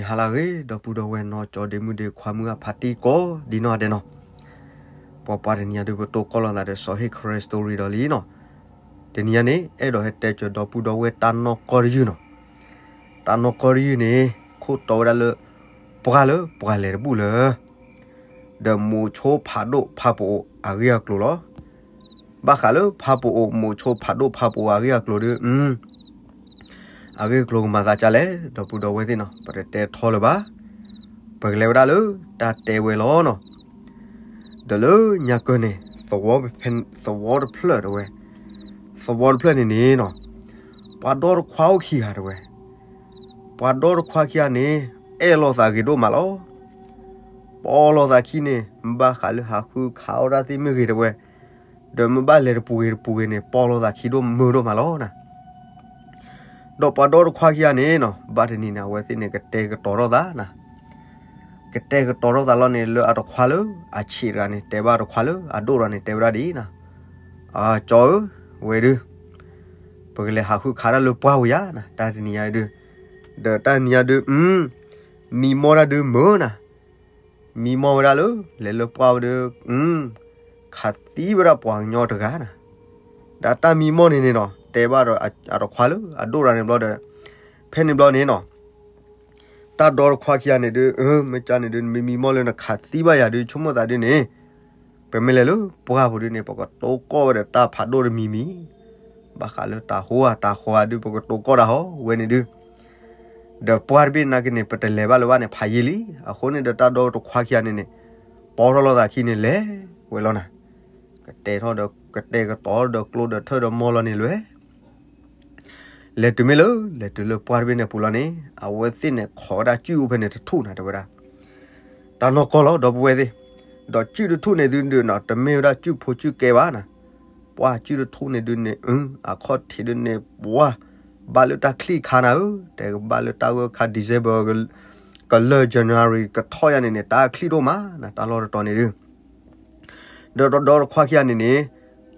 ဟါလၢအဂ့ၤ ဒီပုၢ်ဒီဝဲၢ်နီၢ်ကၠီဒ့မုၣ်ဒ့ခွါမုၢ်အဖါတံၢ်ကိးဒ်နီၢ်ဒဲးနီၤ, ပှၤပှၤတနံၤညါဒုး ပတိၢ်ကီၢ်လိာ်သးဒီးစီၤဟ့ၣ်ခရၢစတံရံဒီးလံနီၤ, တနံၤညါန့ၣ် အဲၣ်ဒိးဟဲတဲစၢၤဒီပုၢ်ဒီဝဲၢ်တၢ်နီၢ်ကီၢ်တယုၢ်နီၤ, တၢ်နီၢ်ကီၢ်တယုၢ်န့ၣ် ခိၣ်တီဝဲဒၣ်လၢ ပှၢ်လၢပှၤလဲၤတဘူၣ်လၢ ဒီးမိးဆိဖးဒိၣ်ဖးပအိၣ်အဂ့ၢ်အကျိၤလီၤ. ဘၣ်ဃးလၢဖးပအိၣ်မိးဆိဖးဒိၣ်ဖးပအိၣ်အဂ့ၢ်အကျိၤဒီး အဂ့ၢ်အကျိၤကမၤသးဒ်လဲၣ် ဒီပုၢ်ဒီဝဲၢ်သ့ၣ်နီၤ ပတတဲထီလၢၤဘၣ်, ပကလဲၤဝဲဒၣ်လၢတၢ်တဲဝဲလီၤနီၤ, ဒီးလၢညါကၢန့ၣ် သဝီတဖျၢၣ်တဲဝဲ, သဝီတဖျၢၣ်န့ၣ်န့ၣ်နီၤ, ပှၤဒီတခွါအိၣ်ခံဂၤတဲဝဲ, ပှၤဒီတခွါခံဂၤန့ၣ် အဲၣ်လိာ်သးဂ့ၤဒိၣ်မးလီၤ. ပီလိာ်သးခံန့ၣ် ဘၣ်ဃးလၢဟးဃုခးအီၣ်တၢ်သ့ၣ်မ့ၢ်ဂ့ၤတဲဝဲ, ဒီးမ့ၢ်ဘၣ်လဲၤတပူၤဂ့ၤတပူၤဂ့ၤန့ၣ် ပီလိာ်သးခံဒိၣ်မုာ်ဒိၣ်မးလီၤနီၤ. ဒီးပှၤဒီတခွါခံဂၤန့ၣ်နီၤ ဘၣ်တနံၤန့ၣ် အဝဲသ့ၣ်န့ၣ် ကတဲာ်ကတီၤထီၣ်သးနီၤ, ကတဲာ်ကတီၤထီၣ်သးလီၤန့ၣ် လၢအတခွါလၢအဆံးတဂၤန့ၣ် တဲဘၣ်အတခွါလၢအဒိၣ်တဂၤန့ၣ် တဲဝဲဒၣ်ဒ်အံၤနီၤ, အကၠီဧၢ, ဝဲဒုး ပကလဲၤဟးဃုခးတၢ်လၢပှၢ်ဝဲယါနီၤ တၢ်တနံၤညါဒုး, ဒီးတၢ်တနံၤညါဒုး မံမီၢ်တၢ်ဒုးမုာ်နီၤ, မံမီၢ်ဝဲဒၣ်လၢ လဲၤလၢပှၢ်ဝဲဒုး ခးသံဝဲဒၣ်ပှၤကညီတဂၤနီၤ, ဒီးတၢ်မံမီၢ်န့ၣ်န့ၣ်နီၤ တဲဘၣ်ဒီးအတခွါလၢအဒိၣ်တဂၤန့ၣ်ဘျီဒီး, ဖဲန့ၣ်ဘျီန့ၣ်နီၤ တၢ်ဒီတခွါခံဂၤန့ၣ်ဒုး မ့ၢ်ကန့ၣ်ဒုး နမံမံမီၢ်လၢနခးသံဘၣ်ယၤဒုး ဆိကမိၣ်သးဒုးန့ၣ်, ပမ့ၢ်လဲၤလၢပှၢ်ပူၤဒုးန့ၣ် ပကတိၢ်ကီၢ်ဝဲဒီးတၢ်ဖးဒိၣ်တမံၤမံၤ, ဘၣ်ဃးလၢတၤဟိဧါတၤဃီဧါဒုး ပကတိၢ်ကီၢ်တၢ်ဟီဝဲန့ၣ်ဒုး, ဒီးပှၢ်တဘ့ၣ်နာ်က့န့ၣ် ပတလဲၤဘၣ်လၢၤဘၣ်န့ၣ် ဖးယံာ်လံ, အဃိန့ၣ်ဒီးတၢ်ဒီတခွါခံဂၤန့ၣ်န့ၣ် ပီထီၣ်လိာ်သးခံန့ၣ် လဲၤဝဲလီၤနီၤ, ကတဲာ်ထီၣ်ဒီး ကတဲာ်ကတီၤဒီးကျိဒီးထၢၣ်ဒီးမီၢ်လီၤန့ၣ်လဲၤ လဲၤတုၤမ့ၢ်လၢ လဲၤတုၤလၢပှၢ်တဘ့ၣ်န့ၣ်ပူၤလီၤန့ၣ် အဝဲသ့ၣ်န့ၣ်ခိးဝဲဒၣ်စုၣ်အိၣ်ဖဲန့ၣ်တထူၣ်နီၤ တဲဝဲဒၣ်, တၢ်နီၢ်ကီၢ်လီၤ ဒီပုၢ်ဝဲၢ်သ့ၣ်, ဒီးစုၣ်တထူၣ်န့ၣ်ဒုးန့ၣ်နီၤ တမ့ၢ်ဝဲဒၣ်စုၣ်ဖိစုၣ်ကဲဘၣ်နီၤ, ပှၢ်စုၣ်တထူၣ်န့ၣ်ဒုးန့ၣ် အခီၣ်ထံးဒုးန့ၣ် ပှၢ် ဘၣ်လၢတၢ်ချံၣ်ခါနၤဧၢ, တဲကဘၣ်လၢတၢ်ဂၢၢ်ခါ December ကလၢ January ကထီၣ်ယါန့ၣ်န့ၣ် တၢ်ချံၣ်ဒိၣ်မးနီၤ တၢ်လီၢ်တတီၤန့ၣ်ဒုး ဒီးတဒီတခွါခံဂၤန့ၣ်န့ၣ်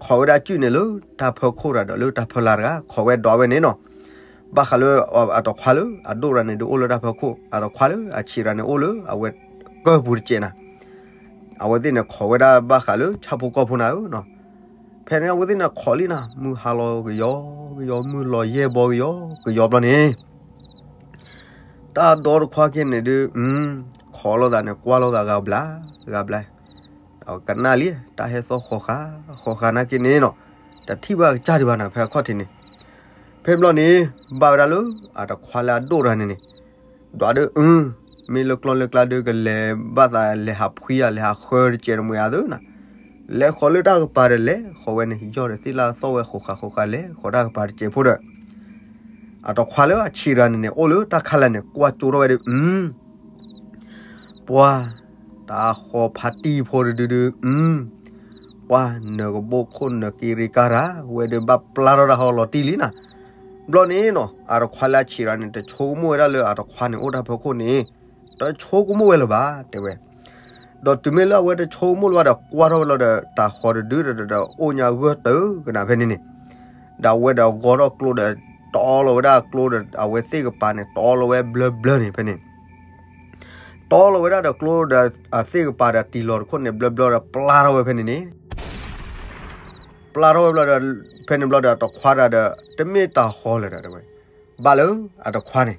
ခိးဝဲဒၣ်စုၣ်န့ၣ်လၢတၢ်ဖၢခိၣ်တဂၤဒီးလၢတၢ်ဖၢလာ်တဂၤ ခိးဝဲဒီးဝဲန့ၣ်နီၤ, ဘၣ်ဃးလၢအတခွါလၢအဒိၣ်တဂၤန့ၣ်ဒုးအိၣ်လၢတၢ်ဖၢခိၣ် အတခွါလၢအဆံးတဂၤန့ၣ်အိၣ်လၢအဝဲကၢၢ်ပူၤတစဲးနီၤ, အဝဲသ့ၣ်န့ၣ်ခိးဝဲဒၣ်ဘၣ်ဃးလၢဆၣ်ဖိကီၢ်ဖိနၤဧၢနီၤ, ဖဲန့ၣ်အဝဲသ့ၣ်န့ၣ်ခိးလံနီၤ မုၢ်ဟါလီၤကယီကယီ မုၢ်လီၤယဲၢ်ဘီကယီကယီဘျီန့ၣ် တၢ်ဒီတခွါခံဂၤန့ၣ်ဒုး ခိးလိာ်သးန့ၣ် ကွၢ်လိာ်သးဂၤဘျါ ဂၤဘျါ, ကနၣ်လံ တၢ်ဟဲသီၣ်ဃီၤဃာ် ဃီၤဃာ်နာ်က့န့ၣ်နီၤ, တထံၣ်ဘၣ်ကစၢ်ဒံးဘၣ်နီၤ ဖဲအခီၣ်ထံးန့ၣ်, ဖဲဘျီန့ၣ် ဘၣ်ဝဲဒၣ်လၢ အတခွါလၢအဒိၣ်တဂၤန့ၣ်န့ၣ်, ဒွးဒုး မ့ၢ်လၢကျီၢ်လၢကျါဒုး ကလဲၤဘၣ်သးလဲၤဟးဖှံဧါ လဲၤဟးဃၢတစဲးတမှဲၤဧါသ့နီၤ, လဲၤဃီၤလၢတၢ်ကပၤဒီးလဲၤဃီၤဝဲန့ၣ် ယီၢ်ဒီးသ့ၣ်လၣ်သီၣ်ဝဲဃီၤဃာ်ဃီၤဃာ် လဲၤဃီၤတၢ်ကပၤတစဲးဖိဒီး အတခွါလၢအဆံးတဂၤန့ၣ်န့ၣ် အိၣ်လၢတၢ်ခါလဲၣ်န့ၣ် ကွၢ်ကၠိထီၣ်ဝဲဒုး ပှၢ် တၢ်ဃီၤဖါတံၢ်ဖိတဒုဒုး ပှၢ် နၢၤကဘိၣ်ခိၣ်နၢၤက့ရ့ကါရၤ ဝဲဒုးဘၣ်ပျၢ်ထီၣ်တၢ်ဟီလီၤတံၢ်လံနီၤ, ဘျီန့ၣ်နီၤ အတခွါလၢအဆံးတဂၤန့ၣ် တဆိကမိၣ်ဝဲဒၣ်လၢအတခွါန့ၣ်အိၣ်တၢ်ဖၢခိၣ်န့ၣ် တဆိကမိၣ်ဝဲလၢၤဘၣ် တဲဝဲ ဒီးတုၤမ့ၢ်လၢအဝဲတဆိကမိၣ်လၢၤဘၣ်ဒီး ကွၢ်ထီၣ်ဝဲလီၤဒီး တၢ်ဃီၤတဒုဒီး အိၣ်ညါဂၢၢ်တၢၢ်ကနၣ်ဖဲန့ၣ်န့ၣ်, ဒီးအဝဲဒီးဂီၤထီၣ်ကျိဒီး တီလီၤဝဲဒၣ်ကျိဒီး အဝဲသ့ၣ်ကပၤန့ၣ် တီလီၤဝဲဘျၢဘျၢန့ၣ်ဖဲန့ၣ်, တီလီၤဝဲဒၣ်ဒီးကျိဒီး အသ့ၣ်ကပၤဒီးတံၢ်လီၤတခိၣ်န့ၣ် ဘျၢဘျၢဒီးပျၢ်ထီၣ်ဝဲဖဲန့ၣ်န့ၣ် ပျၢ်ထီၣ်ဝဲဘျီဒီး ဖဲန့ၣ်ဘျီဒီး အတခွါတၢ်ဒီး တမ့ၢ်တၢ်ဃီၤလၢၤဒီးတဲဝဲ, ဘၣ်လၢအတခွါန့ၣ်,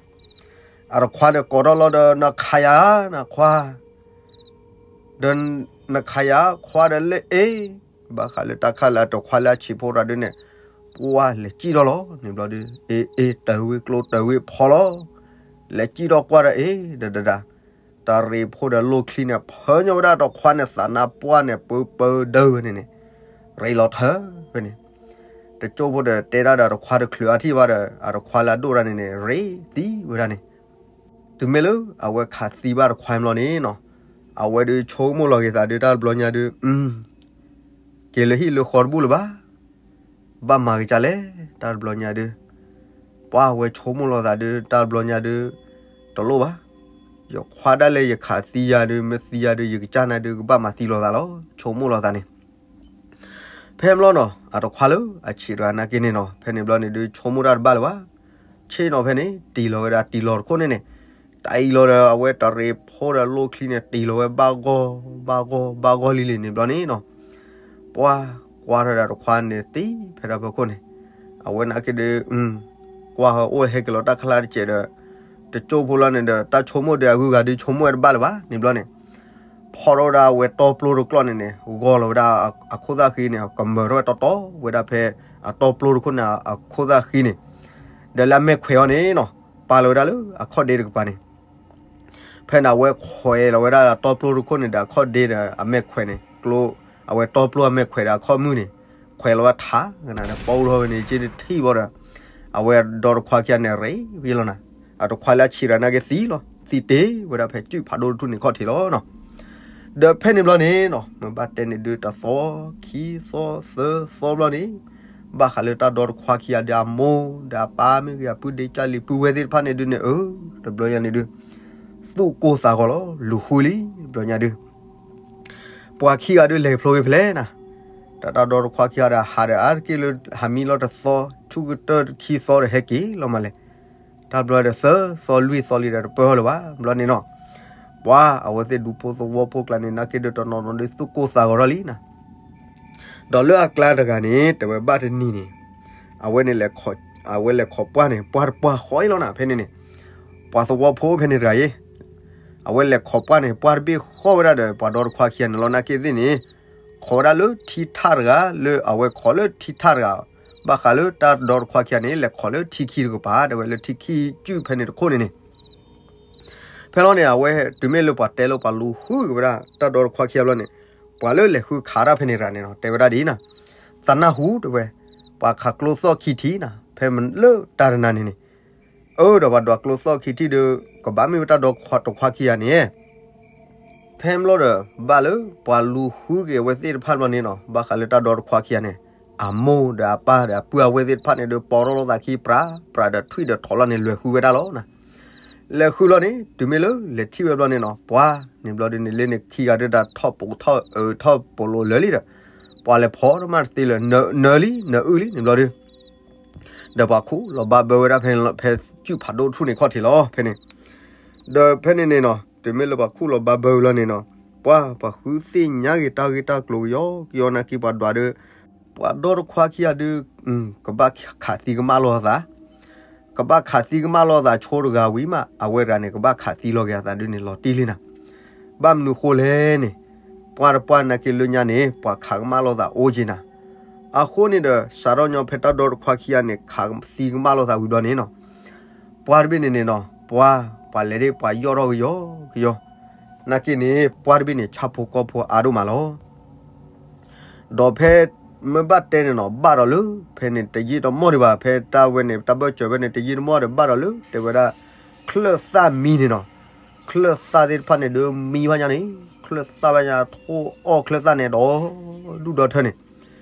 အတခွါဒီးကိးထီၣ်လီၤဒီး နခးယၤ နခွါ, ဒီးနခးယၤခွါဒီးလၢအ့, ဘၣ်ဃးလၢတၢ်ခါလၢအတခွါလၢအဆံးဖိတဒုန့ၣ်, ပှၢ်လဲၤစံၣ်ထီၣ်လီၤန့ၣ်ဘျီဒီး အ့ အ့ တၢ်ဝံၣ်ကျိတၢ်ဝံၣ်ဖီလီၤ, လဲၤစံၣ်ထီၣ်ကွၢ်ဒီးအ့ ဒီးဒၣ် တၢ်ရ့ဖိဒီးလိၣ်ချံန့ၣ် ဖၢညီဝဲဒၣ်တခွါန့ၣ် သးနါပှၢ်န့ၣ် ပၢပၢဒၢဝဲန့ၣ်န့ၣ်, ရ့လီၤထၢဖဲန့ၣ်, တကၠိဖိဒီးတဲဒၣ်ဒီးတခွါတချုးအထံၣ်ဘၣ်ဒီး အတခွါလၢအဒိၣ်တၢ်န့ၣ်န့ၣ် ရ့သံဝဲဒၣ်န့ၣ်, တုၤမ့ၢ်လၢအဝဲခးသံဘၣ်တခွါဘျီန့ၣ်နီၤ, အဝဲဒုးဆိကမိၣ်လီၤက့ၤသးဒုးတၢ်တဘျီညါဒုး, က့ၤလၢဟံၣ်လၢဃီတဘူၣ်လၢၤဘၣ် ဘၣ်မၤက့ၤကလဲၣ် တၢ်တဘျီညါဒုး, ပှၢ်ဝဲဆိကမိၣ်လီၤသးဒုး တၢ်တဘျီညါဒုး, တလိၣ်ဘၣ်, ယခွါဒၣ်လဲာ်ယခးသံယၤဒုး မ့ၢ်သံယၤဒုး ယကစၢ်နၤဒုး ကဘၣ်မၤသံလီၤသးလီၤ ဆိကမိၣ်လီၤသးန့ၣ်, ဖဲဘျီနီၤ အတခွါလၢအဆံးတဂၤနာ်က့န့ၣ်နီၤ ဖဲန့ၣ်ဘျီန့ၣ်ဒုး ဆိကမိၣ်တၢ်တဘၣ်လၢၤဘၣ်, ဆ့ၣ်နီၤဖဲန့ၣ် တံၢ်လီၤဝဲဒၣ်တံၢ်လီၤတခိၣ်န့ၣ်န့ၣ်, တၢ်အံၤလီၤဒီး အဝဲတရံးဖိဒီးလိၣ်ချံန့ၣ် တ့ၢ်လီၤဝဲဘၣ်ဂီၢ် ဘၣ်ဂီၢ် ဘၣ်ဂီၢ်လံလံန့ၣ်ဘျီန့ၣ်နီၤ, ပှၤကွၢ်ထီၣ်ဒီးတခွါန့ၣ်သံဖဲဒၣ်ဖီခိၣ်န့ၣ်, အဝဲနာ်က့ဒီး ကွၢ်ဟဲအိၣ်ဟဲက့ၤလီၤတၢ်ခါလၢ်တစဲးဒီး တကၠိၢ်ဖိလီၤန့ၣ်ဒီး တၢ်ဆိကမိၣ်ဒီးအဂုၤအဂၤဒုးဆိကမိၣ်ဝဲတဘၣ်လၢၤဘၣ်န့ၣ်ဘျီန့ၣ်, ဖီၣ်ထီၣ်ဝဲဒၣ်အဝဲတီပျိတကျီၢ်န့ၣ်န့ၣ် ဂီၤလီၤဝဲဒၣ်အခိၣ်သၣ်ဃံန့ၣ် ကမၢၢ်ထီၣ်ဝဲတီတီဝဲဒၣ်ဖဲအတီပျိတခိၣ်န့ၣ်အခိၣ်သၣ်ဃံန့ၣ်, ဒီးလၢအမဲာ်ခွဲးအီၤန့ၣ်နီၤ, ပာ်လီၤဝဲဒၣ်လၢအခီၣ်ဒ့တကပၤန့ၣ် ဖဲန့ၣ်အဝဲခွဲးလီၤဝဲဒၣ်တီပျိတခိၣ်န့ၣ်ဒီးအခီၣ်ဒ့ဒီးအမဲာ်ခွဲးန့ၣ် ကျိ အဝဲတီပျိအမဲာ်ခွဲးဒီးအခီၣ်မုၢ်န့ၣ် ခွဲးလီၤဝဲထးကနၤဒီး ပီထီၣ်ဝဲန့ၣ်က့တထံၣ်ဘၣ်ဒီး အဝဲဒီတခွါခံဂၤန့ၣ်ရ့ဝံၤလီၤနၤ, အတခွါလၢအဆံးတဂၤနာ်က့သံလီၤ သံတ့ၢ်ဝဲဒၣ်ဖဲစုၣ်ဖးဒိၣ်တထူၣ်န့ၣ်ခီၣ်ထံးလီၤနီၤ. ဒီးဖဲန့ၣ်ဘျီန့ၣ်နီၤ မ့ၢ်ဘၣ်တဲန့ၣ်ဒုးတသီ ခံသီ သၢသီဘျီန့ၣ် ဘၣ်ဃးလၢတၢ်ဒီတခွါခံဂၤဒီးအမိၢ်ဒီးအပၢ်မ့ၢ်ဂ့ၤ အပုၢ်ဒ့ကၢ်လံၤပုၢ်ဝဲၢ်သ့ၣ်တဖၣ်န့ၣ်ဒုးန့ၣ် အၢ တဘျီညါန့ၣ်ဒုး သူၣ်ကိၢ်သးဂီၤလီၤ လူၤဃုလံ တဘျီညါဒုး ပှၤခံဂၤဒုးလဲၤဖျိက့ၤဖဲလဲၣ်နၤ, တၢ်တၢ်ဒီတခွါခံဂၤဒီးဟးဒီးအါတက့ၢ်လၢ ဟးမံလီၤတသီ ဆူကတၢၢ်ခံသီဒီးဟဲက့ၤလီၤမးလဲၣ်, တၢ်ဘျီဒီးသၢသီလွံၢ်သီလံဒီးတပၢၢ်လၢၤဘၣ် ဘျီန့ၣ်နီၤ, ပှၤအဝဲသ့ၣ်ဒူဖိသဝီဖိကျါန့ၣ် နာ်က့ဒီးတနီၤနီၤဒုးသူၣ်ကိၢ်သးဂီၤထီၣ်လံနၤ ဒီးလၢအကျါတဂၤန့ၣ် တဲဝဲဘၣ်တနံၤန့ၣ် အဝဲန့ၣ် အဝဲလဲၤခိးပှၢ်န့ၣ် ပှၢ်တပှၢ်ဃီအံၤလီၤနၤ ဖဲန့ၣ်န့ၣ် ပှၤသဝီဖိဖဲန့ၣ်တဂၤအံၤ အဝဲလဲၤခိးပှၢ်န့ၣ် ပှၢ်တဘ့ၣ်ဃီဝဲဒၣ်ဒီး ပှၤဒီတခွါခံဂၤန့ၣ်လီၤ နာ်က့သ့ၣ်န့ၣ် ခိးဝဲဒၣ်လၢထံထၣ်တဂၤ လၢအဝဲခိးလၢထံထၣ်တဂၤ ဘၣ်ဃးလၢတၢ်ဒီတခွါခံဂၤန့ၣ် လဲၤခိးလၢထံခံတကပၤ တဲဝဲလၢထံခံစုၣ်ဖဲန့ၣ်တခိၣ်န့ၣ်န့ၣ် ဖဲလီၤန့ၣ် အဝဲတုၤမ့ၢ်လၢပှၤတဲလၢပှၤလူၤဃုက့ၤဝဲဒၣ် တၢ်ဒီတခွါခံဂၤဘျီန့ၣ် ပှၤလၢလဲၤဃုခးတၢ်ဖဲန့ၣ်တဂၤန့ၣ်နီၤ တဲဝဲဒၣ်ဒ်အံၤနၤ, သးနၢ်ဟူတဲဝဲ ပှၤခးကျိသီၣ်ခံထံၣ်နၤ ဖဲလၢတၢ်တနၤန့ၣ်န့ၣ် အၢ ဒီးပှၤဒွးကျိသီၣ်ခံထံၣ်ဒီး ကဘၣ်မ့ၢ်ဝဲတၢ်ဒီတခွါခံဂၤန့ၣ် ဖဲဘျီဒီး ဘၣ်လၢပှၤလူၤဃုက့ၤအဝဲသ့ၣ်တဖၣ်ဘျီန့ၣ်နီၤ ဘၣ်ဃးလၢတၢ်ဒီတခွါခံဂၤန့ၣ် အမိၢ်ဒီးအပၢ်ဒီးအပုၢ်အဝဲၢ်သ့ၣ်တဖၣ်န့ၣ်ဒီး ပိာ်ထီၣ်လိာ်သးခံ ပြးပြးဒီးထွံၣ်ဒီးထိးလီၤန့ၣ် လဲၤဃုဝဲဒၣ်လီၤနၤ, လဲၤဃုလီၤန့ၣ် တုၤမ့ၢ်လၢလဲၤထံၣ်ဝဲဘျီန့ၣ်နီၤ ပှၤန့ၣ်ဘျီဒုးန့ၣ် လၢန့ၣ်ခံဂၤဒုးတၢ်ထီၣ်ပိာ်ထီၣ်အၢထီၣ်ပိာ်လိာ်လၢာ်လံဒီး ပှၤလဲၤဖီထီၣ်မးတသ့လၢၤ နၢလံ နၢအုၣ်လံန့ၣ်ဘျီဒုး ဒီးပှၤခူၣ်လီၤဘၣ်ဘၢဝဲဒၣ်ဖဲ ဖဲစုၣ်ဖးဒိၣ်တထူၣ်န့ၣ်ခီၣ်ထံးလီၤ ဖဲန့ၣ် ဒီးဖဲန့ၣ်န့ၣ်နီၤ တုၤမ့ၢ်လၢပှၤခူၣ်လီၤဘၣ်ဘၢဝဲလီၤန့ၣ်နီၤ ပှၤပှၤဃုသ့ၣ်ညါက့ၤတၢ်ဂ့ၢ်တၢ်ကျိၤကယီကယီနာ်က့ ပှၤဒွးဒီး ပှၤဒီတခွါခံဂၤဒုး ကဘၣ်ခးသံကမၣ်လိာ်သး ကဘၣ်ခးသံကမၣ်လိာ်သးဆိတဂၤဝံၤမး အဝဲတဂၤန့ၣ် ကဘၣ်ခးသံလီၤက့ၤအသးဒုးန့ၣ် လီၤတံၢ်လံနၤ, ဘၣ်မနုၤဃိလဲၣ်န့ၣ် ပှၤတပှၢ်နာ်က့လၢညါန့ၣ် ပှၤခးကမၣ်လိာ်သးအိၣ်က့ၤနၤ, အဃိန့ၣ်ဒီး စးထီၣ်ညီဖဲတၢ်ဒီတခွါခံဂၤန့ၣ် ခးသံကမၣ်လိာ်သးဝံၤဘျီန့ၣ်နီၤ ပှၤတဘ့ၣ်န့ၣ်န့ၣ်နီၤ ပှၤ ပှၤလဲၤဒ်ပှၤယီၢ်ထီၣ်ကယီကယီ, နာ်က့န့ၣ် ပှၤတဘ့ၣ်န့ၣ် ဆၣ်ဖိကီၢ်ဖိအါဒိၣ်မးလီၤ. ဒီးဖဲ မ့ၢ်ဘၣ်တဲန့ၣ်နီၤ ဘၣ်ဒီးလၢ ဖဲန့ၣ်တယံာ်တမီၢ်ဒံးဘၣ် ဖဲတၢ်ဝဲန့ၣ် တၢ်ဘၢၣ်စၢၤဝဲန့ၣ် တယံာ်တမီၢ်ဒီး ဘၣ်ဒီးလၢ တဲဝဲဒၣ် ချၢၣ်သၣ်မံန့ၣ်နီၤ, ချၢၣ်သၣ်သ့ၣ်တဖၣ်န့ၣ်ဒီးမံဘၣ်ညါန့ၣ် ချၢၣ်သၣ်ဘၣ်ညါထိၣ်အီၣ်ချၢၣ်သၣ်န့ၣ်ဒီး ဒူၣ်ဒီထၢန့ၣ်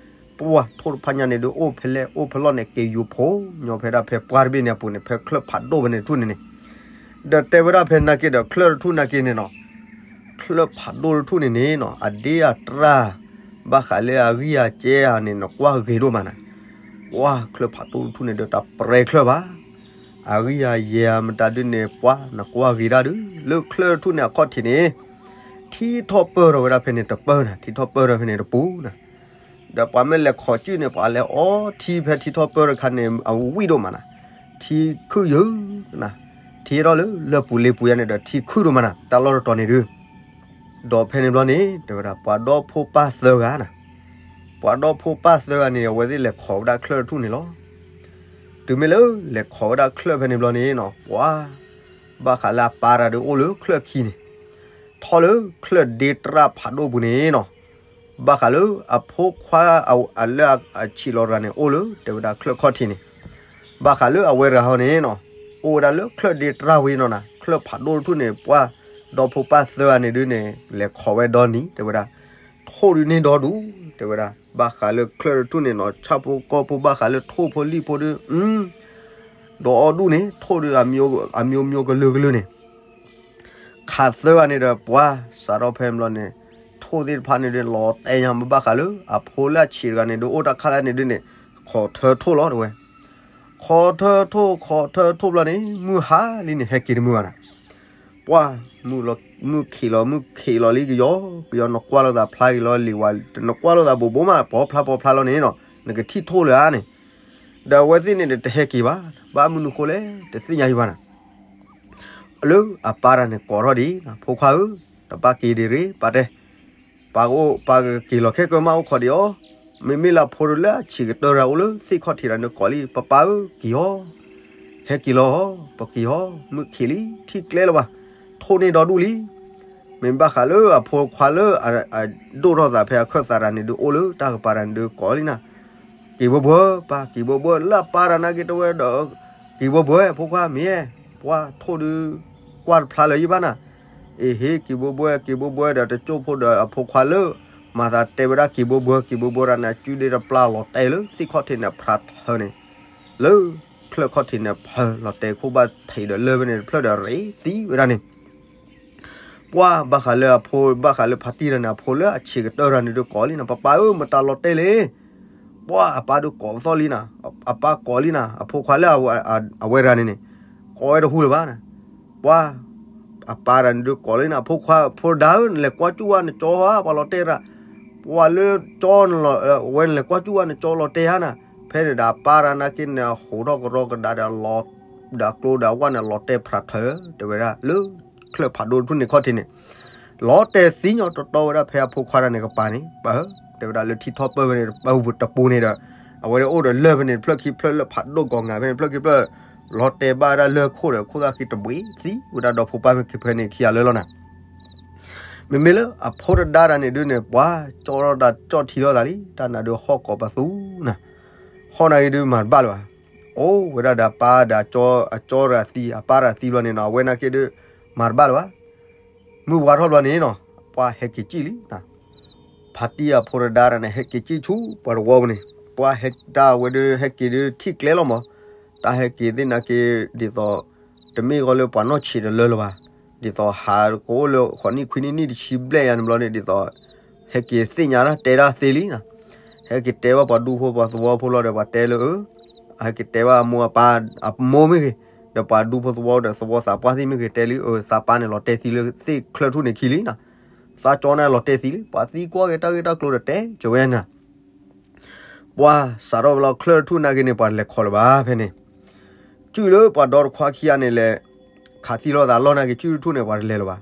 ပှၤထိၣ်တဖၣ်ညါန့ၣ်ဒီး အိၣ်ဖဲလဲၣ်အိၣ်ဖဲလီၢ်န့ၣ် က့ၤယူၤဖိညီဖဲဒၣ်ဖဲပှၢ်တဘ့ၣ်န့ၣ်အပူၤန့ၣ် ဖဲချၢၣ်ဖးဒိၣ်ဖဲန့ၣ်တထူၣ်န့ၣ်န့ၣ်, ဒီးတဲဝဲဒၣ်ဖဲနာ်က့ဒီး ချၢၣ်တထူၣ်နာ်က့န့ၣ်နီၤ, ချၢၣ်ဖးဒိၣ်တထူၣ်န့ၣ်န့ၣ်နီၤ အဒ့အတြၢ် ဘၣ်ဃးလၢအဂံၢ်အစဲအါန့ၣ် နကွၢ်ဂ့ၤဒိၣ်မးနၤ, ပှၤချၢၣ်ဖးဒိၣ်တထူၣ်န့ၣ်ဒီး တၢ်ပြဲချၢၣ်ဘၣ် အဂံၢ်အယဲၢ်မတၤဒုန့ၣ် ပှၤနကွၢ်ဂ့ၤဒၣ်ဒု လၢချၢၣ်တထူၣ်န့ၣ်အခီၣ်ထံးန့ၣ် ထံထီၣ်ပၢၢ်ထီၣ်ဝဲဒၣ်ဖဲန့ၣ်တပၢၢ်နၤ, ထံထီၣ်ပၢၢ်ထီၣ်ဖဲန့ၣ်တပူၤနၤ, ဒီးပှၤမ့ၢ်လဲၤခိးစုၣ်န့ၣ် ပှၤလဲၤအီထံဖဲထံထီၣ်ပၢၢ်တခါန့ၣ် အဝံၣ်ဒိၣ်မးနၤ, ထံခုၣ်ယုၢ်နၤ, ထံထီၣ်လၢလၢပူၤလ့ပူၤယါန့ၣ်ဒီး ထံခုၣ်ဒိၣ်မးနၤ တၢ်လီၢ်တတီၤန့ၣ်ဒု ဒီးဖဲန့ၣ်ဘျီန့ၣ် တဲဝဲဒၣ် ပှၤဒီဖိပၢ်သၢဂၤနၤ, ပှၤဒီဖိပၢ်သၢဂၤန့ၣ် အဝဲသ့ၣ်လဲၤခိးဝဲဒၣ်ချၢၣ်တထူၣ်န့ၣ်လီၤ. တုၤမ့ၢ်လၢလဲၤခိးဝဲဒၣ်ချၢၣ်ဖဲန့ၣ်ဘျီန့ၣ်နီၤ ပှၤ ဘၣ်ဃးလၢအပၢ်တဂၤဒီးအိၣ်လၢချၢၣ်ခံန့ၣ်, ထီၣ်လၢချၢၣ်ဒ့တြၢ်ဖးဒိၣ်ပူၤန့ၣ်နီၤ, ဘၣ်ဃးလၢအဖိခွါလၢအဆံးလီၤတဂၤန့ၣ် အိၣ်လၢတဲဝဲဒၣ်ချၢၣ်ခီၣ်ထံးန့ၣ်, ဘၣ်ဃးလၢအဝဲတဂၤဟီန့ၣ်နီၤ, အိၣ်ဝဲဒၣ်လၢချၢၣ်ဒ့တြၢ်ဝံၤနီၤနၤ ချၢၣ်ဖးဒိၣ်တထူၣ်န့ၣ် ပှၤဒီဖိပၢ်သၢဂၤန့ၣ်ဒုန့ၣ် လဲၤခိးဝဲဒီနံၤ တဲဝဲဒၣ်, ထိၣ်ဒုန့ၢ်ဒီဒူၣ် တဲဝဲဒၣ် ဘၣ်ဃးလၢချၢၣ်တထူၣ်န့ၣ်နီၤ ဆၣ်ဖိကီၢ်ဖိ ဘၣ်ဃးလၢထိၣ်ဖိလံၣ်ဖိဒု ဒီးအီၣ်ဒူၣ်န့ၣ် ထိၣ်ဒု အမျိုးမျိုးကလုာ်ကလုာ်န့ၣ် ခးသၢဂၤန့ၣ်ဒီး ပှၤစးထီၣ်ဖဲဘျီန့ၣ် ထိၣ်သ့ၣ်တဖၣ်န့ၣ်ဒီး လီၤတဲညါမ့ၢ်ဘၣ်ဃးလၢ အဖိလၢအဆံးတဂၤန့ၣ်ဒီး အိၣ်တၢ်ခါလၢန့ၣ်ဒုန့ၣ် ခိးထၢထိၣ်လီၤတဲဝဲ, ခိးထၢထိၣ် ခိးထၢထိၣ်ဘျီန့ၣ် မုၢ်ဟါလံန့ၣ် ဟဲက့ၤတမုာ်ဘၣ်နၤ, ပှၢ်, မုၢ်ခံးလီၤ မုၢ်ခံးလီၤလံ ကယီကယီ နကွၢ်လိာ်သးဖျါက့ၤလီၤလံဝဲ, နကွၢ်လိာ်သးဘိးဘိမး ပီဖျါပီဖျါလီၤန့ၣ်နီၤ နကထံၣ်ထိၣ်လၢၤဧါန့ၣ်. ဒီးအဝဲသ့ၣ်န့ၣ်ဒီးတဟဲက့ၤဘၣ်, ဘၣ်မနုၤဃိလဲၣ် တသ့ၣ်ညါယံၤဘၣ်နၤ. လၢအပၢ်တၢ်န့ၣ်ကိးထီၣ်ဒံး, ဖိခွါဧၢ, တဘၣ်က့ၤဒံးရ့ ပၢ်တဲ, ပၢ်ကအိၣ် ပၢ်ကက့ၤလီၤခဲကၢမးအိၣ်ခိးဒံးအီၤ, မ့မ့ၢ်လၢအဖိတလၢအဆံးကတၢၢ်တဂၤအိၣ်လၢသ့ၣ်ခီၣ်ထံးတဂၤန့ၣ်ကိးလံ, ပၢ်ပၢ်ဧၢ က့ၤအီၤ, ဟဲက့ၤလီၤ, ပက့ၤအီၤ, မုၢ်ခံးလံ ထံၣ်ကျဲလၢၤဘၣ်, ထိၣ်န့ၢ်ဒီဒူၣ်လံ. မ့ၢ်ဘၣ်ဃးလၢအဖိခွါလၢအဒိၣ်ထီၣ်သးဖဲအခၢၣ်သးတဂၤန့ၣ်ဒုးအိၣ်လၢတၢ်ကပၤတဂၤန့ၣ်ဒုးကိးလံနၤ, က့ၤဘှီဘှီ ပၢ်က့ၤဘှီဘှီ လၢအပၢ်တၢ်နာ်က့ၤတဝဲဒီး, က့ၤဘှီဘှီ ဖိခွါမ့ၢ်, ပှၢ်ထိၣ်ဒုး ကွၢ်တဖျါလၢၤယံၤဘၣ်နၤ. အ့ဟ့ က့ၤဘှီဘှီ က့ၤဘှီဘှီဒီးတကၠိၢ်ဖိဒီးအဖိခွါလၢ မၤသးတဲဝဲဒၣ်က့ၤဘှီဘှီ က့ၤဘှီဘှီတၢ်န့ၣ် အစုဒ့တပျၢ်လီၤတဲာ်လၢသ့ၣ်ခီၣ်ထံးန့ၣ်ဖျါထၢန့ၣ်, လၢချၢၣ်ခီၣ်ထံးန့ၣ်ဖၢလီၤတဲာ်ခိၣ်ဘၣ်ထံးဒီးလၢၢ်ဖဲန့ၣ်တဖျၢၣ်ဒီး ရ့သံဝဲဒၣ်န့ၣ် ပှၢ်ဘၣ်ဃးလၢအဖိ ဘၣ်ဃးလၢဖါတံၢ်တဂၤန့ၣ် အဖိလၢအဆံးကတၢၢ်တဂၤန့ၣ်ဒုးကိးလံနၤ, ပၢ်ပၢ်ဧၢ မတၤလီၤတဲာ်လဲၣ်. ပှၢ်အပၢ်ဒုးကိးပသီၣ်လံနၤ, အပၢ်ကိးလံနၤ အဖိခွါလၢအဝဲတဂၤန့ၣ်န့ၣ်, ကိးဝဲတဟူလၢၤဘၣ်နၤ. ပှၢ်အပၢ်တဂၤန့ၣ်ဒုးကိးလံနၤ, အဖိခွါ ဖိဒါဧၢ နလဲၤကွၢ်စူၣ်ဝဲ နကၠီဧါ ပှၤလီၤတဲာ်တၢ်, ပှၤလၢကၠီ ဝဲနလဲၤကွၢ်စူၣ်ဝဲ နကၠီလီၤတဲာ်ဧါနၤ. ဖဲန့ၣ်ဒီးအပၢ်တဂၤနာ်က့န့ၣ် အဟိးထီၣ်ကရီကဒါဒီး ဒီးကျိဒီးအဝဲန့ၣ်လီၤတဲာ်ဖျါထၢ တဲဝဲဒၣ် လၢချၢၣ်ဖးဒိၣ်တထူၣ်န့ၣ်ခီၣ်ထံးန့ၣ်, လီၤတဲာ်သံညီတတီဝဲဒၣ်ဖဲအဖိခွါတဂၤန့ၣ်ကပၤန့ၣ်, ပၢ်ဧၢ တဲဝဲဒၣ်လၢထံထီၣ်ပၢၢ်ဝဲန့ၣ် တပူၤန့ၣ်ဒီး အဝဲဒၣ်အိၣ်ဒီးလၢၢ်ဖဲန့ၣ်တဖျၢၣ်ခံဖျၢၣ်လၢဖးဒိၣ်ကီၤငၤဖဲန့ၣ်တဖျၢၣ်ခံဖျၢၣ်, လီၤတဲာ်ဘၣ်ဝဲဒၣ်လၢၢ်ခိၣ်ဒီး ခိၣ်သၣ်ခံတဘှံးသံဝဲဒၣ်ဒီဖိပၢ်မ့ၢ်ခံဖဲန့ၣ်ခံဂၤလၢာ်လီၤနၤ. မ့မ့ၢ်လၢအဖိတဒါတဂၤန့ၣ်ဒုးန့ၣ် ပှၢ်ကၠီထီၣ်တၢ်ကၠီထံလီၤသးလံ, တၢ်နၤဒုးဟီၣ်ကိးပသူနၤ, ဟီၣ်နာ်က့ဒုးမၤတဘၣ်လၢၤဘၣ်. အိၣ်ဝဲဒၣ်ဒီးအပၢ်ဒီးအကၠီ အကၠီတဂၤသံ အပၢ်တဂၤသံဘျီန့ၣ်နီၤ အဝဲနာ်က့ဒုး မၤတဘၣ်လၢၤဘၣ်. မုၢ်ဝါထီၣ်ဘျီန့ၣ်နီၤ ပှၢ်ဟဲက့ၤကံၣ်လံနၤ, ဖါတံၢ်အဖိတဒါတဂၤန့ၣ် ဟဲက့ၤကံၣ်ဆူပှၤတဝီပူၤန့ၣ်, ပှၢ်ဟဲတၢ်ဝဲဒုးဟဲက့ၤဒုးထံၣ်ကျဲလီၤမး, တၢ်ဟဲက့ၤသ့ၣ်နာ်က့ ဒ်သိး တမ့ၢ်ဂီၤလၢပှၤနီၢ်ဆံးတလၢလၢၤဘၣ်, ဒ်သိးဟးကအိၣ်လၢဃိးနံၣ်ခွံနံၣ်နံၣ်တဆံဘျဲၣ်ယါန့ၣ်ဘျီန့ၣ် ဒ်သိး ဟဲက့ၤသ့ၣ်ညါတၢ်တဲတၢ်သ့လံနၤ, ဟဲက့ၤတဲဘၣ်ပှၤဒူဖိပှၤသဝီဖိလီၤဒီးပှၤတဲလၢ အဟဲက့ၤတဲဘၣ်အမိၢ်အပၢ် အမိၢ်မ့ၢ်ဂ့ၤ, ဒီးပှၤဒူဖိသဝီဒီးသဝီသးပှၢ်သ့ၣ်မ့ၢ်ဂ့ၤ တဲလံအသးပၢ်န့ၣ်လီၤတဲာ်သံလၢသ့ၣ်ချၢၣ်ထူၣ်န့ၣ်ခံလံနၤ, သးကၠီန့ၣ်လီၤတဲာ်သံလံ ပှၤသံကွၢ်က့ၤတၢ်ဂ့ၢ်တၢ်ကျိၤဒီးတဲကၠိဝဲနၤ ပှၢ်စးထီၣ်လီၤချၢၣ်ထူၣ်နာ်က့န့ၣ် ပှၤတလဲၤခိးလၢၤဘၣ်ဖဲန့ၣ်, ကုၢ်လၢပှၤဒီတခွါခံဂၤန့ၣ်လဲၤ ခးသံလိာ်သးလီၤနာ်က့ ကုၢ်တထူၣ်န့ၣ် ပှၤတလဲၤလၢၤဘၣ်,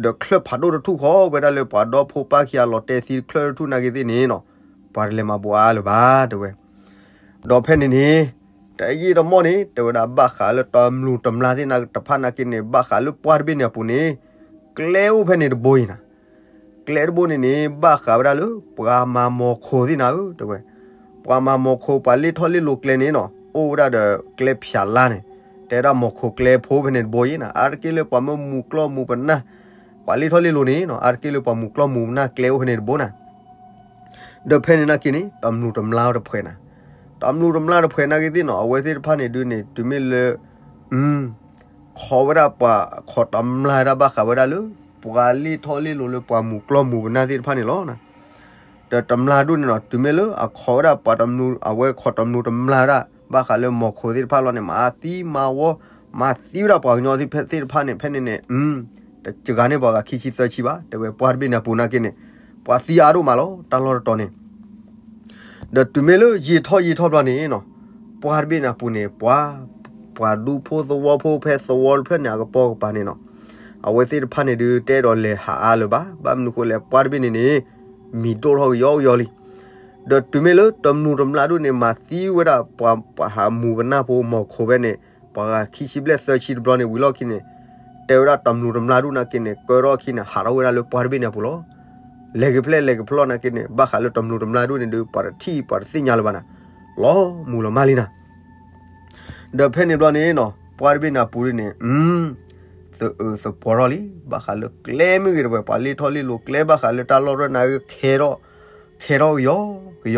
ဒီးချၢၣ်ဖးဒိၣ်တထူၣ်ဃီဝဲဒၣ်လၢပှၤဒီဖိပၢ်ခံဂၤလီၤတဲာ်သံချၢၣ်ထူၣ်နာ်က့သ့ၣ်န့ၣ်နီၤ, ပှၤတလဲၤမၤဘူးအါလၢၤဘၣ်တဲဝဲ ဒီးဖဲန့ၣ်န့ၣ် တယံာ်တမီၢ်န့ၣ် တဲဝဲဒၣ်ဘၣ်ဃးလၢတမျူးတမျၢ်သ့ၣ်နၤတဖၣ်နာ်က့န့ၣ် ဘၣ်ဃးလၢပှၢ်တဘ့ၣ်န့ၣ်အပူၤန့ၣ် ကျဲအိၣ်ဖဲန့ၣ်တဘိအံၤနၤ, ကျဲတဘိန့ၣ်န့ၣ် ဘၣ်ဃးဝဲဒၣ်လၢ ပှၤမၤမိၢ်ခိၣ်သ့ၣ်နၤဧၢ တဲဝဲ, ပှၤမၤမိၢ်ခိၣ် ပှၤလ့ထီၣ်လ့လိၤကျဲန့ၣ်နီၤ အိၣ်ဝဲဒၣ်ဒီးကျဲဖၠးလါန့ၣ်, တဲဝဲဒၣ်မိၢ်ခိၣ်ကျဲဖိဖဲန့ၣ်တဘိအံၤနၤ အါတက့ၢ်လၢပှၤမၢမူၤကျီၢ်မူၤပနၢ်, ပှၤလ့ထီၣ်လ့လိၤန့ၣ်နီၤ အါတက့ၢ်လၢပှၤမူၤကျီၢ်မူၤပနၢ်ကျဲအိၣ်ဖဲန့ၣ်တဘိနၤ ဒီးဖဲန့ၣ်နာ်က့န့ၣ် တမျူးတမျၢ်တဖှဲးနၤ, တမျူးတမျၢ်တဖှဲးနာ်က့သ့ၣ်နီၤ အဝဲသ့ၣ်တဖၣ်န့ၣ်ဒုးန့ၣ် တုၤမ့ၢ်လၢ ခိးဝဲဒၣ်ပှၤခိးတမျၢ်ဒၣ်ဘၣ်ဃးဝဲဒၣ်လၢ ပှၤလ့ထီၣ်လ့လိၤလၢပှၤမူၤကျီၢ်မူၤပနၢ်သ့ၣ်တဖၣ်န့ၣ်လီၤ. ဒီးတမျၢ်ဒိၣ်န့ၣ်နီၤ တုၤမ့ၢ်လၢအခီးဝဲဒၣ်ပှၤတမျူး အဝဲခိးတမျူးတမျၢ်ဒၣ် ဘၣ်ဃးလၢမိၢ်ခိၣ်သ့ၣ်တဖၣ်လီၤန့ၣ် မၤသံမၤဝီ မၤသံဝဲဒၣ်ပှၤကညီသ့ၣ်တဖၣ်န့ၣ် ဖဲန့ၣ်န့ၣ် တစှၤန့ၢ်ပှၤဂၤခံဆံသၢဆံဘၣ် တဲဝဲပှၢ်တဘ့ၣ်န့ၣ်အပူၤနာ်က့န့ၣ် ပှၤသံအါဒိၣ်မးလီၤ တၢ်လီၢ်တတီၤန့ၣ် ဒီးတုၤမ့ၢ်လၢယံာ်ထီၣ်ယံာ်ထီၣ်ဘျီန့ၣ်နီၤ ပှၢ်တဘ့ၣ်န့ၣ်အပူၤန့ၣ် ပှၤ ပှၤဒူဖိသဝီဖိဖဲသဝီတဖျၢၣ်န့ၣ်အကပီၤကပၤန့ၣ်နီၤ အဝဲသ့ၣ်တဖၣ်န့ၣ်ဒုးတအဲၣ်ဒိးလဲၤဟးအါလၢၤဘၣ် ဘၣ်မနုၤဃိလဲၣ် ပှၢ်တဘ့ၣ်န့ၣ်န့ၣ် မံၤဒိၣ်ထီၣ်ကယီကယီလံ ဒီးတုၤမ့ၢ်လၢတမျူးတမျၢ်ဒိၣ်န့ၣ် မၤသံဝဲဒၣ်ပှၤ ပှၤဟးမူၤပနၢ်ဖိမိၢ်ခိၣ်ဖဲန့ၣ် ပှၤဂၤခံဆံဘျဲၣ်သၢဆံတဘျီန့ၣ်ဝံၤလီၢ်ခံန့ၣ် တဲဝဲဒၣ်တမျူးတမျၢ်ဒိၣ်နာ်က့န့ၣ် ကၢထီၣ်ခံန့ၣ် ဟးထီၣ်ဝဲဒၣ်လၢပှၢ်တဘ့ၣ်န့ၣ်အပူၤလီၤ. လဲၤက့ၤဖဲလဲၤက့ၤဖဲလီၤနာ်က့န့ၣ် ဘၣ်ဃးလၢတမျူးတမျၢ်ဒိၣ်န့ၣ်ဒုး ပှၤတထံၣ်ပှၤတသ့ၣ်ညါလၢၤဘၣ်နၤ လီၤမူၤလီၤမၢ်လံနၤ ဒီးဖဲန့ၣ်ဘျီန့ၣ်နီၤ ပှၢ်တဘ့ၣ်န့ၣ်အပူၤဒ်န့ၣ် သအုးသပှီၤထီၣ်လံ ဘၣ်ဃးလၢကျဲမ့ၢ်ဂ့ၤတဝဲ ပှၤလ့ထီၣ်လ့လိၤကျဲဘၣ်ဃးလၢတၢ်လီၢ်ရၢၢ်နာ်ဂ့ၤ ခဲထီၣ်ကယီကယီ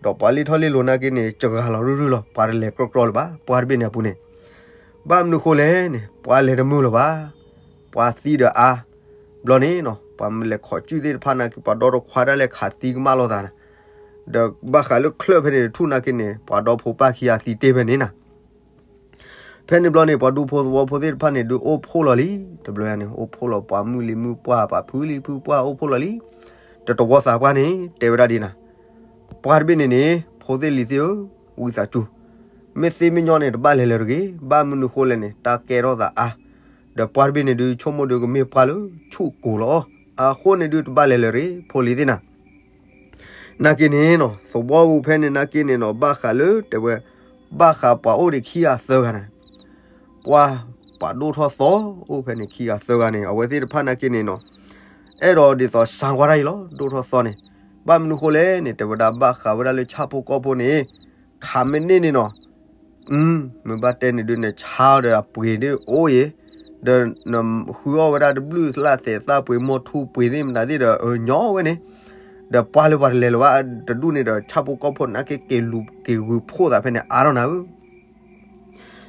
ဒီးပှၤလ့ထီၣ်လ့လိၤနာ်က့န့ၣ် စှၤလီၤရုၢ်ရုၢ်လီၤ ပှၤတလဲၤကြီကြီလၢၤဘၣ် ပှၢ်တဘ့ၣ်န့ၣ်အပူၤန့ၣ် ဘၣ်မနုၤဃိလဲၣ်န့ၣ် ပှၤလဲၤတမုာ်လၢၤဘၣ် ပှၤသံဒီးအါ ဘျီန့ၣ်နီၤ ပှၤမ့ၢ်လဲၤခိးစုၣ်သ့ၣ်တဖၣ်နာ်က့ ပှၤဒီတခွါဒၣ်လဲာ်ခးသံကမၣ်လိာ်သးနၤ ဒီးဘၣ်ဃးလၢချၢၣ်ဖဲန့ၣ်တထူၣ်နာ်က့န့ၣ် ပှၤဒီဖိပၢ်ခံဂၤသံတ့ၢ်ဖဲန့ၣ်နၤ ဖဲန့ၣ်ဘျီန့ၣ် ပှၤဒူဖိသဝီဖိသ့ၣ်တဖၣ်န့ၣ်ဒုးအိၣ်ဖှိၣ်လီၤလံ, တဘျီညါန့ၣ် အိၣ်ဖှိၣ်လီၤ ပှၤမုၢ်လံၤမုၢ်ပှၢ် ပှၤဖုလံၤဖုပှၢ် အိၣ်ဖှိၣ်လီၤလံ. ဒီးသဝီသးပှၢ်န့ၣ် တဲဝဲဒၣ်ဒ်နၤ, ပှၢ်တဘ့ၣ်န့ၣ်န့ၣ် ဖိသ့ၣ်လံၤသ့ၣ်ဧၢ, ဝံသးစူၤ, မ့ၢ်သ့မ့ၢ်ညီန့ၣ် တဘၣ်လဲၤလၢၤတဂ့ၤ, ဘၣ်မနုၤဃိလဲၣ်န့ၣ် တၢ်ကဲထီၣ်သးအါ, ဒီးပှၢ်တဘ့ၣ်န့ၣ်ဒုး ဆိကမိၣ်ဒုးကမ့ၢ်ပှၢ်လၢဆူၣ်ကိၤလီၤ. အဃိန့ၣ်ဒုးတဘၣ်လဲၤလၢၤတဂ့ၤ ဖိလံၤသ့ၣ်နၤ နာ်က့န့ၣ်နီၤ သဝီပူၤဖဲန့ၣ်နာ်က့န့ၣ်နီၤ ဘၣ်ဃးလၢတဲဝဲ, ဘၣ်ဃးပှၤအိၣ်ဒံးခံဂၤသၢဂၤန့ၣ်, ပှၤ, ပှၤဒိၣ်ထီၣ်သီအိၣ်ဖဲန့ၣ်ခံဂၤသၢဂၤန့ၣ် အဝဲသ့ၣ်တဖၣ်နာ်က့န့ၣ်နီၤ, အဲၣ်ဒိးဒ်သိးစါကွၢ်တၢ်အံၤလီၤ ဒိၣ်ထီၣ်သီန့ၣ်, ဘၣ်မနုၤဃိလဲၣ်န့ၣ် တဲဝဲဒၣ်ဘၣ်ဃးဝဲဒၣ်လၢဆၣ်ဖိကီၢ်ဖိန့ၣ်, ခးမ့ၢ်န့ၢ်န့ၣ်နီၤ မ့ၢ်ဘၣ်တဲန့ၣ်ဒုးန့ၣ် ဆါအီၤဒီးအပှ့ၤဒ်အိၣ်အံၤ, ဒီးနဃုအီၣ်ဝဲဒၣ်တဘျုးသလၣ်သဲးသၣ်ပှ့ၤ မိၢ်ထူပှ့ၤသ့ၣ်မတၤသ့ၣ်ဒီး အညီဝဲန့ၣ်, ဒီးပှၢ်လၢပှၤတလဲၤလၢၤဘၣ်, တဒူၣ်န့ၣ်ဒီး ဆၣ်ဖိကီၢ်ဖိနာ်က့က့ၤလူၤက့ၤဂုာ်ဖှိၣ်သးဖဲန့ၣ်အါထီၣ်နၤဧၢ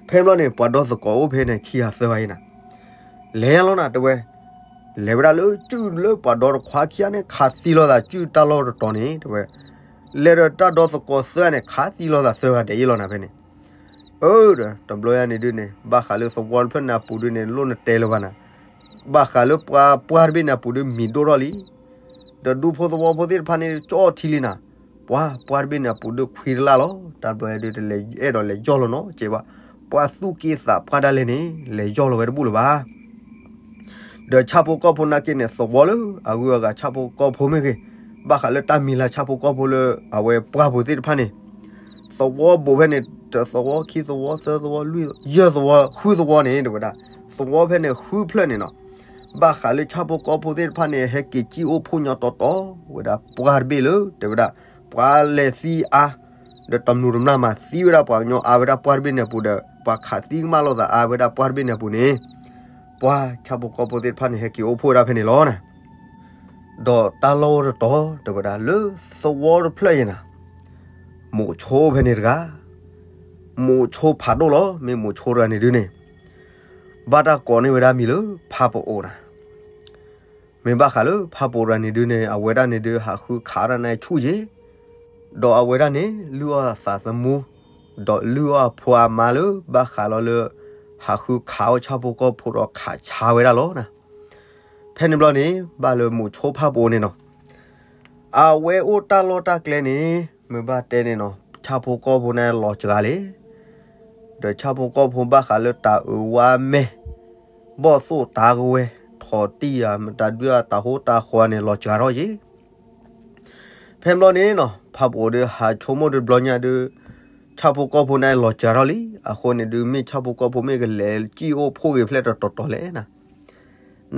ဖဲဘျီန့ၣ် ပှၤဒီသကိးအိၣ်ဖဲန့ၣ်ခံဂၤသၢဂၤအံၤနၤ, လဲၤလီၤနၤတဲဝဲ, လဲၤဝဲဒၣ်လၢစုၣ်လၢပှၤဒီတခွါခံဂၤန့ၣ် ခးသံလီၤသးစုၣ်တၢ်လီၢ်တတီၤန့ၣ် တဲဝဲ, လဲၤဒီးတၢ်ဒီသကိးသၢဂၤန့ၣ် ခးသံလီၤသးသၢဂၤဒဲးအံၤလီၤနၤဖဲန့ၣ်, အၢဒီး တဘျီညါန့ၣ်ဒုးန့ၣ် ဘၣ်ဃးလၢသဝီတဖျၢၣ်န့ၣ်အပူၤဒုးန့ၣ် လိၣ်နတဲလၢၤဘၣ်နၤ, ဘၣ်ဃးလၢပှၢ်ပှၢ်တဘ့ၣ်န့ၣ်အပူၤဒုးမံၤဒိၣ်ထီၣ်လံ ဒီးဒူဖိသဝီဖိသ့ၣ်တဖၣ်န့ၣ် ကၠီထံလံနၤ, ပှၤပှၢ်တဘ့ၣ်န့ၣ်အပူၤဒုးခွံတလၢ်လီၤ, တၢ်တဘျီဒုးတလဲၤအဲၣ်ဒိးလဲၤယီၢ်လီၤနီတစဲးဘၣ်, ပှၤသူၣ်က့သးပှၢ်ဒၣ်လဲာ်န့ၣ် လဲၤယီၢ်လီၤဝဲတဘူၣ်လၢၤဘၣ်. ဒီးဆၣ်ဖိကီၢ်ဖိနာ်က့န့ၣ် သဝီလၢအဂုၤအဂၤဆၣ်ဖိကီၢ်ဖိမ့ၢ်ဂ့ၤ, ဘၣ်ဃးလၢတၢ်မံၤလၢဆၣ်ဖိကီၢ်ဖိလၢအဝဲပှၢ်ပူၤသ့ၣ်တဖၣ်န့ၣ်, သဝီဘိးဖဲန့ၣ် တသဝီခံသဝီသၢသဝီလွံၢ်ယဲၢ်သဝီဃုသဝီန့ၣ် တဲဝဲဒၣ်, သဝီဖဲန့ၣ်ဃုဖျၢၣ်န့ၣ်နီၤ, ဘၣ်ဃးလၢဆၣ်ဖိကီၢ်ဖိသ့ၣ်တဖၣ်န့ၣ် ဟဲက့ၤစံၣ်အိၣ်ဖှိၣ်ညီတီတီဝဲဒၣ်ပှၢ်တဘ့ၣ်လၢ တဲဝဲဒၣ်, ပှၤလဲၤသံအါ, ဒီးတမျိးတမျာ်မၤသံဝဲဒၣ်ပှၤကညီအါဝဲဒၣ်ပှၢ်တဘ့ၣ်န့ၣ်အပူၤဒီး ပှၤခးသံကမၣ်လိာ်သးအါဝဲဒၣ်ပှၢ်တဘ့ၣ်န့ၣ်အပူၤန့ၣ်, ပှၤဆၣ်ဖိကီၢ်ဖိသ့ၣ်တဖၣ်န့ၣ် ဟဲက့ၤအိၣ်ဖှိၣ်ဝဲဒၣ်ဖဲန့ၣ်လီၤနၤ. ဒီးတၢ်လီၢ်အိၣ်တတီၤ တဲဝဲဒၣ် လၢသဝီတဖျၢၣ်အံၤနၤ, မိးဆိဖဲန့ၣ်တဂၤ, မိးဆိဖးဒိၣ်လီၤ. မ့ၢ်မိးဆိတဂၤန့ၣ်ဒုးန့ၣ်, ဘၣ်တၢ်ကိးန့ၢ်ဝဲဒၣ်မံၤလၢဖးပအိးနၤ. မ့ၢ်ဘၣ်ဃးလၢဖးပအိးတဂၤန့ၣ်ဒုးန့ၣ် အဝဲဒၣ်န့ၣ်ဒုး ဟးဃုခးတၢ်န့ၣ်ဆူၣ်ယ့ၤ, ဒီးအဝဲဒၣ်န့ၣ် လုၢ်အီၣ်အသးသမူ, ဒီးလုၢ်အီၣ်အဖိအမါလၢဘၣ်ဃးလီၤလၢ ဟးဃုခးအီၣ်ဆၣ်ဖိကီၢ်ဖိဒီးခးဆါဝဲဒၣ်လီၤနၤ. ဖဲန့ၣ်ဘျီန့ၣ် ဘၣ်လၢမိးဆိဖးပအိးန့ၣ်နီၤ, အဝဲအိၣ်တၢ်လီၢ်တၢ်ကျဲန့ၣ် မ့ၢ်ဘၣ်တဲန့ၣ်နီၤ ဆၣ်ဖိကီၢ်ဖိန့ၣ်လီၤစှၤလံ, ဒီးဆၣ်ဖိကီၢ်ဖိဘၣ်ဃးလၢတၢ်အၢဝါမဲာ်, ဘီၣ်သိၣ်တၢ်ကဝဲၤ, ထီၣ်တံၢ်ဧါမတၤဒုးဧါ တၢ်ဟိတၢ်ဃီန့ၣ် လီၤစှၤထီၣ်ယ့ၤ ဖဲဘျီန့ၣ်နီၤ ဖးပအိးဒုးဟးဆိကမိၣ်တဘျီညါဒုး, ဆၣ်ဖိကီၢ်ဖိန့ၣ်လီၤစှၤထီၣ်လံ, အဃိန့ၣ်ဒုး မ့ၢ်ဆၣ်ဖိကီၢ်ဖိမ့ၢ်ကလဲၤစံၣ်အိၣ်ဖှိၣ်ဂ့ၤဖျဲၣ်တတီၤတီၤလဲၣ်နၤ.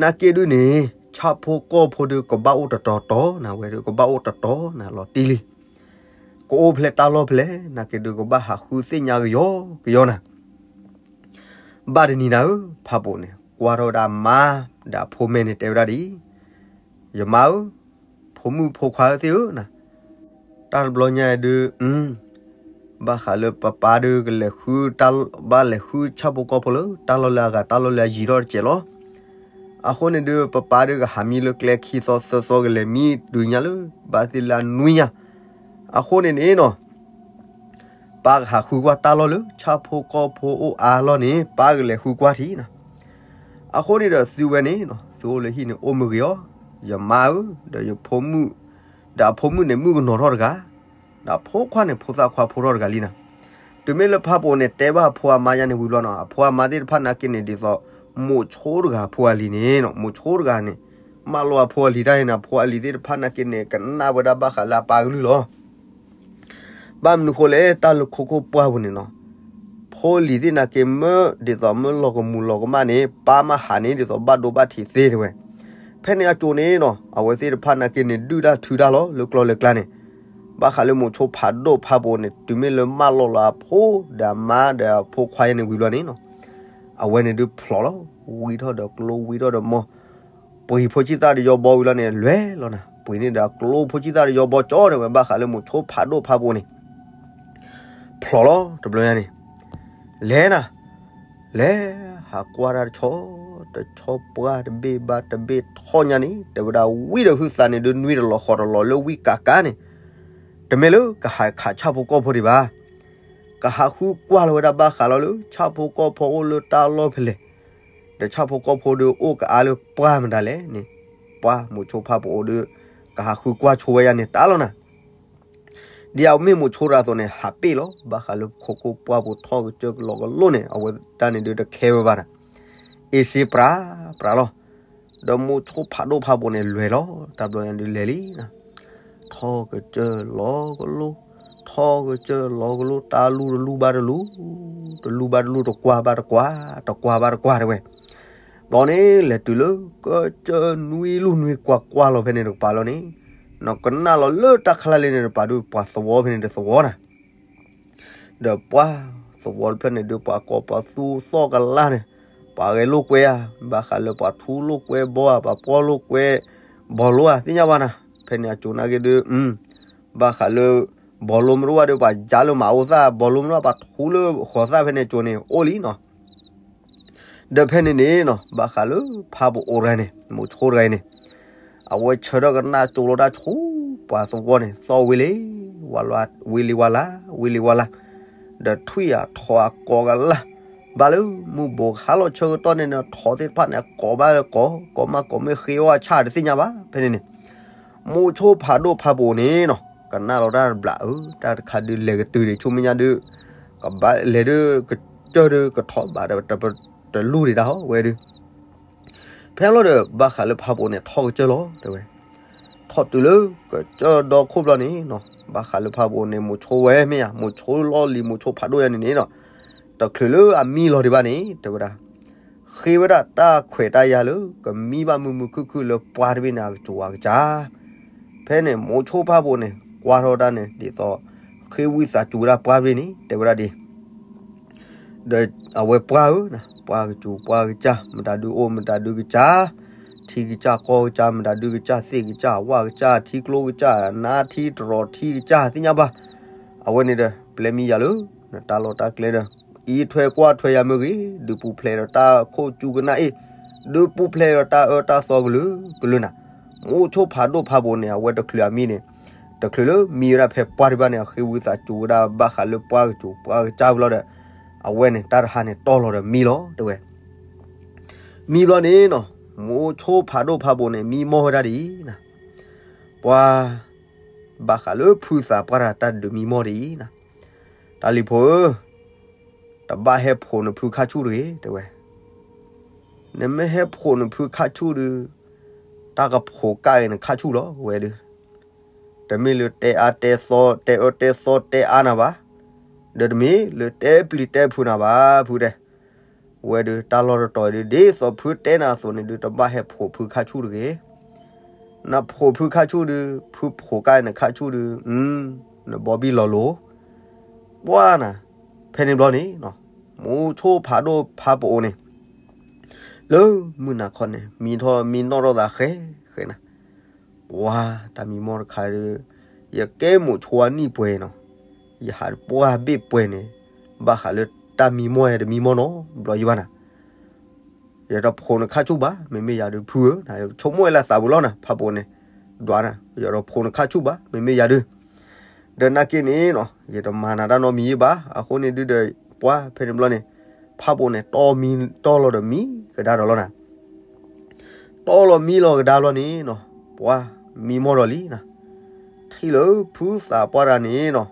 နာ်က့ဒုးန့ၣ် ဆၣ်ဖိကီၢ်ဖိဒုးကဘၣ်အိၣ်တတီၤတီၤနၤ ဝဲဒုးကဘၣ်အိၣ်တတီၤနၤလီၤတံၢ်လံ, ကအိၣ်ဖဲလဲၣ်တၢ်လီၢ်ဖဲလဲၣ် နာ်က့ဒုးကဘၣ်ဟးဃုသ့ၣ်ညါကယီကယီနၤ. ဘၣ်တနံၤနၤဧၢ ဖးပအိးန့ၣ် ကွၢ်ထီၣ်ဝဲဒၣ်အမါ, ဒီးအဖိမဲာ်န့ၣ်တဲဝဲဒၣ်ဒ်အံၤ, ယမါဧၢ, ဖိမုၣ်ဖိခွါဧၢသ့ၣ်ဧၢနၤ, တၢ်တဘျီညါဒုး, ဘၣ်ဃးလၢပပၢ်ဒုးကလဲၤဃု, ဘၣ်လဲၤဃုဆၣ်ဖိကီၢ်ဖိလၢ တၢ်လီၢ်လၢအဂၤတၢ်လီၢ်လၢအယံၤထီၣ်တစဲးလီၤ. အဃိန့ၣ်ဒုး ပပၢ်ဒုးကဟးမံလၢကျဲခံသီသၢသီကလဲၤမံတုၤညါလၢ ဘၣ်သ့ၣ်လၢအနွံညါ, အဃိန့ၣ်န့ၣ်နီၤ ပၢ်ကဟးဃုကွၢ်တၢ်လီၢ်လၢ ဆၣ်ဖိကီၢ်ဖိအိၣ်အါလီၢ်န့ၣ် ပၢ်ကလဲၤဃုကွၢ်ထံၣ်နၤ. အဃိန့ၣ်ဒီးသုဝဲန့ၣ်နီၤ သုအိၣ်လၢဟံၣ်န့ၣ် အိၣ်မ့ၢ်ဂ့ၤအီၤ, ယမါဧၢ, ဒီးယဖိမုၣ်, ဒီးအဖိမုၣ်န့ၣ် မုၣ်ကနီၤထီၣ်တဂၤ, ဒီးအဖိခွါန့ၣ် ဖိသၣ်ခွါဖိထီၣ်တဂၤလံနၤ. တုၤမ့ၢ်လၢဖးပအိးန့ၣ် တဲဘၣ်အဖိအမါယါန့ၣ်ဝံၤဘျီနီၤ အဖိအမါသ့ၣ်တဖၣ်နာ်က့န့ၣ် ဒ်သိး မိးဆိတဂၤအဖိအလံၤန့ၣ်နီၤ မိးဆိတဂၤန့ၣ် မၢလီၤအဖိအလံၤတၢ်န့ၣ်နၤ အဖိအလံၤသ့ၣ်တဖၣ်နာ်က့န့ၣ် ကနၣ်ဝဲဒၣ်ဘၣ်ဃးလၢအပၢ်ကလုၢ်လီၤ. ဘၣ်မနုၤဃိလဲၣ် တၢ်လၢခိခိၣ်ပှၢ်ပူၤန့ၣ်နီၤ, ဖိလံၤသ့ၣ်နာ်က့မ့ၢ်ဒ်သိးမ့ၢ်လီၤကမူၤလီၤကမၣ်န့ၣ် ပၢ်မးဟးန့ၣ် ဒ်သိးဘၣ်ဒိဘၣ်ထံးသ့တဲဝဲ. ဖဲန့ၣ်အကၠိန့ၣ်နီၤ အဝဲသ့ၣ်တဖၣ်နာ်က့န့ၣ် ဒုၣ်တၢ်ထုတၢ်လီၤ လၢကျီလၢကျါန့ၣ်, ဘၣ်ဃးလၢမိးဆိဖးဒိၣ်ဖးပအိးန့ၣ် တုၤမ့ၢ်လၢမၢလီၤလၢအဖိ ဒီးအမါဒီးအဖိခွါယါန့ၣ်ဝံၤဘျီန့ၣ်နီၤ, အဝဲန့ၣ်ဒုးဖျိးလီၤ ဝံထီၣ်ဒီးကျိဝံထီၣ်ဒီးမီၢ် ပှ့ၤဖိဆံၣ်သၣ်ဒီးယီဘီဝံၤလီၤန့ၣ် လဲၤလီၤနၤ ပှ့ၤန့ၢ်ဒီးကျိဖိဆံၣ်သၣ်ဒီးယီဘီကၠီန့ၣ်ဝဲ ဘၣ်ဃးလၢမိးဆိဖးဒိၣ်ဖးပအိးန့ၣ် ဖျိးလီၤတဘျီညါန့ၣ်, လဲၤနၤ, လဲၤဟးကွၢ်တၢ်တဆီ, တဆီပှၢ်တဘ့ၣ်ဘၣ်တဘ့ၣ်ထီၣ်ညါန့ၣ် တဲဝဲဒၣ်ဝံဒီးဟုသးန့ၣ်ဒုးနွံတလီၤဃိးတလီၤလၢဝံကးကးန့ၣ်, တမ့ၢ်လၢကဟးခးဆၣ်ဖိကီၢ်ဖိဒံးဘၣ်. ကဟးဃုကွၢ်လီၤဝဲဒၣ်ဘၣ်ဃးလီၤလၢ ဆၣ်ဖိကီၢ်ဖိအိၣ်လၢတၢ်လီၢ်ဖဲလဲၣ်, ဒီးဆၣ်ဖိကီၢ်ဖိဒုးအိၣ်ကအါလၢပှၢ်မတၤလဲၣ်န့ၣ်, ပှၢ်မိၤဆိဖးပအိၣ်ဒီး ကဟးဃုကွၢ်ဆိဝဲယါန့ၣ်တၢ်လီၤနၤ. ဒ်အမ့ၢ်မိၤဆိတဂၤအသိးန့ၣ် ဟးပ့ၣ်လီၤ ဘၣ်ဃးလၢခိခိၣ်ပှၢ်ပူၤထီၣ်ကစၢၢ်လီၤကလိန့ၣ် အဝဲတၢ်န့ၣ်ဒုးတခဲဝဲဘၣ်နၤ, အ့စ့ပြးပြးလီၤ. ဒီးမိၤဆိဖးဒိၣ်ဖးပအိၣ်န့ၣ်လဲၤလီၤ တၢ်ဘျီညါဒုးလဲၤလံနၤ, ထီၣ်ကစၢၢ်လီၤကလိ, ထီၣ်ကစၢၢ်လီၤကလိ တၢ်လူၢ်တလူၢ်ဘၣ်တလူၢ်, တလူၢ်ဘၣ်တလူၢ် တကွၢ်ဘၣ်တကွၢ်, တကွၢ်ဘၣ်တကွၢ်တဲဝဲ. ဘျီန့ၣ် လဲၤတုၤလၢကစၢၢ်နွံလူၢ်နွံကွၢ်ကွၢ်လီၤဖဲန့ၣ်တကပၤလီၤန့ၣ်, နကနၣ်လီၤလၢတၢ်ခါလၢ်လၢန့ၣ်တကပၤဒုး ပှၤသဝီဖဲန့ၣ်တသဝီနၤ ဒီးပှၤသဝီတဖျၢၣ်န့ၣ်ဒုး ပှၤကိးပှၤသူသီၣ်ကလၢ်န့ၣ်, ပှၤဂဲၤလိာ်ကွဲဧါ, ဘၣ်ဃးလၢပှၤထူလိာ်ကွဲဘီဧါ, ပှၤပီၣ်လိာ်ကွဲဘီလိဧါ သ့ၣ်ညါဘၣ်နၤ, ဖဲန့ၣ်အစိၤနာ်က့ဒုး, ဘၣ်ဃးလၢ ဘီလိမ့ၢ်တအိၣ်ဘၣ်ဒီး ပှၤယါလၢမၤအိၣ်သၣ် ဘီလိမ့ၢ်တအိၣ်ဘၣ် ပှၤထူလၢဃီၤသၣ်ဖဲန့ၣ်အစိၤန့ၣ် အိၣ်လံနီၤ ဒီးဖဲန့ၣ်န့ၣ်နီၤ ဘၣ်ဃးလၢဖးပအိၣ်တဂၤန့ၣ် မိၤဆိတဂၤအံၤန့ၣ်, အဝဲဆၢထၢၣ်ကနၣ်ကၠိလိာ်တၢ်ဆူပှၤသဝီန့ၣ် သီၣ်ဝ့ၤလ့ၤဝါလါ, ဝ့ၤလ့ၤဝါလါ, ဝ့ၤလ့ၤဝါလါ, ဒီးထွံၣ်အထိးအကိးကလၢ်, ဘၣ်လၢမုၢ်ဘိးဟါလီၤဆၢကတီၢ်န့ၣ် ထိးသ့ၣ်တဖၣ်န့ၣ် အကိးဘၣ်ကိး, ကိးမးကိးမ့ၢ်ဃ့အီၣ်အဆၣ်တသ့ၣ်ညါဘၣ် ဖဲန့ၣ်န့ၣ်, မိၤဆိဖးဒိၣ်ဖးပအိၣ်န့ၣ်နီၤ ကနၣ်လီၤတၢ်တဘျီဧၢ, တၢ်တခါဒုးလဲၤကတုၤန့ၣ် ဆူမဲာ်ညါဒုး, ကဘၣ်လဲၤဒုး ကစၢၢ်ဒုး ကထိးဘၣ်ဒီး တလူၢ်ဒံးတၢ်ဟီဝဲဒုး ဖဲလီၤဒီး ဘၣ်ဃးလၢဖးပအိၣ်န့ၣ် ထီၣ်ကစၢၢ်လီၤ တဲဝဲ, ထီၣ်တုၤလၢကစၢၢ်ဒီခိၣ်ဘျီန့ၣ်နီၤ ဘၣ်ဃးလၢဖးပအိၣ်န့ၣ် မိၤဆိဝဲမ့ၢ်ဧါ, မိၤဆိလီၢ်လံၤ မိၤဆိဖးဒိၣ်ယါန့ၣ်န့ၣ်နီၤ, တချုးလၢအမံလီၤဒံးဘၣ်န့ၣ် တဲဝဲဒၣ်, ဃ့ဝဲဒၣ်တၢ်ခွဲးတၢ်ယာ်လၢ ကမံဘၣ်မုာ်မုာ်ခုၣ်ခုၣ်လၢပှၢ်တဘ့ၣ်န့ၣ် အကစူၤအကစၢ် ဖဲန့ၣ် မိၤဆိဖးပအိၣ်န့ၣ် ကွၢ်ထီၣ်တၢ်န့ၣ် ဒ်သိး ဃ့ဝံသးစူၤဝဲဒၣ်ပှၢ်တဘ့ၣ်န့ၣ် တဲဝဲဒၣ်ဒ် ဒီးအဝဲပှၢ်ဧၢ, ပှၢ်ကစူၤပှၢ်ကစၢ် မတၤဒုးအိၣ်မတၤဒုးကစၢ်, ထံကစၢ်ကီၢ်ကစၢ် မတၤဒုးကစၢ် သ့ၣ်ကစၢ် ဝၣ်ကစၢ် ထံကျိကစၢ် နါထံတရီးထံကစၢ် သ့ၣ်ညါဘၣ်, အဝဲန့ၣ်ဒီး ပျဲမံယၤလၢ နတၢ်လီၢ်တၢ်ကျဲဒီး အံးထွဲကွၢ်ထွဲယၤမ့ၢ်ဂ့ၤ, ဒုးပူၤဖျဲးဒီးတၢ်ခိၣ်စူကနၣ်အ့ၣ်, ဒုးပူၤဖျဲးဒီးတၢ်အၢတၢ်သီကလုာ်ကလုာ်နၤ, မိၤဆိဖးဒိၣ်ဖးပအိၣ်န့ၣ် အဝဲတချုးအမံန့ၣ် တချုးလၢမံဝဲဒၣ်ဖဲပှၢ်တဘ့ၣ်န့ၣ် အဃ့ဝံသးစူၤဝဲဒၣ်ဘၣ်ဃးလၢပှၢ်ကစူၤပှၢ်ကစၢ်လီၤဒီး အဝဲန့ၣ် တၢ်တဟါန့ၣ်တီၢ်လီၤဒီးမံလီၤ တဲဝဲ, မံဘျီန့ၣ်နီၤ မိၤဆိဖးဒိၣ်ဖးပအိၣ်န့ၣ် မံမီၢ်ဝဲဒၣ်ဒ်အံၤနၤ, ပှၤ ဘၣ်ဃးလၢဖုသးပှၢ်တၢ်တၢ်ဒုးမံမီၢ်ဒ်အံၤနၤ, တၢ်လံၤဖိဧၢ, တဘၣ်ဟဲဖိးနဖုခါဆူၣ်တဂ့ၤ တဲဝဲ, နမ့ၢ်ဟဲဖိးနဖုခါဆူၣ်ဒုး တၢ်ကဖိးကၣ်အံၤနခါဆူၣ်လီၤ ဝဲဒုး, တမ့ၢ်လၢတဲအါတဲသီ တဲအၢတဲသီတဲအါနၤဘၣ်, ဒီးတမ့ၢ်လၢတဲပျံၤတဲဖုးနၤဘၣ် ဖုတဲ ဝဲဒုး တၢ်လီၢ်တတီၤဒုး ဒ်သိးဖုတဲနၤအသိးန့ၣ်ဒုး တဘၣ်ဟဲဖိးဖုခါဆူၣ်တဂ့ၤ, နဖိးဖုခါဆူၣ်ဒုး ဖုဖိးကၣ်နခါဆူၣ်ဒုး နဘီဘံၣ်လီၤလိၤ, ပှၢ်နၤ, ဖဲန့ၣ်ဘျီန့ၣ် မိၤဆိဖးဒိၣ်ဖးပအိၣ်န့ၣ် လၢမုၢ်နၤခီန့ၣ် မံထီၣ်မံနီၣ်ထီၣ်သးဃဲဃဲနၤ, ပှၤတၢ်မံမီၢ်တခါဒုး ယကဲမိၤဆိအနံၣ်ပှဲၤနီၤ, ယဟးပှၢ်ဘ့ၣ်ပှဲၤန့ၣ် ဘၣ်ဃးလၢတၢ်မံမီၢ်ယတမံမီၢ်နီတဘျီယံၤဘၣ်နၤ, ယတဖိးနခါဆူၣ်ဘၣ် မ့မ့ၢ်ယၤဒုး ဖုဧၢ, ဆိကမိၣ်ဝဲလၢသးပူၤလီၤနၤ ဖးပအိၣ်န့ၣ်, ဒွးနၤ ယတဖိးနခါဆူၣ်ဘၣ် မ့မ့ၢ်ယၤဒုး ဒီးနာ်က့န့ၣ်နီၤ ယတမၤနၤတၢ်နီတမံၤဘၣ်. အဃိန့ၣ်ဒုးဒီး ပှၢ်ဖဲန့ၣ်ဘျီန့ၣ် ဖးပအိၣ်န့ၣ် တီၢ်လီၤဒီးမံကဒါဒီးလီၤနၤ. တီၢ်လီၤမံလီၤကဒါဘျီန့ၣ်နီၤ ပှၢ်မံမီၢ်ဒီးလံနၤ. ထံၣ်လၢဖုသးပှၢ်တဂၤန့ၣ်နီၤ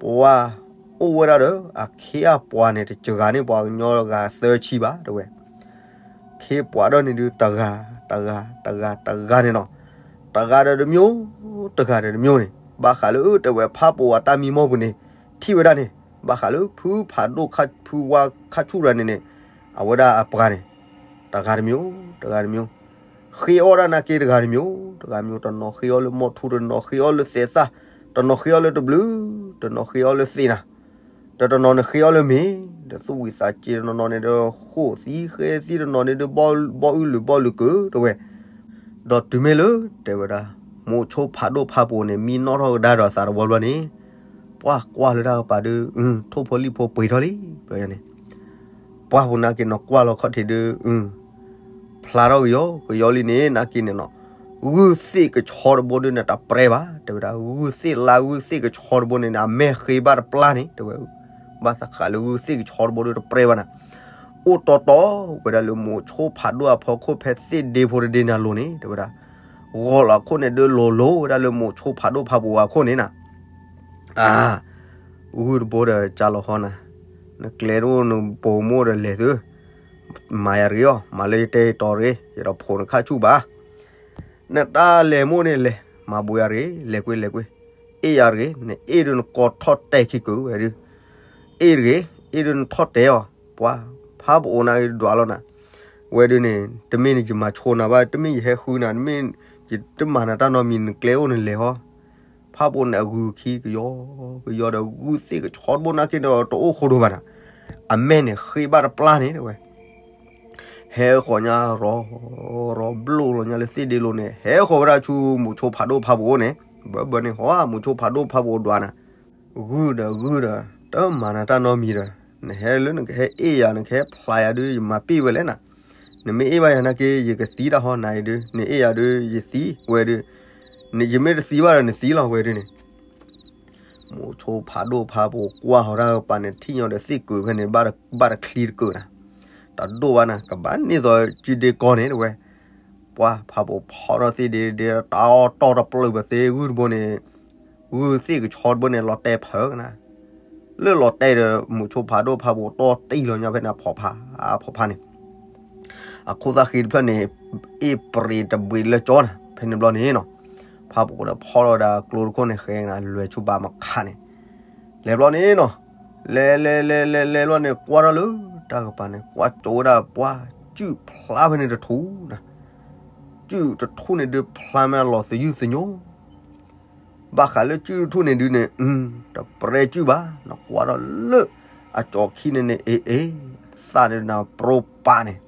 ပှၢ်အိၣ်ဝဲဒၣ်ဒီးအခ့အပှၤန့ၣ် တစှၤဂၤန့ၣ် ပှၤကညီဂၤသၢဆံဘၣ်တဲဝဲ ခ့ပှၤဒီးန့ၣ်ဒုး တဂၤ တဂၤ တဂၤ တဂၤန့ၣ်နီၤ, တဂၤဒီးတမျိုး တဂၤဒီးတမျိုးန့ၣ် ဘၣ်ဃးလၢတဲဝဲဖးပအိၣ်အတၢ်မံမီၢ်ပူၤန့ၣ် ထံၣ်ဝဲဒၣ်န့ၣ် ဘၣ်ဃးလၢဖုဖးဒိၣ်ခါ ဖုဝါခါဆူၣ်တဂၤန့ၣ်န့ၣ် အဝဲဒၣ်အပှၤန့ၣ် တဂၤတမျိုး တဂၤတမျိုး ဃ့အီၣ်ဒၣ်နာ်က့တဂၤတမျိုး တဂၤမျိုး တနီၤဃ့အီၣ်လၢမီၢ်ထူ တနီၤဃ့အီၣ်လၢသဲးသၣ် တနီၤဃ့အီၣ်လၢတဘျုး တနီၤဃ့အီၣ်လၢသ့ၣ်နၤ ဒီးတနီၤန့ၣ်ဃ့အီၣ်လၢမ့ၤ ဒီးသူၣ်ဝံၤသးစ့ တနီၤန့ၣ်ဒီးဃိၣ်သံဃဲသံ တနီၤန့ၣ်ဒီးဘီအုၣ်လုာ်ဘီလုာ်ကၢၤတဲဝဲ. ဒီးတုၤမ့ၢ်လၢတဲဝဲဒၣ် မိၤဆိဖးဒိၣ်ဖးပအိၣ်န့ၣ် မံနီၣ်ထီၣ်ကဒါဒီးသးတဝီဘျီန့ၣ် ပှၢ်ကွၢ်လၢတၢ်ကပၤဒုး ထိၣ်ဖိလံၣ်ဖိပှ့ၤထီၣ်လံ ဘျီန့ၣ် ပှၢ်ပူၤနာ်က့နီၤ ကွၢ်လီၤခီၣ်ထံးဒုး ဖျါထီၣ်ကယီကယီလံန့ၣ် နာ်က့န့ၣ်နီၤ ဂုၢ်သ့ၣ်ကဆီတဘိဒုးန့ၣ် တပြဲဘၣ် တဲဝဲဒၣ် ဂုၢ်သ့ၣ်လါဂုၢ်သ့ၣ်ကဆီတဘိန့ၣ် အမဲာ်ဃ့ဘၣ်တပျၢ်န့ၣ် တဲဝဲ ဘၣ်သးဃးလၢဂုၢ်သ့ၣ်ကဆီတဘိဒီးတပြဲဘၣ်နၤ, အိၣ်တီတီဝဲဒၣ်လၢမိၤဆိဖးဒိၣ်အဖီခိၣ်ဖဲသ့ၣ်ဒ့ဖိတဒ့န့ၣ်အလိၤန့ၣ် တဲဝဲဒၣ်, ဂီၤလီၤအခိၣ်န့ၣ်ဒုးလိၤလိၤဝဲဒၣ်လၢမိၤဆိဖးဒိၣ်ဖးပူၤအခိၣ်န့ၣ်နၤ, အါ ဂုၢ်တဘိဒီးကၢ်လီၤဟီနၤ, နကျဲတအိၣ်နပိာ်မိၣ်ဒီးလဲၤသု, မၤယၤတဂ့ၤအီၤ, မၤလၢယတဲတီၤတဂ့ၤ, ယဒီးဖိနခါဆူၣ်ဘၣ်, နတၢ်လဲၤမိၣ်န့ၣ်လဲၤ, မၤဘူးယၤတဂ့ၤ, လဲၤကွ့လဲၤကွ့, အ့ၣ်ယၤတဂ့ၤ, နအ့ၣ်ဒုးနကိးထီၣ်တဲာ်ခံကုာ်ဝဲဒုး, အ့ၣ်တဂ့ၤ, အ့ၣ်ဒုးနထီၣ်တဲာ်အီၤ, ပှၤ, ဖးပအိၣ်နၤဂ့ၤဒွးလီၤနၤ, ဝဲဒုးန့ၣ် တမ့ၢ်န့ၣ်ယမၤဆိနၤဘၣ်, တမ့ၢ်ယဟဲဃုနၤ, တမ့ၢ်ယတမၤနၤတၢ်နီတမံၤ, နကျဲအိၣ်နလဲၤဟီ, ဖးပအိၣ်န့ၣ်အဂုာ်ခံကယီကယီဒီးဂုၢ်သ့ၣ်ကဆီတဘိနာ်က့ဒီးတအိၣ်ဃိဒိၣ်ဘၣ်နၤ, အမဲာ်န့ၣ်ဃ့ဘၣ်တပျၢ်န့ၣ်တဲဝဲ ဟဲဃီၤညါရီၤ, ရီၤဘျိၣ်လီၤညါလၢသ့ၣ်ဒ့လိၤန့ၣ် ဟဲဃီၤဝဲဒၣ်ဆူမိၤဆိဖးဒိၣ်ဖးပအိၣ်န့ၣ်, ဘၢဘၢန့ၣ်ဟီမိၤဆိဖးဒိၣ်ဖးပအိၣ်ဒွးနၤ, ဂုၢ်ဒီးဂုၢ်ဒီး, တမၤနၤတၢ်နီတမံၤဒီး, နဟဲလၢနကဟဲအ့ၣ်ယၤ နကဟဲဖျါယၤဒုး ယမၤပ့ၢ်ဝဲလဲၣ်နၤ, နမ့ၢ်အ့ၣ်ဘၣ်ယၤနာ်က့ ယကသံတၢ်ဟီနၤအံၤဒုး, နအ့ၣ်ယၤဒုးယသံဝဲဒုး, ယမ့ၢ်တသံဘၣ်ဒီးနသံလီၤဝဲဒုးန့ၣ် မိၤဆိဖးဒိၣ်ဖးပအိၣ်ကွၢ်ဟီၣ်တၢ်ကပၤန့ၣ် ထံၣ်ညီဒီးသ့ၣ်ကုာ်ဖဲန့ၣ် ဘၣ်တချံတကုာ်နၤ, တဒိၣ်ဘၣ်နၤ, ကဘၣ်န့ၢ်သိးစုဒ့ကီၢ်န့ၣ်တဲဝဲ, ပှၤဖးပအိၣ်ဖီထီၣ်သ့ၣ်ဒ့ဒ့ တၢ်အီၣ်တီၢ်တပျုာ်ပသ့ဂုၢ်တဘိန့ၣ်, ဂုၢ်သ့ၣ်ကဆီတဘိန့ၣ် လီၤတဲာ်ဖၢကနၤ, လၢလီၤတဲာ်ဒီး မိၤဆိဖးဒိၣ်ဖးပအိၣ်တီၢ်တံၢ်လီၤညါဖဲန့ၣ် အဖီၣ်ဖး, အဖီၣ်ဖးန့ၣ် အခိၣ်သၣ်ဃံတဖျၢၣ်န့ၣ် အ့ၣ်ပရ့ၤတဘှံးလၢကၠီနၤ, ဖဲန့ၣ်ဘျီန့ၣ်နီၤ, ဖးပအိၣ်ဒီးဖီထီၣ်ဝဲဒၣ်ကျိတခိၣ်န့ၣ် ဃဲကနၤ လဲၤဆူဘၣ်မခါန့ၣ်, လဲၤဘျီန့ၣ်နီၤ, လဲၤလဲၤလဲၤလဲၤလဲၤဘျီန့ၣ် ကွၢ်ထီၣ်လၢတၢ်ကပၤန့ၣ် ကွၢ်ကၠိဝဲဒၣ်ပှၤ စုၣ်ဖျါဖဲန့ၣ်တထူၣ်နၤ, စုၣ်တထူၣ်န့ၣ်ဒုးဖျါမ့ၢ်လီၤသယုၢ်သညိ ဘၣ်ဃးလၢစုၣ်တထူၣ်န့ၣ်ဒုးန့ၣ် တပြဲစုၣ်ဘၣ်, နကွၢ်ထီၣ်လၢအကၠီခံန့ၣ်န့ၣ် အ့ၣ်အ့ၣ်, သၣ်န့ၣ်နပြိပာ်န့ၣ်,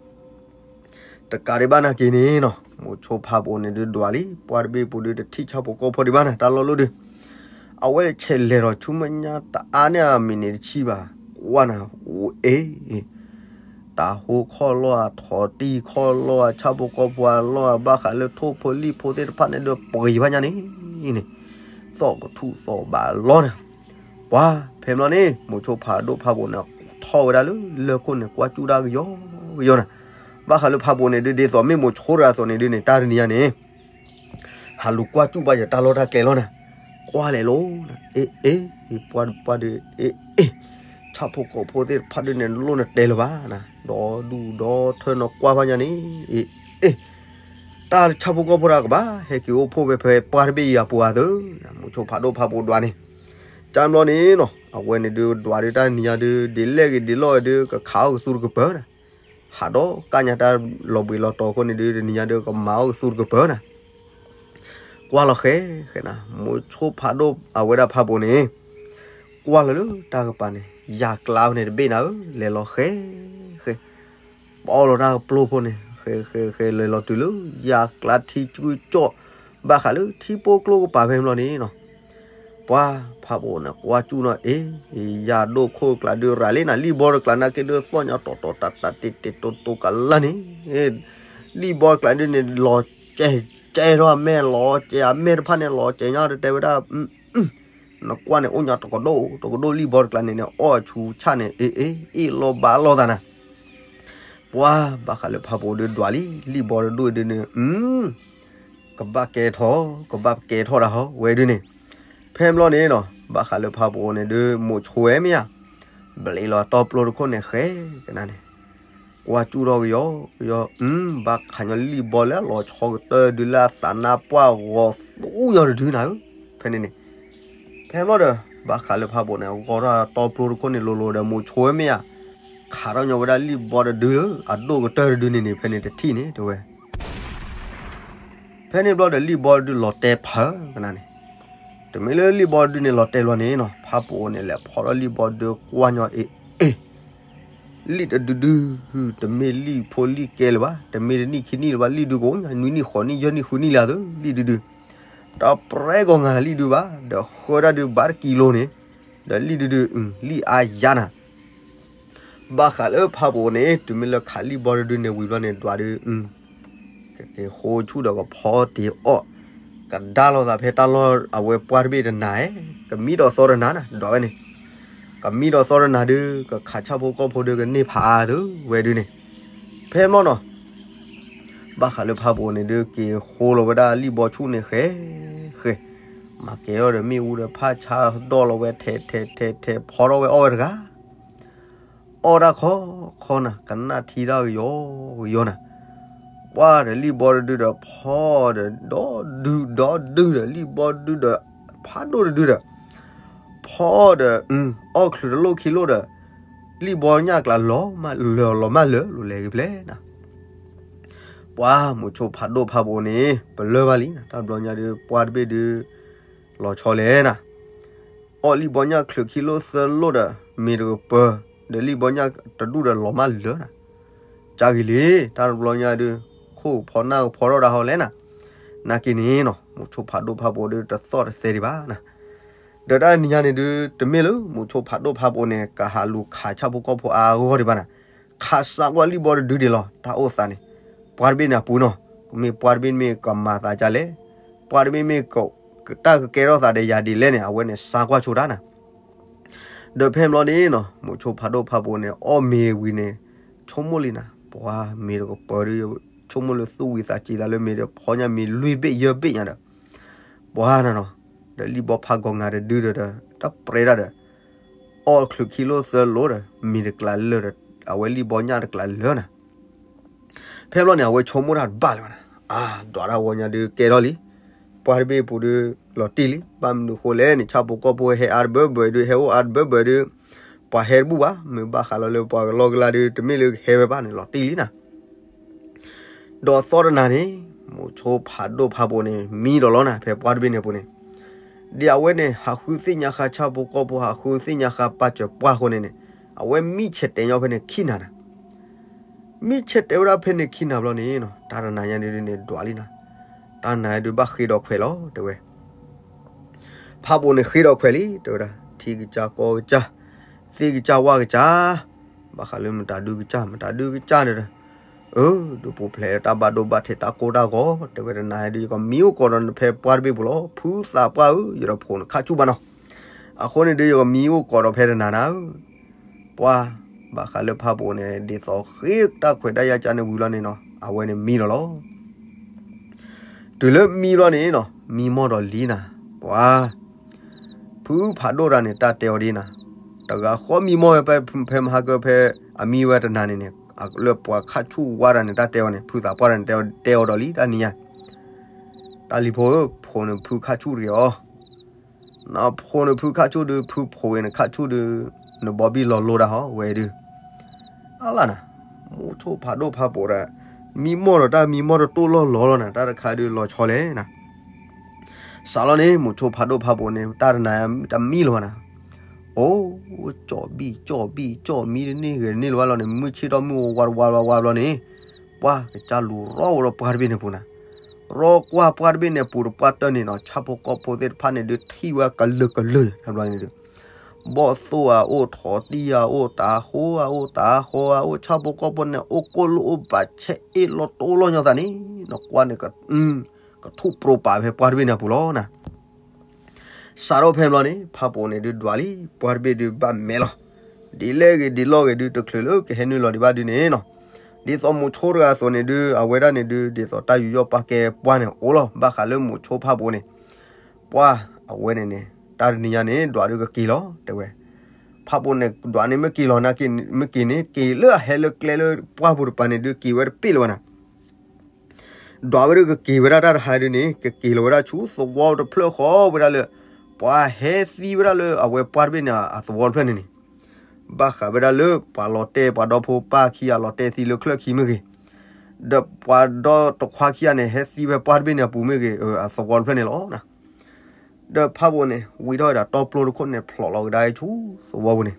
တကးဒံးဘၣ်နာ်က့န့ၣ်နီၤ, မိၤဆိဖးပအိၣ်န့ၣ်ဒုးဒွးလံ, ပှၤတဘ့ၣ်ပူၤဒုးတထံၣ်ဆၣ်ဖိကီၢ်ဖိဒံးဘၣ်နၤ, တၢ်လီၢ်လၢဒုး, အဝဲဆဲးလဲၤထီၣ်ဆူမဲာ်ညါတအါန့ၢ်အမံးနံးတဆံဘၣ်, ကွၢ်နၤ, အိၣ်အ့ၣ် တၢ်ဟိခီၣ်လီၢ်ဧါ ထီၣ်တံၢ်ခီၣ်လီၢ်ဧါ ဆၣ်ဖိကီၢ်ဖိအလီၢ်ဧါ ဘၣ်ဃးလၢထိၣ်ဖိလံၣ်ဖိသ့ၣ်တဖၣ်န့ၣ်ဒီး ပှ့ၤဘၣ်ညါန့ၣ်န့ၣ်, သီၣ်ကထူၣ်သီၣ်ဘးလီၤနၤ, ပှၤဖဲဘျီန့ၣ် မိၤဆိဖးဒိၣ်ဖးပအိၣ်န့ၣ် ထီၣ်ဝဲဒၣ်လၢလၢၢ်ခိၣ်န့ၣ် ကွၢ်ကၠူၣ်တၢ်ကယီကယီနၤ, ဘၣ်ဃးလၢဖးပအိၣ်န့ၣ်ဒုး ဒ်သိးမ့ၢ်မိၤဆိတဂၤအသိးန့ၣ်ဒုးန့ၣ် တၢ်တနံၤညါန့ၣ် ဟးလူၤကွၢ်ကၠူၣ်ဘၣ်ယတၢ်လီၢ်တၢ်ကျဲလီၤနၤ, ကွၢ်လဲၤလီၤ, အ့ၣ်အ့ၣ် ပှၤပှၤဒုး အ့ၣ်အ့ၣ်, ဆၣ်ဖိကီၢ်ဖိသ့ၣ်တဖၣ်ဒုးန့ၣ် နလိၣ်နတဲလၢၤဘၣ်နၤ, ဒီဒူၣ်ဒီထၢနီၤကွၢ်ဘၣ်ညါန့ၣ်, အ့ၣ်အ့ၣ်, တၢ်ဆၣ်ဖိကီၢ်ဖိတဂၤကဘၣ် ဟဲက့ၤအိၣ်ဖှိၣ်ဝဲဖဲပှၢ်တဘ့ၣ်အံၤအပူၤအသိး, မိၤဆိဖးဒိၣ်ဖးပအိၣ်ဒွးန့ၣ်, ကၢ်ဘျီန့ၣ်နီၤ အဝဲန့ၣ်ဒုးဒွးဒုးတၢ်တနံၤညါဒုး ဒ်လဲၣ်ဂ့ၤဒ်လဲၣ်ဂ့ၤဒုး ကခးအီၣ်ကသူတကပၤနၤ, ဟးဒီးကၢ်ညါတၢ်လီၤဘှံးလီၤတီၤအဃိန့ၣ်ဒုး တနံၤညါဒုး ကမၤအီၣ်ကသူတကပၤနၤ ကွၢ်လီၤဃဲဃဲနၤ, မိၤဆိဖးဒိၣ်အဝဲဒၣ်ဖးပအိၣ်န့ၣ်, ကွၢ်လီၤလၢတၢ်ကပၤန့ၣ် ယၤကျါဖဲန့ၣ်တဘ့ၣ်နၤဧၢ, လဲၤလီၤဃဲဃဲ, ပအီၣ်လီၤတၢ်ကပျိဖိန့ၣ် ဃဲဃဲဃဲ လဲၤလီၤတုၤလၢ ယၤကျါထံကၠူကၠီၣ်, ဘၣ်ဃးလၢထံပိကျိကပၤဖဲန့ၣ်ဘျီန့ၣ်နီၤ ပှၤဖးပအိၣ်န့ၣ် ကွၢ်ကၠူၣ်နီၤ အ့ၣ်, ယၤဒိၣ်ခိၣ်ကျးဒုးရၤလံနၤ, လံၣ်ဘီတကျးနာ်က့ဒုး သီၣ်ညါတီၤတီၤတးတးတ့တ့တိတိကလါန့ၣ်, လံၣ်ဘီတကျးဒုးန့ၣ် လီၤစဲးစဲးထီၣ်အမဲာ် လီၤစဲး အမဲာ်တဖၣ်န့ၣ် လီၤစဲးညါတတဲဝဲဒၣ် နကွၢ်န့ၣ် အိၣ်ညါတကဒိၣ်တကဒိၣ် လံၣ်ဘီတကျးန့ၣ်န့ၣ် အီၣ်အဆူးဆၣ်န့ၣ် အ့ၣ်အ့ၣ် အ့ၣ်လီၤဘၣ်လီၤသးနၤ ပှၤဘၣ်ဃးလၢဖးပအိၣ်ဒုးဒွးလံ လံၣ်ဘီတဒိၣ်ဒုးန့ၣ် ကဘၣ်ကဲထီၣ် ကဘၣ်ကဲထီၣ်ဒၣ်ဟီ ဝဲဒုးန့ၣ် ဖဲဘျီန့ၣ်နီၤ ဘၣ်ဃးလၢဖးပအိၣ်န့ၣ်ဒုး မိၤဆိဝဲမ့ၢ်ဧါ ဘျ့းလီၤတီပျိတခိၣ်န့ၣ် ဃဲကနၤန့ၣ် ကွၢ်ကၠူၣ်ထီၣ်ကယီကယီ ဘၣ်ခးညီလံၣ်ဘီလၢအလီၤဆီကတၢၢ်ဒုး လၢအသးနါပှၢ်ဂီၤသူယီၤတဒုနၤဧၢ ဖဲန့ၣ်န့ၣ် ဖဲဘျီဒီး ဘၣ်ဃးလၢဖးပအိၣ်န့ၣ် ဂီၤထီၣ်တီပျိတခိၣ်န့ၣ်လိၤလိၤဒီး မိၤဆိဝဲမ့ၢ်ဧါ ခးထီၣ်ညီဝဲဒၣ်လံၣ်ဘီတဒုလၢ အဒိၣ်ကတၢၢ်တဒုန့ၣ်န့ၣ် ဖဲန့ၣ်တထံၣ်န့ၣ် တဲဝဲ ဖဲန့ၣ်ဘျီဒီး လံၣ်ဘီတဒုလီၤတဲာ်ဖးကနၤန့ၣ် တမ့ၢ်လၢလံၣ်ဘီတဒုန့ၣ်လီၤတဲာ်လီၤန့ၣ်နီၤ ဖးပအိၣ်န့ၣ် လဲၤဖီထီၣ်လံၣ်ဘီတဒုကွၢ်ညီ အ့ၣ်အ့ၣ် လံၣ်တဒုဒု တမ့ၢ်လံၣ်ဖိလံၣ်ကဲလၢၤဘၣ် တမ့ၢ်တနံၣ်ခံနံၣ်လၢၤဘၣ် လံၣ်ဒုကအိၣ်ညါ နွံနံၣ်ဃိးနံၣ် ယဲၢ်နံၣ်ဃုနံၣ်လၢအသိး လံၣ်ဒုဒု တၢ်ပြဲကီၢ်ငါလံၣ်ဒုဘၣ် ဒီးဃၢတၢ်ဒုဘၣ်တကံလိၤန့ၣ် ဒီးလံၣ်ဒုဒု လံၣ်အါယါနၤ ဘၣ်ဃးလၢဖးပအိၣ်န့ၣ် တုၤမ့ၢ်လၢခးလံၣ်ဘီတဒုန့ၣ်ဝံၤဘျီန့ၣ် ဒွးဒု ကက့ၤဃိဆူၣ်ဒီးကဖီတ့ၢ်အီၣ် ကဒါလိာ်သးဖဲတၢ်လီၢ်အဝဲပှၢ်တဘ့ၣ်တနၤဧဲ ကမံဒီးသီတနၤနၤ ဒွးဝဲန့ၣ် ကမံဒီးသီတနၤဒုး ကခးဆၣ်ဖိကီၢ်ဖိဒုး ကန့ၢ်ဖးအါသုဝဲဒုန့ၣ်, ဖဲမီၢ်နီၤ ဘၣ်ဃးလၢဖးပအိၣ်န့ၣ်ဒုး က့ၤဃိလီၤဝဲဒၣ်လံၣ်ဘီဆူၣ်န့ၣ်ဃဲဃဲ, မၤကဲၤထီၣ်ဒီးမ့ၣ်အူဒီးဖးဆါဒီၣ်လီၤဝဲထဲထဲထဲထဲ ဖီထီၣ်ဝဲအီၣ်ဝဲတဂၤ အီၣ်တၢ်ခီခီနၤ ကနၣ်ထံတၢ်ကယီကယီနၤ, ပှၤဒီးလံၣ်ဘီတဒုဒီး ဖီဒီးဒီဒုဒီဒုဒီး လံၣ်ဘီဒုဒီး ဖးဒိၣ်တဒုဒီး ဖီဒီး အီၣ်ချုးတလိၣ်ခံလိၣ်ဒီး လံၣ်ဘီညၣ်ကျါလီၤမၢ်လၢာ်လီၤမၢ်လၢာ် လိၤလဲၤဂ့ၤဖျဲၣ်နၤ, ပှၤမိၤဆိဖးဒိၣ်ဖးပအိၣ်န့ၣ် ပလၢၢ်ဘၣ်လံနၤ တၢ်ဘျီညါဒုး ပှၤတဘ့ၣ်ဒုး လီၤဆီလဲၣ်နၤ အီၣ်လံၣ်ဘီညၣ်ချုးခံလိၣ်သၢလိၣ်ဒီး မ့ၤတကပၤ ဒီးလံၣ်ဘီညၣ်တဒူၣ်ဒီးလီၤမၢ်လၢာ်နၤ, ကၢ်ဂ့ၤလံ တၢ်တဘျီညါဒုး ခိၣ်ကဖီနၢ်ကဖီထီၣ်ဒၣ်ဟီလဲၣ်နၤ, နာ်က့န့ၣ်နီၤ မိၤဆိဖးဒိၣ်ဖးပအိၣ်ဒုး တသီၣ်တသဲဒံးဘၣ်နၤ, ဒီးတၢ်နံၤညါန့ၣ်ဒုး တမ့ၢ်လၢမိၤဆိဖးဒိၣ်ဖးပအိၣ်န့ၣ် ကဟးလူၤခးဆၣ်ဖိကီၢ်ဖိအါအါဂီၢ်ဂီၢ်ဒံးဘၣ်နၤ, ခးစးကွၢ်လံၣ်ဘီတဒုဒံးလီၤ တၢ်အိၣ်သးန့ၣ်, ပှၤတဘ့ၣ်န့ၣ်အပူၤနီၤ, မ့ၢ်ပှၤတဘ့ၣ်မ့ၢ်ကမၤသးဒ်လဲၣ်, ပှၤတဘ့ၣ်မ့ၢ် တၢ်ကကဲထီၣ်သးဒီးယၤဒ်လဲၣ်န့ၣ် အဝဲန့ၣ်စးကွၢ်ဆိတၢ်နၤ, ဒီးဖဲဘျီန့ၣ်နီၤ မိၤဆိဖးဒိၣ်ဖးပအိၣ်န့ၣ် အီၣ်မ့ၤဝံၤန့ၣ် ဆိကမိၣ်လံနၤ, ပှၤမ့ၤတကပၤဒုး ဆိကမိၣ်လၢသူၣ်ဝံၤသးစူၤသးလၢမ့ၤဒီး ဖီညါမ့ၤလွံၢ်ဘ့ၣ်ယဲၢ်ဘ့ၣ်ညါဒီး ပှၤနၤနီၤ, ဒီးလံၣ်ဘီဖးဂီၤငါတဒုဒီး တၢ်ပြဲတၢ်ဒီး အီၣ်ချုးခံလိၣ်သၢလိၣ်ဒီး မ့ၤတကျးလၢာ်ဒီး အဝဲလံၣ်ဘီညၣ်တကျးလၢာ်နၤ, ဖဲဘျီန့ၣ် အဝဲဆိကမိၣ်တၢ်တဘၣ်လၢၤဘၣ်နၤ, အါ ဒွးတၢ်ဝီညါဒုးကဲထီၣ်လံ, ပှၤတဘ့ၣ်ပူၤဒုး လီၤတံၢ်လံ, ဘၣ်မနုၤဃိလဲၣ်န့ၣ် ဆၣ်ဖိကီၢ်ဖိဟဲအါတဘၢဘၢဒုး ဟဲအိၣ်အါတဘၢဘၢဒုး ပှၤဟဲတဘူၣ်ဘၣ်, မ့ၢ်ဘၣ်ဃးလီၤလၢပှၤကလီကလါဒုး တမ့ၢ်လၢကဟဲဝဲဘၣ်န့ၣ် လီၤတံၢ်လံနၤ ဒီးသီတနၤန့ၣ် မိၤဆိဖးဒိၣ်ဖးပအိၣ်န့ၣ် မံဒီးလီၤနၤ ဖဲပှၢ်တဘ့ၣ်န့ၣ်အပူၤန့ၣ်, ဒ်အဝဲန့ၣ် ဟးဃုသ့ၣ်ညါဃာ်ဆၣ်ဖိကီၢ်ဖိ ဟးဃုသ့ၣ်ညါဃာ်ပာ်စၢၤပှၢ်အဃိန့ၣ်န့ၣ်, အဝဲမံဆဲးတဲာ်ညီဖဲန့ၣ်ခံနၤနၤ, မံဆဲးတဲာ်ဝဲဒၣ်ဖဲန့ၣ်ခံနၤဘျီန့ၣ်နီၤ တၢ်တနၤညါဒုးန့ၣ် ဒွးလံနၤ, တၢ်နၤဒုးဘၣ်ဃ့ဒီးခွဲးလီၤ တဲဝဲ ဖးပအိၣ်န့ၣ်ဃ့ဒီးခွဲးလံ တဲဝဲဒၣ် ထံကစၢ်ကီၢ်ကစၢ်, သ့ၣ်ကစၢ်ဝၣ်ကစၢ်, ဘၣ်ဃးလၢမတၤဒုကစၢ် မတၤဒုကစၢ်န့ၣ်ဒီး, အၢ ဒုးပူၤဖျဲးတၢ်ဘၣ်ဒိဘၣ်ထံးတၢ်ကိၢ်တၢ်ဂီၤ တဲဝဲတနၤဒုး ယကမံအိၣ်ကီးဒီးနဖဲပှၢ်တဘ့ၣ်ပူၤလီၤ ဖုသးပှၢ်ဧၢ ယတဖိးနခၣ်ဆူၣ်ဘၣ်နီၤ, အဃိန့ၣ်ဒုး ယကမံအိၣ်ကီးဒီးဖဲတနၤနၤဧၢ, ပှၤ, ဘၣ်ဃးလၢဖးပအိၣ်န့ၣ် ဒ်သိးဃ့တၢ်ခွဲးတၢ်ယာ်ကၢန့ၣ်ဝံၤလီၤန့ၣ်နီၤ အဝဲန့ၣ်မံလီၤလီၤ တုၤလၢမံဘျီန့ၣ်နီၤ မံမီၢ်ဒီးလံနၤ, ပှၤ, ဖုဖးဒိၣ်တဂၤန့ၣ် တၢ်တဲအီၤဒ်နၤ, တဂၤဃီမံမီၢ်ဝဲဖဲမဟါကဖဲ အမံဝဲတနၤန့ၣ်န့ၣ် လၢပှၤခၣ်ဆူၣ်ဝါတဂၤန့ၣ် တၢ်တဲအီၤန့ၣ် ဖုသးပှၢ်တဂၤန့ၣ် တဲအီၤဒီးလံတၢ်နံၤညါ, တၢ်လံၤဖိဧၢ ဖိးန့ၣ်ဖုခၣ်ဆူၣ်တဂ့ၤအီၤ နဖိးန့ၣ်ဖုခၣ်ဆူၣ်ဒုး ဖုဖိးဝဲန့ၣ်ခၣ်ဆူၣ်ဒုး နဘီဘံၣ်လီၤလိတၢ်ဟီဝဲဒုး, အလၢနၤ, မိၤဆိဖးဒိၣ်ဖးပအိၣ်ဒီး, မံမီၢ်ဒီးတၢ်မံမီၢ်တတိၢ်လီၢ်လီၤလီၤနၤ တၢ်တခါဒုးလီၤဆီလဲၣ်နၤ, စးလီၤန့ၣ် မိၤဆိဖးဒိၣ်ဖးပအိၣ်န့ၣ် တၢ်တနၤတမံလၢၤဘၣ်နၤ, အိၣ်, ကၠီၣ်ဘံၣ်ကၠီၣ်ဘံၣ် ကၠီၣ်မံတန့ၢ်ဂ့ၤတန့ၢ်လၢၤဘၣ်လီၤန့ၣ် မုၢ်ဆ့ၣ်ထီၣ်မုၢ်ဝါဝါဝါဘျီန့ၣ်, ပှၤကစၢ်လူၤရီဝဲဒီးပှၢ်တဘ့ၣ်န့ၣ်ပူၤနၤ ရီကွၢ်ပှၢ်တဘ့ၣ်န့ၣ် ပူၤတပှၢ်တၢၢ်န့ၣ်နီၤ ဆၣ်ဖိကီၢ်ဖိသ့ၣ်တဖၣ်န့ၣ်ဒုး ထံၣ်ဝဲကလုာ်ကလုာ် တဘျီန့ၣ်ဒုး, ဘီၣ်သိၣ်အအိၣ် ထီၣ်တံၢ်အအိၣ် တၤဃိအအိၣ် တၤဃီအအိၣ် ဆၣ်ဖိကီၢ်ဖိန့ၣ် အိၣ်ကိၢ်လိၣ်အိၣ်ဘၣ်ဆဲးအ့ၣ်လီၤတိၢ်လီၢ်ညီသးန့ၣ် နကွၢ်န့ၣ် ကထူၣ်ပြိးပာ်ဖဲပှၢ်တဘ့ၣ်န့ၣ်အပူၤလီၤနၤ စးထီၣ်ဖဲဘျီန့ၣ် ဖးပအိၣ်န့ၣ်ဒုးဒွးလံ ပှၢ်တဘ့ၣ်ဒုးဘၣ်မဲာ်လီၤ. ဒ်လဲၣ်ဂ့ၤဒ်လဲၣ်ဂ့ၤဒုး တချုးလၢကဟဲနုာ်လီၤဒံးဘၣ်ဒုးန့ၣ်နီၤ, ဒ်သိးမိၤဆိတဂၤအသိးန့ၣ်ဒုး အဝဲဒၣ်န့ၣ်ဒုး ဒ်သိးတၢ်ယူးယီၣ်ပာ်ကဲပှၢ်န့ၣ်အိၣ်လီၤ. ဘၣ်ဃးလၢမိၤဆိဖးပအိၣ်န့ၣ် ပှၢ်အဝဲန့ၣ်န့ၣ် တၢ်တနံၤညါန့ၣ် ဒွးဒုးကက့ၤလီၤ တဲဝဲ. ဖးပအိၣ်န့ၣ် ဒွးန့ၣ်မ့ၢ်က့ၤလီၤ မ့ၢ်က့ၤန့ၣ် က့ၤလၢအဟဲလၢကျဲလၢပှၢ်ပူၤတပၤန့ၣ်ဒုး က့ၤဝဲတပ့ၢ်လၢၤဘၣ်နၤ ဒွးဝဲဒၣ်ကက့ၤဝဲဒၣ်တၢ်တဟါဒုးန့ၣ် ကက့ၤလီၤဝဲဒၣ်ဆူသဝီတဖျၢၣ်ဃီဝဲဒၣ်လၢ ပှၤဟဲသံဝဲဒၣ်လၢအဝဲပှၢ်တဘ့ၣ်န့ၣ် အသဝီတဖျၢၣ်န့ၣ်န့ၣ်, ဘၣ်ဃးဝဲဒၣ်လၢပှၤလီၤတဲာ် ပှၤဒီဖိပၢ်ခံဂၤလီၤတဲာ်သံလၢချၢၣ်ခံမ့ၢ်ဂ့ၤ, ဒီးပှၤဒီတခွါခံဂၤန့ၣ် ဟဲသံဝဲပှၢ်တဘ့ၣ်န့ၣ်အပူၤမ့ၢ်ဂ့ၤ အသဝီတဖျၢၣ်န့ၣ်လီၤ. ဒီးဖးပအိၣ်န့ၣ် ဝံထီၣ်ဝဲဒၣ်တီပျိတခိၣ်န့ၣ် ဖျိးလီၤကဒါဆူသဝီပူၤန့ၣ်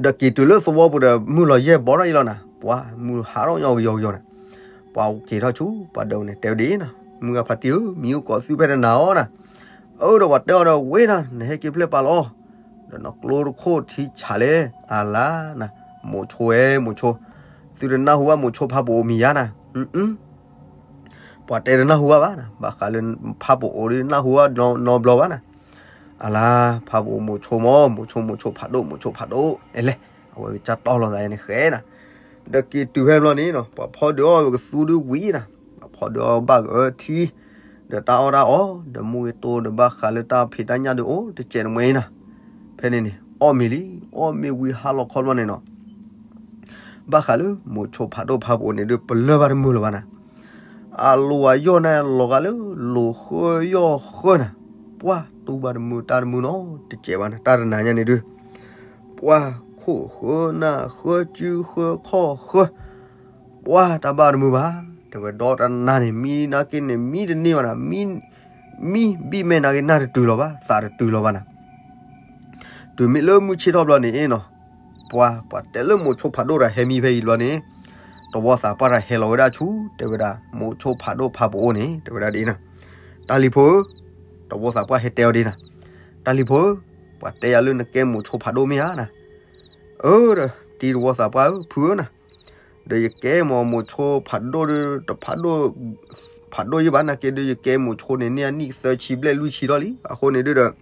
ဒီးက့ၤတုၤလၢသဝီပူၤဒီး မုၢ်လီၤယဲၢ်ဘီထီၣ်အံၤလီၤနၤ, ပှၤမုၢ်ဟးထီၣ်ညီကယီကယီန့ၣ်, ပှၤက့ၤထီၣ်ဆူပှၤဒၢးန့ၣ် တဲဝဲဒ်အံၤနီၤ, မုၢ်ဂၤဖါတံၢ်ဧၢ, မံအိၣ်ကိးသုဖဲတနၤအီၤနၤ, အၢ ဒီးပှၤတဲအီၤဒီး ဝ့ၢ်နၤ နဟဲက့ၤဖျဲၣ်ပာ်လီၤ, ဒီးနကျိတခိၣ်ထံဆးလဲၣ်, အလါနၤ, မိၤဆိဝဲ မိၤဆိ, သုတနၢ်ဟူဘၣ်မိၤဆိဖးပအိၣ်မံၤယါနၤ ပှၤတဲတနၢ်ဟူဘၣ်ဘၣ်နၤ, ဘၣ်ဃးလၢဖးပအိၣ်ဒုးနၢ်ဟူဘၣ်နီတဘျီဘၣ်နၤ, အလါ ဖးပအိၣ်မိၤဆိမၢ် မိၤဆိ မိၤဆိဖးဒိၣ် မိၤဆိဖးဒိၣ် အဲလဲၣ် အဝဲကစၢ်တီလီၤသးယဲန့ၣ်ဃဲနၤ, ဒီးက့ၤတုၤဖဲဘျီန့ၣ်နီၤ ပှၤဖီဒုးအီၣ်ဝဲကသူဒုးဝံၤနၤ, ပှၤဖီဒုးအီၣ်ဘၣ်ကအၢထံ ဒီးတၢ်အီၣ်တၢ်အီ ဒီးမူဂ့ၤတိဒီးဘၣ်ဃးလၢတၢ်ဖံးတၢ်ညၣ်ဒုးအိၣ်တစဲးတမှဲအံၤနၤ, ဖဲန့ၣ်န့ၣ် အီၣ်မ့ၤလံ အီၣ်မ့ၤဝံၤဟါလီၤခီဘျီန့ၣ်နီၤ ဘၣ်ဃးလၢမိၤဆိဖးဒိၣ်ဖးပအိၣ်န့ၣ်ဒုး ပလၢၢ်ဘၣ်တမုာ်လၢၤဘၣ်နၤ, အလိၤအယီၢ်န့ၣ်လီၤဂာ်လၢ လိၤဃၢယီၢ်ဃၢနၤ, ပှၢ်တူၢ်ဘၣ်တမုာ်တၢ်တမုာ်နီတစဲးဘၣ်နၤ, တၢ်တနၤညါန့ၣ်ဒုး ပှၢ်ခိၣ်ဃၢနၢ်ဃၢစုဃၢခီၣ်ဃၢ ပှၢ်တၢ်ဘၣ်တမုာ်ဘၣ်, တဲဝဲဒီတနၤန့ၣ် မံနၤက့န့ၣ် မံတန့ၢ်ဘၣ်နၤ, မံ မံဘံၣ်မဲနၤက့ နၢ်တတုၤလီၤဘၣ် သးတတုၤလီၤဘၣ်နၤ တုၤမ့ၢ်လၢမုၢ်ဆ့ၣ်ထီၣ်ဘျီန့ၣ်နီၤ, ပှၤ ပှၤတဲလၢမိၤဆိဖးဒိၣ်တၢ်ဟဲမံဖဲအံၤဘျီန့ၣ်, တဝီသးပှၢ်တၢ်ဟဲလီၤဝဲဒၣ်ဆူ တဲဝဲဒၣ် မိၤဆိဖးဒိၣ်ဖးပအိၣ်န့ၣ် တဲဝဲဒၣ်ဒ်အံၤနၤ, တၢ်လံၤဖိဧၢ, တဝီသးပှၢ်ဟဲတဲအီၤဒ်နၤ, တၢ်လံၤဖိဧၢ, ပှၤတဲယၤလၢနကဲမိၤဆိဖးဒိၣ်မ့ၢ်ဧါနၤ, အၢ ဒီး တံၤတဝီသးပှၢ်ဧၢ ဖုဧၢနၤ, ဒီးယကဲမ့ၢ်မိၤဆိဖးဒိၣ်ဒီး တဖးဒိၣ် ဖးဒိၣ်ယဘၣ်နၤက့ဒီး ယကဲမိၤဆိန့ၣ် န့ၢ်အနံၣ်သၢဆံဘျဲၣ်လွံၢ်ဆံထီၣ်လံ, အဃိန့ၣ်ဒုးဒီး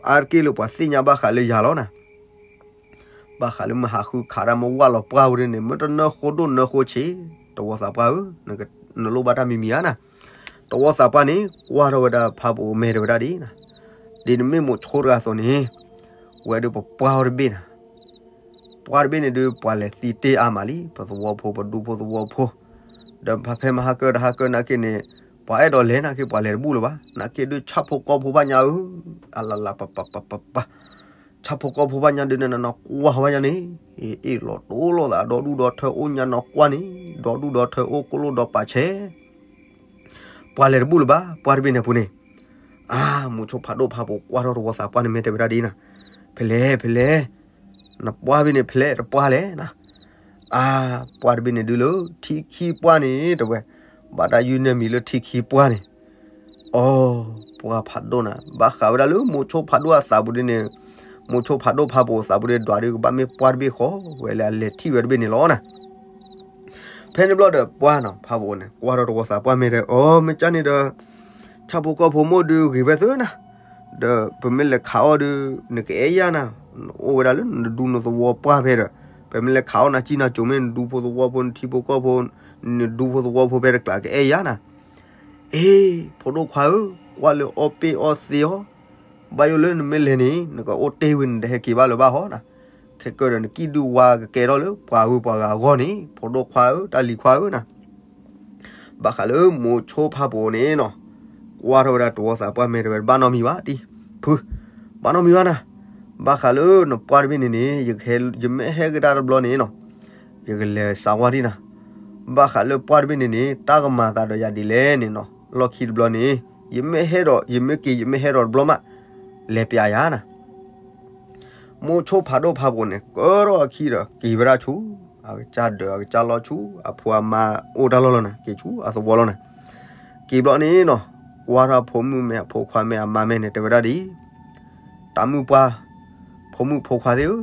အါတက့ၢ်လၢပှၤသ့ၣ်ညါဘၣ်ဃးလၢယၤလီၤနၤ, ဘၣ်ဃးလၢမဟးဃုခးတၢ်မ့ၢ်ဝၢ်လီၤပှၢ်ဝဲဒၣ်န့ၣ် မ့ၢ်တနၢဃိဒိၣ်နၢဃိဆံး, တဝီသးပှၢ်ဧၢ, နလိၣ်ဘၣ်တၢ်မံၤမံၤဧါနၤ, တဝီသးပှၢ်န့ၣ် ကွၢ်ထီၣ်ဝဲဒၣ်ဖးပအိၣ်မဲာ်တဲဝဲဒၣ်ဒ်နၤ, ဒ်နမ့ၢ်မိၤဆိတဂၤအသိးန့ၣ်, ဝဲဒုးပပှၢ်အီၤတဘ့ၣ်နၤ ပှၢ်တဘ့ၣ်န့ၣ်ဒုး ပှၤလဲၤသံတ့ၢ်အါမးလံ ပသဝီဖိ ပဒူဖိသဝီဖိ, ဒီးဖဲမဟါကၢတဟါကၢနာ်က့န့ၣ်, ပှၤအဲၣ်ဒိးလဲၤနာ်က့ ပှၤလဲၤတဘူၣ်လၢၤဘၣ်, နာ်က့ဒုးဆၣ်ဖိကီၢ်ဖိဘၣ်ညါဧၢ, အလလ ပပပပပ ဆၣ်ဖိကီၢ်ဖိဘၣ်ညါဒုးန့ၣ် နနီၢ်ကွၢ်ဘၣ်ညါန့ၣ်, အ့ၣ်လီၤတိလိာ်သး ဒီဒူၣ်ဒီထၢအိၣ်ညါနီၢ်ကွၢ်န့ၣ်, ဒီဒူၣ်ဒီထၢအိၣ်ကိၣ်လိၣ်ဒီးပာ်ဆဲး ပှၤလဲၤတဘူၣ်လၢၤဘၣ် ပှၢ်တဘ့ၣ်န့ၣ်အပူၤန့ၣ်, အါ မိၤဆိဖးဒိၣ်ဖးပအိၣ်ကွၢ်ထီၣ်တဝီသးပှၢ်န့ၣ် မ့ၢ်တဲဝဲဒၣ်ဒ်နၤ, ဖဲလဲၣ် ဖဲလဲၣ်, နပှၢ်တဘ့ၣ်န့ၣ် ဖဲလဲၣ်တပှၢ်လဲၣ်နၤ, အါ ပှၢ်တဘ့ၣ်န့ၣ်ဒုးလၢ ထံခံပှၢ်န့ၣ် တဲဝဲ, ဘၣ်တၢ်ယုၢ်နဲၣ်မံၤလၢထံခံပှၢ်န့ၣ်, အီ ပှၢ်ဖးဒိၣ်နၤ ဘၣ်ဃးဝဲဒၣ်လၢမိၤဆိဖးဒိၣ်အသးပူၤဒ်န့ၣ်, မိၤဆိဖးဒိၣ်ဖးပအိၣ်သးပူၤဒ် ဒွးဒုးကဘၣ်မ့ၢ်ပှၢ်တဘ့ၣ်ဃီ ဝဲလၢအလဲၤထံၣ်ဝဲတဘ့ၣ်န့ၣ်လီၤနၤ ဖဲန့ၣ်ဘျီဒီးပှၢ်နီၤ ဖးပအိၣ်န့ၣ် ကွၢ်ထီၣ်တဝီသးပှၢ်မ့ၢ်တဲ အီ မ့ၢ်ကၢ်န့ၣ်ဒီး ဆၣ်ဖိကီၢ်ဖိမိၢ်ဒုးဂ့ၤဝဲသၢနၤ, ဒီးပမ့ၢ်လဲၤခးအီၣ်ဒုး နကအဲၣ်ယၤနၤ, အိၣ်ဝဲဒၣ်လၢနဒူနသဝီပှၢ်ဖဲဒီး ပမ့ၢ်လဲၤခးအီၣ်နၤကံနၤကိၤမ့ၢ်နဒူဖိသဝီဖိ နထံဖိကီၢ်ဖိ နဒူဖိသဝီဖိဖဲတကျးကအဲၣ်ယၤနၤ အ့ ဖိဒိၣ်ခွါဧၢ, ကွၢ်လၢအီၣ်ပ့ၢ်အီၣ်သ့အီၤ, ဘၣ်ယိၣ်လၢနမ့ၢ်လဲၤန့ၣ် နကအိၣ်တ့ၢ်ဝံၤန့ၣ် တဟဲက့ၤဘၣ်လၢၤဘၣ်ဟီနၤ, ခဲကၢဒီးနကံၣ်ဒုးဝါကကဲထီၣ်လၢပှၤဂုၤပှၤဂၤအဂီၢ်န့ၣ် ဖိဒိၣ်ခွါဧၢ တၢ်လံၤခွါဧၢနၤ ဘၣ်ဃးလၢမိၤဆိဖးပအိၣ်န့ၣ်နီၤ, ကွၢ်ထီၣ်ဝဲဒၣ်တဝီသးပှၢ်မ့ၢ်တဲဝဲ ဘၣ်နီတမံၤဘၣ်တံၤ, ဖု, ဘၣ်နီတမံၤဘၣ်နၤ, ဘၣ်ဃးလၢနပှၢ်တဘ့ၣ်န့ၣ်န့ၣ် ယကဟဲ ယမ့ၢ်ဟဲကဒါတဘျီန့ၣ်နီၤ, ယကလဲၤစးဝါဒံနၤ, ဘၣ်ဃးလၢပှၢ်တဘ့ၣ်န့ၣ်န့ၣ် တၢ်ကမၤသးဒီးယၤဒ်လဲၣ်န့ၣ်နီၤ, လီၢ်ခံတဘျီန့ၣ် ယမ့ၢ်ဟဲဒီး ယမ့ၢ်က့ၤ ယမ့ၢ်ဟဲဒီးတဘျီမး လဲၤပျးယၤနၤ မိၤဆိဖးဒိၣ်ဖးပအိၣ်န့ၣ် ကၢထီၣ်အခံဒီး က့ၤဝဲဒၣ်ဆူ အကစၢ်ဒၢးအကစၢ်လီၢ်ဆူ အဖိအမါအိၣ်တၢ်လီၢ်လီၤနၤ, က့ၤဆူအသဝီလီၤနၤ, က့ၤဘျီန့ၣ်နီၤ, ကွၢ်ထီၣ်ဖိမုၣ်မဲာ်အဖိခွါမဲာ်အမါမဲာ်န့ၣ် တဲဝဲဒၣ်ဒ်အံၤ, တၢ်မုၣ်ပှၢ်, ဖိမုၣ်ဖိခွါသ့ၣ်ဧၢ,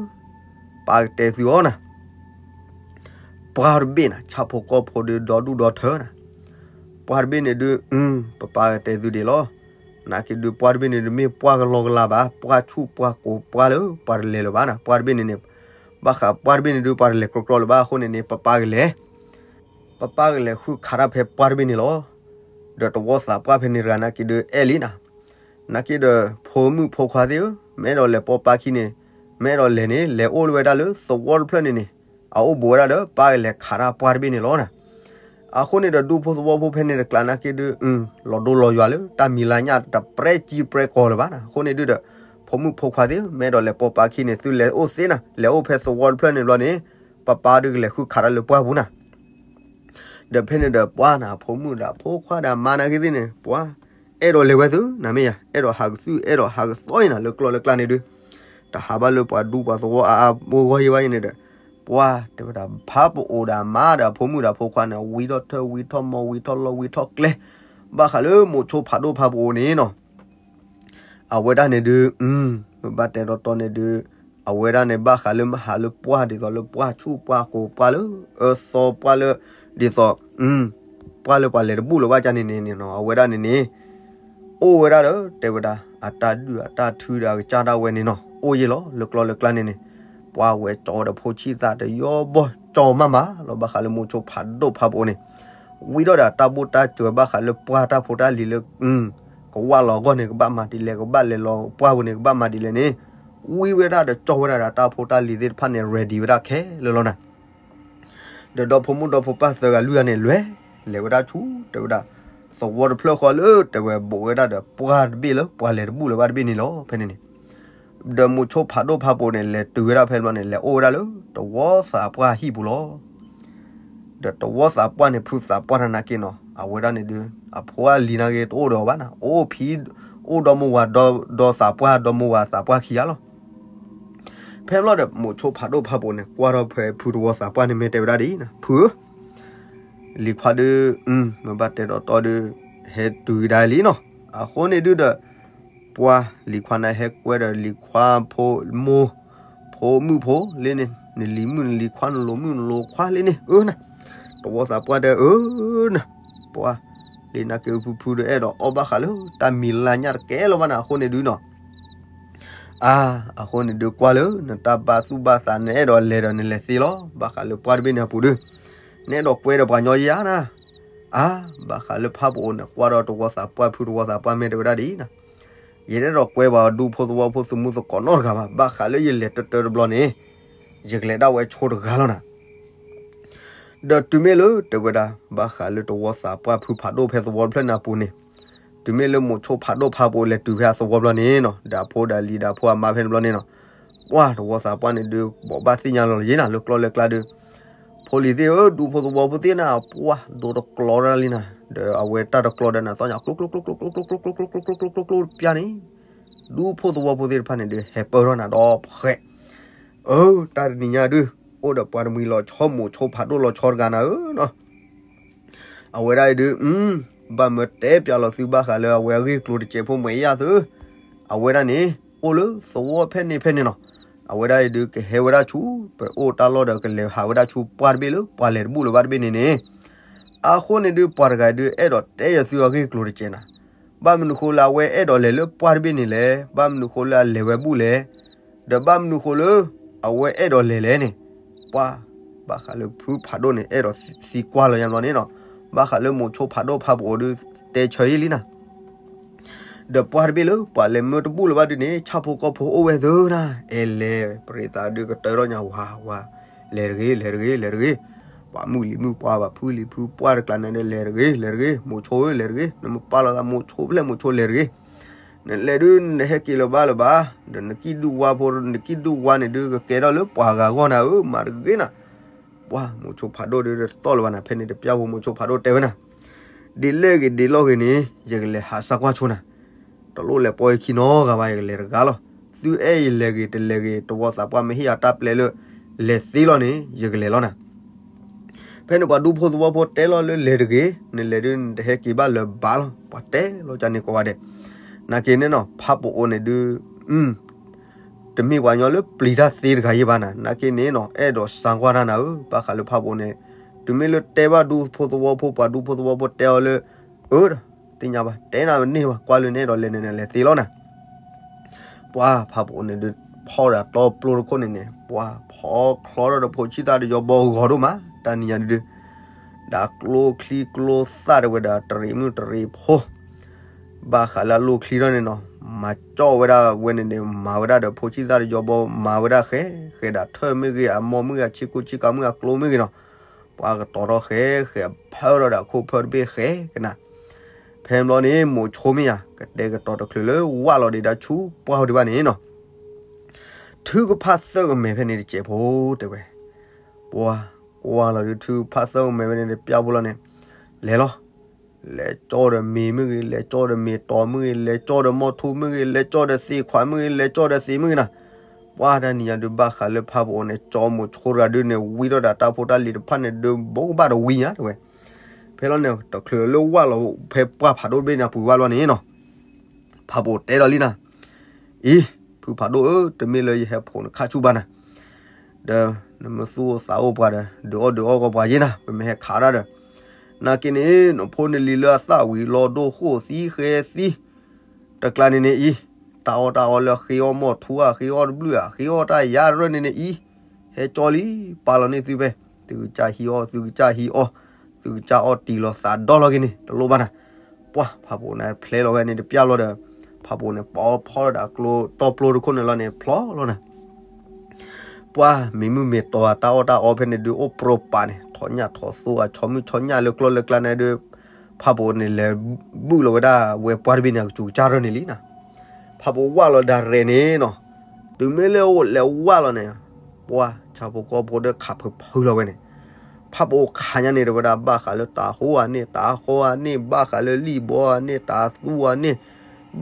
ပၢ်ကတဲသုအီၤနၤ ပှၢ်တဘ့ၣ်နၤ ဆၣ်ဖိကီၢ်ဖိဒီး ဒီဒူၣ်ဒီထၢနၤ, ပှၢ်တဘ့ၣ်န့ၣ်ဒုး ပပၢ်ကတဲသုဒ်လီၤ, နာ်က့ဒုးပှၢ်တဘ့ၣ်န့ၣ်ဒုး မ့ၢ်ပှၢ်ကလီကလီဘၣ်, ပှၢ်ဆူၣ်ပှၢ်ကိၤပှၢ်လၢ ပှၤတလဲၤလၢၤဘၣ်နၤ, ပှၢ်တဘ့ၣ်န့ၣ်န့ၣ်, ဘၣ်ဃးပှၢ်တဘ့ၣ်န့ၣ်ဒုး ပှၤတလဲၤကြီကြီလၢၤဘၣ်အဃိန့ၣ်န့ၣ် ပပၢ်ကလဲၤ ပပၢ်ကလဲၤဃုခးတၢ်ဖဲပှၢ်တဘ့ၣ်န့ၣ်လီၤ. ဒီးတဝီသးပှၢ်ဖဲန့ၣ်တဂၤနာ်က့ဒုးအဲၣ်လံနၤ, နာ်က့ဒီး ဖိမုၣ်ဖိခွါသ့ၣ်ဧၢ, မ့ၢ်အဲၣ်ဒိးလဲၤပိာ်ပၢ်ခံန့ၣ်, မ့ၢ်အဲၣ်ဒိးလဲၤန့ၣ် လဲၤအိၣ်လၢဝဲဒၣ်လၢသဝီတဖျၢၣ်န့ၣ်န့ၣ်, အအိၣ်ဘူးဝဲဒၣ်ဒီး ပၢ်ကလဲၤခးတၢ်ပှၢ်တဘ့ၣ်န့ၣ်လီၤနၤ. အဃိန့ၣ်ဒီး ဒူဖိသဝီဖိဖဲန့ၣ်တကျါနာ်က့ဒုး လီၤဒိလီၤယွၤလၢ တၢ်မံၤလါညၣ်တပြဲၤကံပြဲၤကီၤလၢၤဘၣ်နၤ. အဃိန့ၣ်ဒုးဒီး ဖိမုၣ်ဖိခွါသ့ၣ်ဧၢ, မ့ၢ်အဲၣ်ဒိးလဲၤပိာ်ပၢ်ခံန့ၣ် သုလဲၤအိၣ်သ့နၤ, လဲၤအိၣ်ဖဲသဝီတဖျၢၣ်န့ၣ်ဘျီန့ၣ်, ပပၢ်ဒုးကလဲၤဃုခးတၢ်လၢပှၢ်ပူၤနၤ. ဒီးဖဲန့ၣ်ဒီးပှၢ်နၤ ဖိမုၣ်ဒီးဖိခွါဒီးမါနာ်က့သ့ၣ်န့ၣ် ပှၤအဲၣ်ဒိးလဲၤဝဲသုနၤမ့ၢ်ယၤ, အဲၣ်ဒိးဟးကသုၣ် အဲၣ်ဒိးဟးကသီအံၤနၤ လၢကျီၢ်လၢကျါန့ၣ်ဒုး, တဟးဘၣ်လၢပှၤဒူပှၤသဝီအါအါဂီၢ်ဂီၢ်ယံၤဘၣ်ယံၤန့ၣ်ဒီး, ပှၢ်တဲဝဲဒၣ် ဖးပအိၣ်ဒီးမါဒီးဖိမုၣ်ဒီးဖိခွါန့ၣ် ဝံထီၣ်ထၢ ဝံထီၣ်မီ ဝံထီၣ်လီၢ် ဝံထီၣ်ကျဲ, ဘၣ်ဃးလၢမိၤဆိဖးဒိၣ်ဖးပအိၣ်န့ၣ်နီၤ အဝဲဒၣ်န့ၣ်ဒုး, မ့ၢ်ဘၣ်တဲတီတီန့ၣ်ဒုး, အဝဲဒၣ်န့ၣ်ဘၣ်ဃးလၢမဟးလၢပှၢ်ဒ်သိးလၢပှၢ်ဆူၣ်ပှၢ်ကိၤပှၢ်လၢအသီပှၢ်လၢ, ဒ်သိး, ပှၢ်လၢပှၤလဲၤတဘူၣ်လၢၤဘၣ်ကန့ၣ်န့ၣ်နီၤ အဝဲဒၣ်န့ၣ်န့ၣ်, အိၣ်ဝဲဒၣ်ဒီးတဲဝဲဒၣ် အတၢ်ဒုၣ်အတၢ်ထုဒီးအကစၢ်ဒၣ်ဝဲန့ၣ်နီၤ အိၣ်ယဲလီၤ လၢကျီလၢကျါန့ၣ်န့ၣ်, ပှၤဝဲကၠီဝဲဒီးဖိဆံးသးတယီဘီကၠီမးမးလီၤ ဘၣ်ဃးလၢမိၤဆိဖးဒိၣ်ဖးပအိၣ်န့ၣ်, ဝံၤဒီးဒီးတၢ်ဘူၣ်တၢ်စၢၤဘၣ်ဃးလၢပှၢ်တၢ်ဖိတၢ်လံၤလၢ ကဝၢ်လီၤအဂီၢ်န့ၣ် ကဘၣ်မၤဒ်လဲၣ် ကဘၣ်လဲၤလီၤပှၢ်ပူၤန့ၣ် ကဘၣ်မၤဒ်လဲၣ်န့ၣ်, ဝံၤဝဲဒၣ်ဒီးကၠီဝဲဒၣ်ဒီးတၢ်ဖိတၢ်လံၤသ့ၣ်တဖၣ်န့ၣ် ready ဝဲဒၣ်ခဲလၢာ်လီၤနၤ. ဒီးဒီဖိမုၣ်ဒီဖိပၢ်သၢဂၤလွံၢ်ဂၤန့ၣ် လဲၤ လဲၤဝဲဒၣ်ဆူ တဲဝဲဒၣ် သဝီတဖျၢၣ်ဃီလၢ တဲဝဲဘိးဝဲဒၣ်ဒီးပှၢ်တဘ့ၣ်လၢပှၤလဲၤတဘူၣ်လၢၤဘၣ်တဘ့ၣ်န့ၣ်လီၤ ဖဲန့ၣ်န့ၣ်. ဒီးမိၤဆိဖးဒိၣ်ဖးပအိၣ်န့ၣ် လဲၤတုၤဝဲဒၣ်ဖဲန့ၣ်ဘျီန့ၣ် လဲၤအိၣ်ဝဲဒၣ်လၢတဝီသးပှၢ်ဟံၣ်ပူၤလီၤ. ဒီးတဝီသးပှၢ်န့ၣ် ဖုသးပှၢ်တၢ်နာ်က့နီၤ အဝဲဒၣ်န့ၣ်ဒုး အဖိအလံၤနာ်က့တအိၣ်ဒီးအီၤဘၣ်နၤ အိၣ်ဖံး အိၣ်ဒီမါဝၤ ဒီသးပှၢ် ဒီမါဝၤသးပှၢ်ခံဂၤလီၤ. ဖဲန့ၣ်ဘျီဒီး မိၤဆိဖးဒိၣ်ဖးပအိၣ်န့ၣ် ကွၢ်ထီၣ်ဖဲဖုတဝီသးပှၢ်န့ၣ် မ့ၢ်တဲဝဲဒၣ်ဒ်အံၤနၤ ဖုဧၢ လံၤခွါဒုး မ့ၢ်ဘၣ်တဲဒီးတီဒုး ဟဲတုၤကဒါလံနီၤ. အဃိန့ၣ်ဒုးဒီး ပှၤလံၤခွါန့ၣ်ဟဲကွဲဒီးလံၤခွါဖိမိၢ် ဖိမုၣ်ဖိလၢန့ၣ် နလံၤမုၣ်နလံၤခွါ နလိၤမုၣ်နလိၤခွါလၢန့ၣ် အၢနၤ. တဝီသးပှၢ်တဲ အၢနၤ ပှၤလၢနာ်က့ဖုဖုဒီး အဲၣ်ဒိးအီၣ်ဘၣ်ဃးလၢတၢ်မံၤလၢ်ညၣ်တကဲလီၤဘၣ်နၤ အဃိန့ၣ်ဒုးနီၤ အါ အဃိန့ၣ်ဒုးကွၢ်လၢ နတၢ်ဘၣ်သူၣ်ဘၣ်သး နအဲၣ်ဒိးလဲၤဒီးနလဲၤသ့လီၤ. ဘၣ်ဃးလၢပှၢ်တဘ့ၣ်န့ၣ်အပူၤဒုး နအဲၣ်ဒိးကွဲဒီးပှၤညီယါနၤ. အါ ဘၣ်ဃးလၢဖးပအိၣ်န့ၣ် ကွၢ်ဒီးတဝီသးပှၢ် ဖုတဝီသးပှၢ် မ့ၢ်တဲဝဲဒၣ်ဒ်အံၤနၤ ယတအဲၣ်ဒိးကွဲပှၤဒူဖိသဝီဖိ သုးမုၢ်သကိးနီတဂၤဘၣ်. ဘၣ်ဃးလၢယလဲၤတၢတၢတဘျီန့ၣ် ယကလဲၤဒၣ်ဝဲဆိတဂၤလီၤနၤ. ဒီးတုၤမ့ၢ်လၢတဲဝဲဒၣ် ဘၣ်ဃးလၢတဝီသးပှၢ် ဖုဖးဒိၣ်ဖဲသဝီတဖျၢၣ်န့ၣ်အပူၤန့ၣ်, တုၤမ့ၢ်လၢမိၤဆိဖးဒိၣ်ဖးပအိၣ်လဲၤတုၤဖဲအသဝီဘျီန့ၣ်နီၤ, ဒီးအဖိဒီးအလံၤဒီးအဖိအမါဖဲန့ၣ်ဘျီန့ၣ်နီၤ, ပှၢ်တဝီသးပှၢ်န့ၣ်ဒုး ဘိးဘၣ်သ့ၣ်ညါလီၤလၢယဲနၤ လၢကျီလၢကျါဒုး, ဖိလံၤသ့ၣ်ဧၢ ဒူဖိသဝီဖိသ့ၣ်နၤ ပှၢ်ဒိတကျီတၢ်လံနၤ, ဒီးအဝဲတၢ်တကျီဒီးနၤ သီၣ်ညါ ကျိ ကျိ ကျိ ကျိ ကျိ ကျိ ကျိ ကျိ ကျိ ကျိ ကျိတပျၢ်န့ၣ်, ဒူဖိသဝီဖိသ့ၣ်တဖၣ်န့ၣ်ဒုး ဟဲပၢၢ်ထီၣ်နၤဒီးဖှဲး, အၢ တၢ်တနံၤညါဒုး အိၣ်ဒီးပှၤတမှံၤလီၤဆီ မိၤဆိဖးဒိၣ်လီၤဆီတဂၤနၤဧၢနီၤ, အဝဲဒၣ်အံၤဒုး ဘၣ်မၢတဲပျးလီၤသုဘၣ်ဃးလၢအဝဲအဂ့ၢ်ကျိၤတစဲးဖိမွဲယၢ်သု, အဝဲဒၣ်န့ၣ် အိၣ်လၢသဝီဖဲန့ၣ်ဖဲန့ၣ်နီၤ, အဝဲဒၣ်အံၤဒုးကဟဲဝဲဒၣ်ဆူ ပအိၣ်တၢ်လီၢ်ဒီးကလဲၤဟးဝဲဒၣ်ဆူပှၢ်တဘ့ၣ်လၢပှၤလဲၤတဘူၣ်လၢၤဘၣ်တဘ့ၣ်န့ၣ်န့ၣ်, အဃိန့ၣ်ဒုး ပှၤတဂၤဒုး အဲၣ်ဒိးတဲယသုအဂ့ၢ်ကျိၤတစဲးနၤ, ဘၣ်မနုၤဃိလၢအဝဲအဲၣ်ဒိးလဲၤလၢပှၢ်တဘ့ၣ်န့ၣ်လဲၣ်, ဘၣ်မနုၤဃိလၢအလဲၤဝဲဘူၣ်လဲၣ်, ဒီးဘၣ်မနုၤဃိလၢ အဝဲအဲၣ်ဒိးလဲၤလဲၣ်န့ၣ်, ပှၤ ဘၣ်ဃးလၢဖုဖးဒိၣ်န့ၣ် အဲၣ်ဒိးသံကွၢ်လီၤညါဘျီန့ၣ်နီၤ, ဘၣ်ဃးလၢမိၤဆိဖးဒိၣ်ဖးပအိၣ်ဒုး တဲဆၢယံာ်လံနၤ ဒီးပှၢ်တဘ့ၣ်လၢပှၤလဲၤမၢတဘူၣ်လၢၤဘၣ်ဒုးန့ၣ် ဆၣ်ဖိကီၢ်ဖိအိၣ်ဝဲသၢနၤ, အဲလဲၤပရ့သးဒုးကတၢထီၣ်ညါဝါဝါ, လဲၤတဂ့ၤ လဲၤတဂ့ၤ လဲၤတဂ့ၤ, ပှၤမုၣ်လံၤမုၣ်ပှၢ်ဘၣ်ဖုလံၤဖုပှၢ်တကျါန့ၣ်ဒီး လဲၤတဂ့ၤ လဲၤတဂ့ၤ, မိၤဆိဧၢ လဲၤတဂ့ၤ, နမ့ၢ်ပာ်လီၤသးမိၤဆိဖျဲၣ်မိၤဆိလဲၤတဂ့ၤ, နလဲၤဒုးနဟဲက့ၤလၢၤဘၣ်လၢၤဘၣ်, ဒီးနကံၢ်ဒုၣ်ဝါဖိ နကံၢ်ဒုၣ်ဝါန့ၣ်ဒုး ကကဲထီၣ်လၢပှၤဂၤဂီၢ်နၤဧၢ မၤတဂ့ၤနၤ ပှၢ်မိၤဆိဖးဒိၣ်ဒုးတတီၢ်လၢၤဘၣ်နၤ, ဖဲန့ၣ်တပျၢ်ဖိမိၤဆိဖးဒိၣ်တဲဝဲနၤ, ဒ်လဲၣ်ဂ့ၤဒ်လဲၣ်ဂ့ၤန့ၣ် ယကလဲၤဟးစၢ်ကွၢ်ဆိနၤ, တလိၣ်လဲၤပိာ်ယခံနီတဂၤဘၣ် ယကလဲၤတဂၤလီၤ, သုအဲၣ်ယလဲၤဂ့ၤတလဲၤဂ့ၤ တဝီသးပှၢ်မ့ၢ်ဟ့ၣ်ယၤတၢ်ပျဲလၢ လဲၤသ့လီၤန့ၣ် ယကလဲၤလီၤနၤ ဖဲန့ၣ်ပှၤဒူဖိသဝီဖိတဲလီၤလၢလဲၤတဂ့ၤ, နလဲၤဒုးနတဟဲက့ၤဘၣ်လၢၤဘၣ်လီၤ, ပှၤတဲလီၤကန့ၣ်ကိးဂၤဒဲး, နာ်က့န့ၣ်နီၤ ဖးပအိၣ်န့ၣ်ဒုး တမ့ၢ်ပှၤကညီလၢပျံၤတၢ်သ့တဂၤယဲဘၣ်နၤ, နာ်က့န့ၣ်နီၤ အဲၣ်ဒိးစၢ်ကွၢ်တၢ်နၤဧၢ, ဘၣ်ဃးလၢဖးပအိၣ်န့ၣ် တုၤမ့ၢ်လၢတဲဘၣ်ဒူဖိသဝီဖိ ပှၤဒူဖိသဝီဖိတဲအီၤလၢ အၢ သ့ၣ်ညါဘၣ် တဲနၤန့ၢ်ဘၣ် ကွၢ်လၢနအဲၣ်ဒိးလဲၤန့ၣ် နလဲၤသ့လီၤနၤ ပှၢ်ဖးပအိၣ်န့ၣ်ဒုး ဖီၣ်ဒီးတီပျိတခိၣ်န့ၣ်န့ၣ် ပှၢ်ဖီၣ်ချီထီၣ်ဒီးဖိဆံးသၣ်တယီဘီဂီၤဒိၣ်မး တၢ်နံၤညါဒုး ဒီးကျိချံကျိသၣ်တဝဲဒီးတရံးမုၢ်တရံးဖိ ဘၣ်ဃးလၢအလိၣ်ချံထီၣ်န့ၣ်နီၤ မၤကၠီၣ်ဝဲဒၣ်ဝဲန့ၣ်န့ၣ် မၤဝဲဒၣ်ဒီးဖိဆံးသၣ်တယီဘီ မၤဝဲဒၣ်ဃဲ ဃဲဒီးထၢၣ်မ့ၢ်ဂ့ၤ အမိၢ်မ့ၢ်ဂ့ၤ အဆ့ကူဆ့ကၤမ့ၢ်ဂ့ၤ အကျိမ့ၢ်ဂ့ၤနီၤ ပှၤကတီၤထီၣ်ဃဲဃဲ ဖၢထီၣ်ဒီးအခိၣ်ဖၢတဘ့ၣ်ဃဲကနၤ ဖဲဘျီန့ၣ် မိၤဆိမ့ၢ်ယၤ ကတဲာ်ကတီၤတချုးလၢဝၣ်လီၤဒံးဒၣ်ဆူပှၢ်ဒံးဘၣ်န့ၣ်နီၤ ထုကဖၣ်သၢကမဲာ်ဖဲန့ၣ်တစဲးဖိတဲဝဲ ပှၤကွၢ်လီၤဒုးထုကဖၣ်သၢကမဲာ်ဖဲန့ၣ်တပျၢ်ဖိလီၤန့ၣ် လဲၤလီၤ လဲၤကၠီဒီးမ့ၤမ့ၢ်ဂ့ၤ လဲၤကၠီဒီးမ့ၤတီၤမ့ၢ်ဂ့ၤ လဲၤကၠီဒီးမိၢ်ထူမ့ၢ်ဂ့ၤ လဲၤကၠီဒီးသ့ခွးမ့ၢ်ဂ့ၤ လဲၤကၠီဒီးသ့မ့ၢ်ဂ့ၤနၤ ပှၤတၢ်နံၤညါဒုးဘၣ်ဃးလၢဖးပအိၣ်န့ၣ် ကၠီမိၤဆိတဂၤဒုးန့ၣ် ဝံထီၣ်ဒီးတၢ်ဖိတၢ်လံၤတဖၣ်န့ၣ်ဒုး ဘိးကဘၣ်တဝံညါတဲဝဲ ဖဲလီၤန့ၣ် တချုးလၢဝၣ်လီၤဖဲပှၢ်ဖးဒိၣ်တဘ့ၣ်န့ၣ် အပူၤဝၣ်လီၤန့ၣ်နီၤ ဖးပအိၣ်တဲဒီးလံနၤ အံၤ ဖုဖးဒိၣ်ဧၢ တမ့ၢ်လၢယဟဲဖိးနခါဆူၣ်ဘၣ်နၤ ဒီးနမ့ၢ်သူၣ်အိၣ်သးအိၣ်ပှၤဒီး ဒုးအီၣ်ဒုးအီၣ်ကီးပှၤယ့နၤ ပမ့ၢ်ဟဲခးဒၣ်ဒီး နာ်က့န့ၣ် နဖိနလံၤလၢအသၣ်ဝံၤလီၤဒိၣ်ဃိၣ်သံဃဲသံ တကျါန့ၣ်န့ၣ်အံၤ တၢ်အီၣ်တၢ်အီလၢဃ့အီၣ်မီၢ်ထူဧါ, ဃ့အီၣ်တဘျုးဧါ, ဃ့အီၣ်တၢ်ယါရၢၢ်န့ၣ်န့ၣ်အံၤ, ဟဲကၠီလံ, ပာ်လီၤန့ၢ်သုဖဲ, သုကစၢ်ဟံးအီၣ်, သုကစၢ်ဟံးအီၣ်, သုကစၢ်အီၣ်တံၢ်လီၤသးဒီလီၤက့ၤန့ၣ် တလိၣ်ဘၣ်နၤ. ပှၢ်ဖးပိာ်န့ၣ်ဖျဲလီၤဝဲန့ၣ်တပျၢ်လီၤဒီး, ဖးပိာ်န့ၣ် ပီဖီဒီးကျိတီပျိတခိၣ်န့ၣ်လီၤန့ၣ် ဖျီလီၤနၤ. ပှၢ်မ့ၢ်မုၢ်မ့ၢ်တီၤဧါ, တၢ်အီၣ်တၢ်အီဖဲန့ၣ်ဒုး အိၣ်ပြီပာ်န့ၣ်, ထီၣ်ညၣ်ထီၣ်သိဧါ, ဆီမုၢ်ဆီညၣ်လၢကျီၢ်လၢကျါန့ၣ်ဒုး, ဖးပိာ်န့ၣ်လဲၤဘုၣ်လီၤဝဲဒၣ်ဝဲပှၢ်တဘ့ၣ်န့ၣ် အကစူၤကစၢ်ရၢၢ်န့ၣ်လံနၤ. ဖးပိာ်ဝၢ်လီၤဒၣ်ရဲၣ်န့ၣ်နီၤ, တုၤမ့ၢ်လၢအိၣ်လဲၤဝၢ်လီၤန့ၣ်, ပှၢ်ဆၣ်ဖိကီၢ်ဖိဒီးခးဖုးဖုးလီၤဝဲန့ၣ်, ဖးပိာ်ခးညါန့ၣ် တဝဲဒၣ်ဘၣ်ဃးလၢတၤဟိဧါန့ၣ်, တၤဟီဧါန့ၣ်, ဘၣ်ဃးလၢလံၣ်ဘီဧါန့ၣ်, တၤသူဧါန့ၣ်,